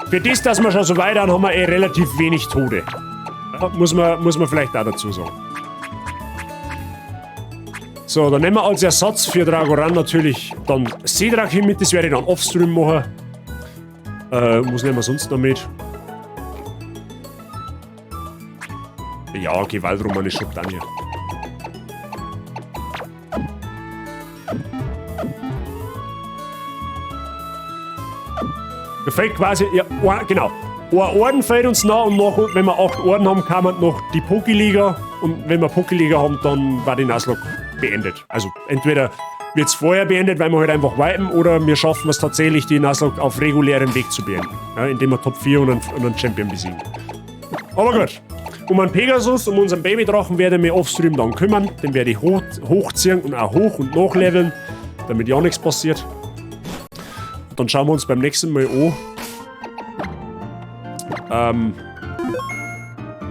Für das, dass wir schon so weit sind, haben wir eh relativ wenig Tode. Ja, muss man vielleicht auch dazu sagen. So, dann nehmen wir als Ersatz für Dragoran natürlich dann Seedrache mit. Das werde ich dann offstream machen. Was nehmen wir sonst noch mit? Ja, Gewaltroman ist schon dann hier. Da fehlt quasi, ja, genau. Ein Orden fehlt uns noch und noch, wenn wir 8 Orden haben, kann man noch die Pokéliga. Und wenn wir Pokéliga haben, dann war die Nuzlocke beendet. Also entweder wird es vorher beendet, weil wir halt einfach wipen, oder wir schaffen es tatsächlich, die Nuzlocke auf regulärem Weg zu beenden. Ja, indem wir Top 4 und einen Champion besiegen. Aber gut. Um einen Pegasus, um unseren Babydrachen werde ich mich offstream dann kümmern. Den werde ich hochziehen und auch hoch- und nachleveln, damit ja nichts passiert. Und dann schauen wir uns beim nächsten Mal an,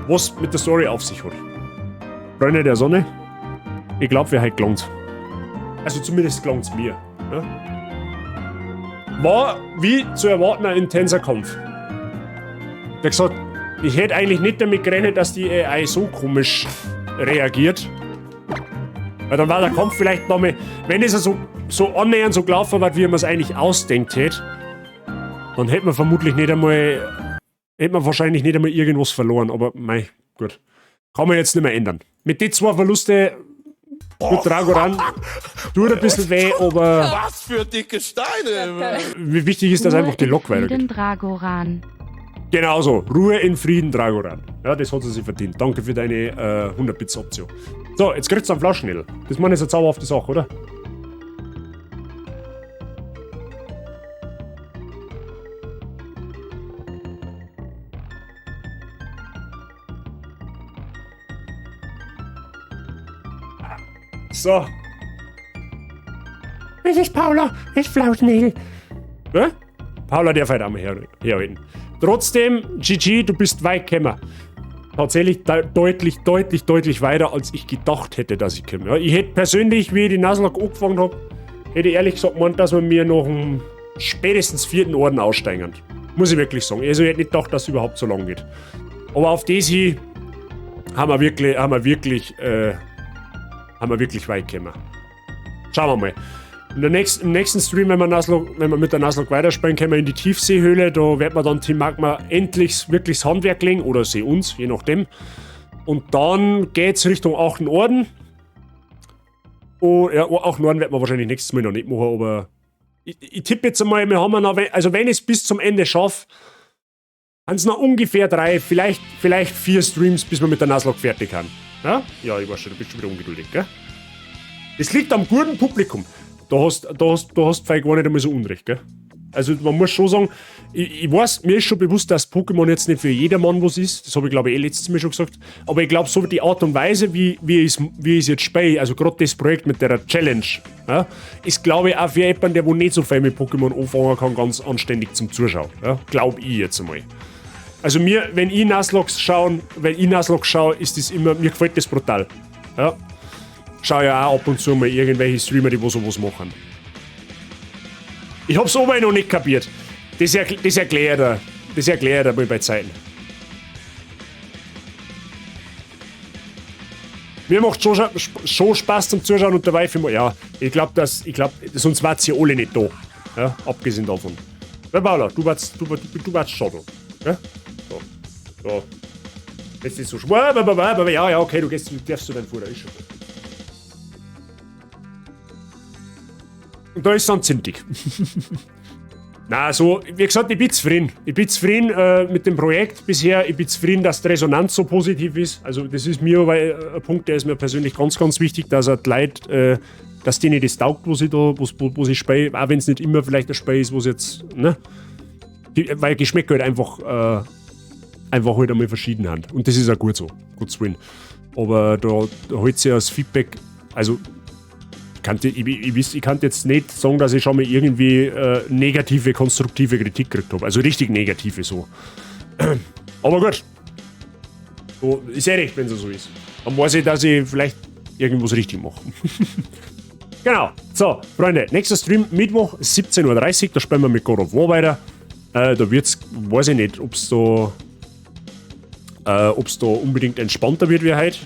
was mit der Story auf sich hat. Freunde der Sonne, ich glaube, wir haben gelangt. Also zumindest gelangt's mir. Ja? War, wie zu erwarten, ein intenser Kampf. Wie gesagt, ich hätte eigentlich nicht damit gerechnet, dass die AI so komisch reagiert. Weil dann war der Kampf vielleicht nochmal, wenn es so annähernd so gelaufen war, wie man es eigentlich ausdenkt hätte, Dann hätten wir vermutlich nicht einmal, hätten wir wahrscheinlich nicht einmal irgendwas verloren, aber mei, gut. Kann man jetzt nicht mehr ändern. Mit den zwei Verluste, gut, Dragoran, tut ein bisschen weh, aber Was für dicke Steine. Wichtig ist, dass Ruhe einfach die in Lok weitergeht. Frieden, Dragoran. Genau so. Ruhe in Frieden, Dragoran. Ja, das hat sie sich verdient. Danke für deine 100 Bits Option. So, jetzt kriegst du einen Flaschenedel. Das meine ist eine zauberhafte Sache, oder? So. Es ist Paula, es ist Flauschnägel. Hä? Paula darf heute auch mal herhalten. Trotzdem, GG, du bist weit gekommen. Tatsächlich deutlich, deutlich, deutlich weiter, als ich gedacht hätte, dass ich komme. Ja, ich hätte persönlich, wie ich die Nuzlocke angefangen hab, hätte ich ehrlich gesagt gemeint, dass wir mir noch einen spätestens 4. Orden aussteigen. Muss ich wirklich sagen. Also ich hätte nicht gedacht, dass es überhaupt so lang geht. Aber auf das hier haben wir wirklich weit gekommen. Schauen wir mal. Im nächsten Stream, wenn wir mit der Nuzlocke weiterspielen, kommen wir in die Tiefseehöhle. Da wird man dann Team Magma endlich wirklich das Handwerk legen. Oder sie uns, je nachdem. Und dann geht's Richtung 8. Orden. Oh, ja, 8. Orden wird man wahrscheinlich nächstes Mal noch nicht machen, aber ich tippe jetzt einmal, wir haben ja noch, also wenn ich's bis zum Ende schaffe, sind's noch ungefähr 3, vielleicht 4 Streams, bis wir mit der Nuzlocke fertig sind. Ja? Ja, ich weiß schon, du bist schon wieder ungeduldig, gell? Das liegt am guten Publikum. Da hast du vielleicht gar nicht einmal so Unrecht, gell? Also man muss schon sagen, ich weiß, mir ist schon bewusst, dass Pokémon jetzt nicht für jedermann was ist. Das habe ich, glaube ich, eh letztes Mal schon gesagt. Aber ich glaube, so die Art und Weise, wie ich's jetzt spiele, also grad das Projekt mit der Challenge, ja, ist, glaube ich, auch für jemanden, der wo nicht so viel mit Pokémon anfangen kann, ganz anständig zum Zuschauen. Ja? Glaub ich jetzt einmal. Also mir, wenn ich Nuzlocke schauen, wenn ich Nuzlocke schaue, ist das immer, mir gefällt das brutal. Ja? Schau ja auch ab und zu mal irgendwelche Streamer, die wo sowas machen. Ich hab's aber noch nicht kapiert. Das erklärt er mal bei Zeiten. Mir macht schon Spaß zum Zuschauen und dabei für mich. Ja, ich glaub, sonst wart ihr alle nicht da. Ja, abgesehen davon. Ja, Paula, du warst schon da. Ja? So. So. Jetzt ist so schwer, aber ja, ja, okay, du darfst zu deinem Futter, ist schon gut. Und da ist es dann zimtig. Na, so, wie gesagt, ich bin zufrieden. Ich bin zufrieden mit dem Projekt bisher. Ich bin zufrieden, dass die Resonanz so positiv ist. Also das ist mir weil ein Punkt, der ist mir persönlich ganz, ganz wichtig, dass auch die Leute, dass denen das taugt, was ich da, was, wo, wo ich spiele, auch wenn's nicht immer vielleicht ein Spiel ist, was jetzt, ne? Die, weil Geschmäcker halt einfach halt einmal verschieden haben. Und das ist auch gut so, Gottes Willen. Aber da holt sich das Feedback, also kann, ich, ich, ich, ich kann jetzt nicht sagen, dass ich schon mal irgendwie negative, konstruktive Kritik gekriegt hab. Also richtig negative so. Aber gut. So, ist eh recht, wenn's so ist. Dann weiß ich, dass ich vielleicht irgendwas richtig mache. Genau. So, Freunde, nächster Stream Mittwoch, 17:30 Uhr. Da spielen wir mit God of War weiter. Da wird's, weiß ich nicht, ob's da unbedingt entspannter wird wie heute.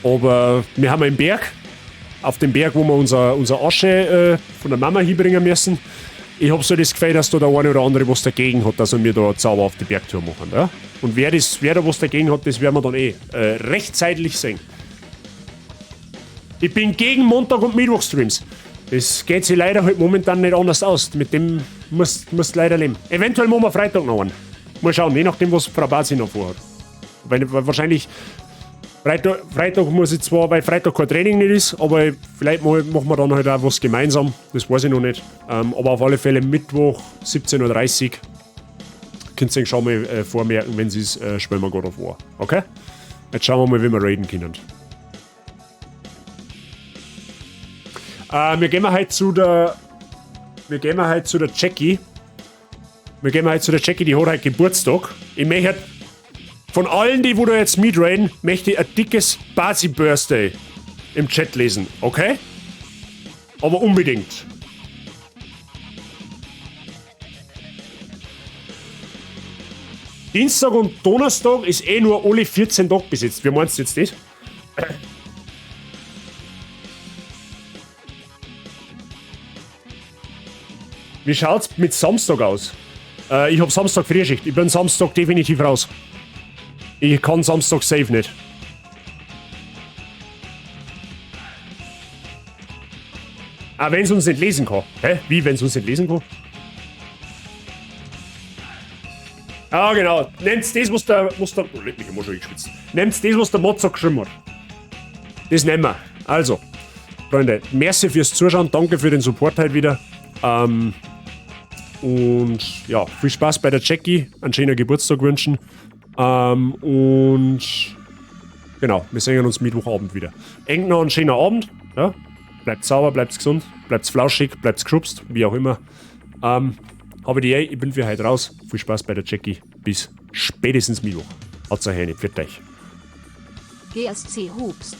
Aber wir haben einen Berg, auf dem Berg, wo wir unser Asche von der Mama hinbringen müssen. Ich hab so das Gefühl, dass da der eine oder andere was dagegen hat, dass wir da einen Zauber auf die Bergtour machen. Ja? Und wer da was dagegen hat, das werden wir dann eh rechtzeitig sehen. Ich bin gegen Montag- und Mittwoch-Streams. Das geht sich leider halt momentan nicht anders aus. Mit dem musst leider leben. Eventuell machen wir Freitag noch einen. Mal schauen, je nachdem, was Frau Bazi noch vorhat. Weil wahrscheinlich Freitag muss ich zwar, weil Freitag kein Training nicht ist, aber vielleicht machen wir dann halt auch was gemeinsam. Das weiß ich noch nicht. Aber auf alle Fälle Mittwoch 17:30 Uhr. Könnt ihr euch schon mal vormerken, wenn sie es spielen wir God of War. Okay? Jetzt schauen wir mal, wie wir raiden können. Wir gehen halt zu der. Wir gehen halt zu der Jackie. Wir gehen halt zu der Jackie, die hat heute Geburtstag. Ich möchte von allen, die wo da jetzt mitraiden, möchte ich ein dickes Bazi Birthday im Chat lesen, okay? Aber unbedingt. Dienstag und Donnerstag ist eh nur alle 14 Tage besetzt. Wie meinst du jetzt das? Wie schaut's mit Samstag aus? Ich hab Samstag Frühschicht. Ich bin Samstag definitiv raus. Ich kann Samstag safe nicht. Ah, wenn es uns nicht lesen kann. Hä? Wie, wenn es uns nicht lesen kann? Ah, genau. Nehmt das, was der. Was der oh, leck mich, ich hab schon eingeschwitzt. Nehmt das, was der Mozart geschrieben hat. Das nehmen wir. Also, Freunde, merci fürs Zuschauen. Danke für den Support heute wieder. Und ja, viel Spaß bei der Jackie. Einen schönen Geburtstag wünschen. Und genau, wir sehen uns Mittwochabend wieder. Enk noch einen schönen Abend. Ja? Bleibt sauber, bleibt gesund, bleibt flauschig, bleibt geschubst, wie auch immer. Habe die Ehre, ich bin für heute raus. Viel Spaß bei der Jackie. Bis spätestens Mittwoch. Hat's euch eine. Pfiat euch. GSC Hubst.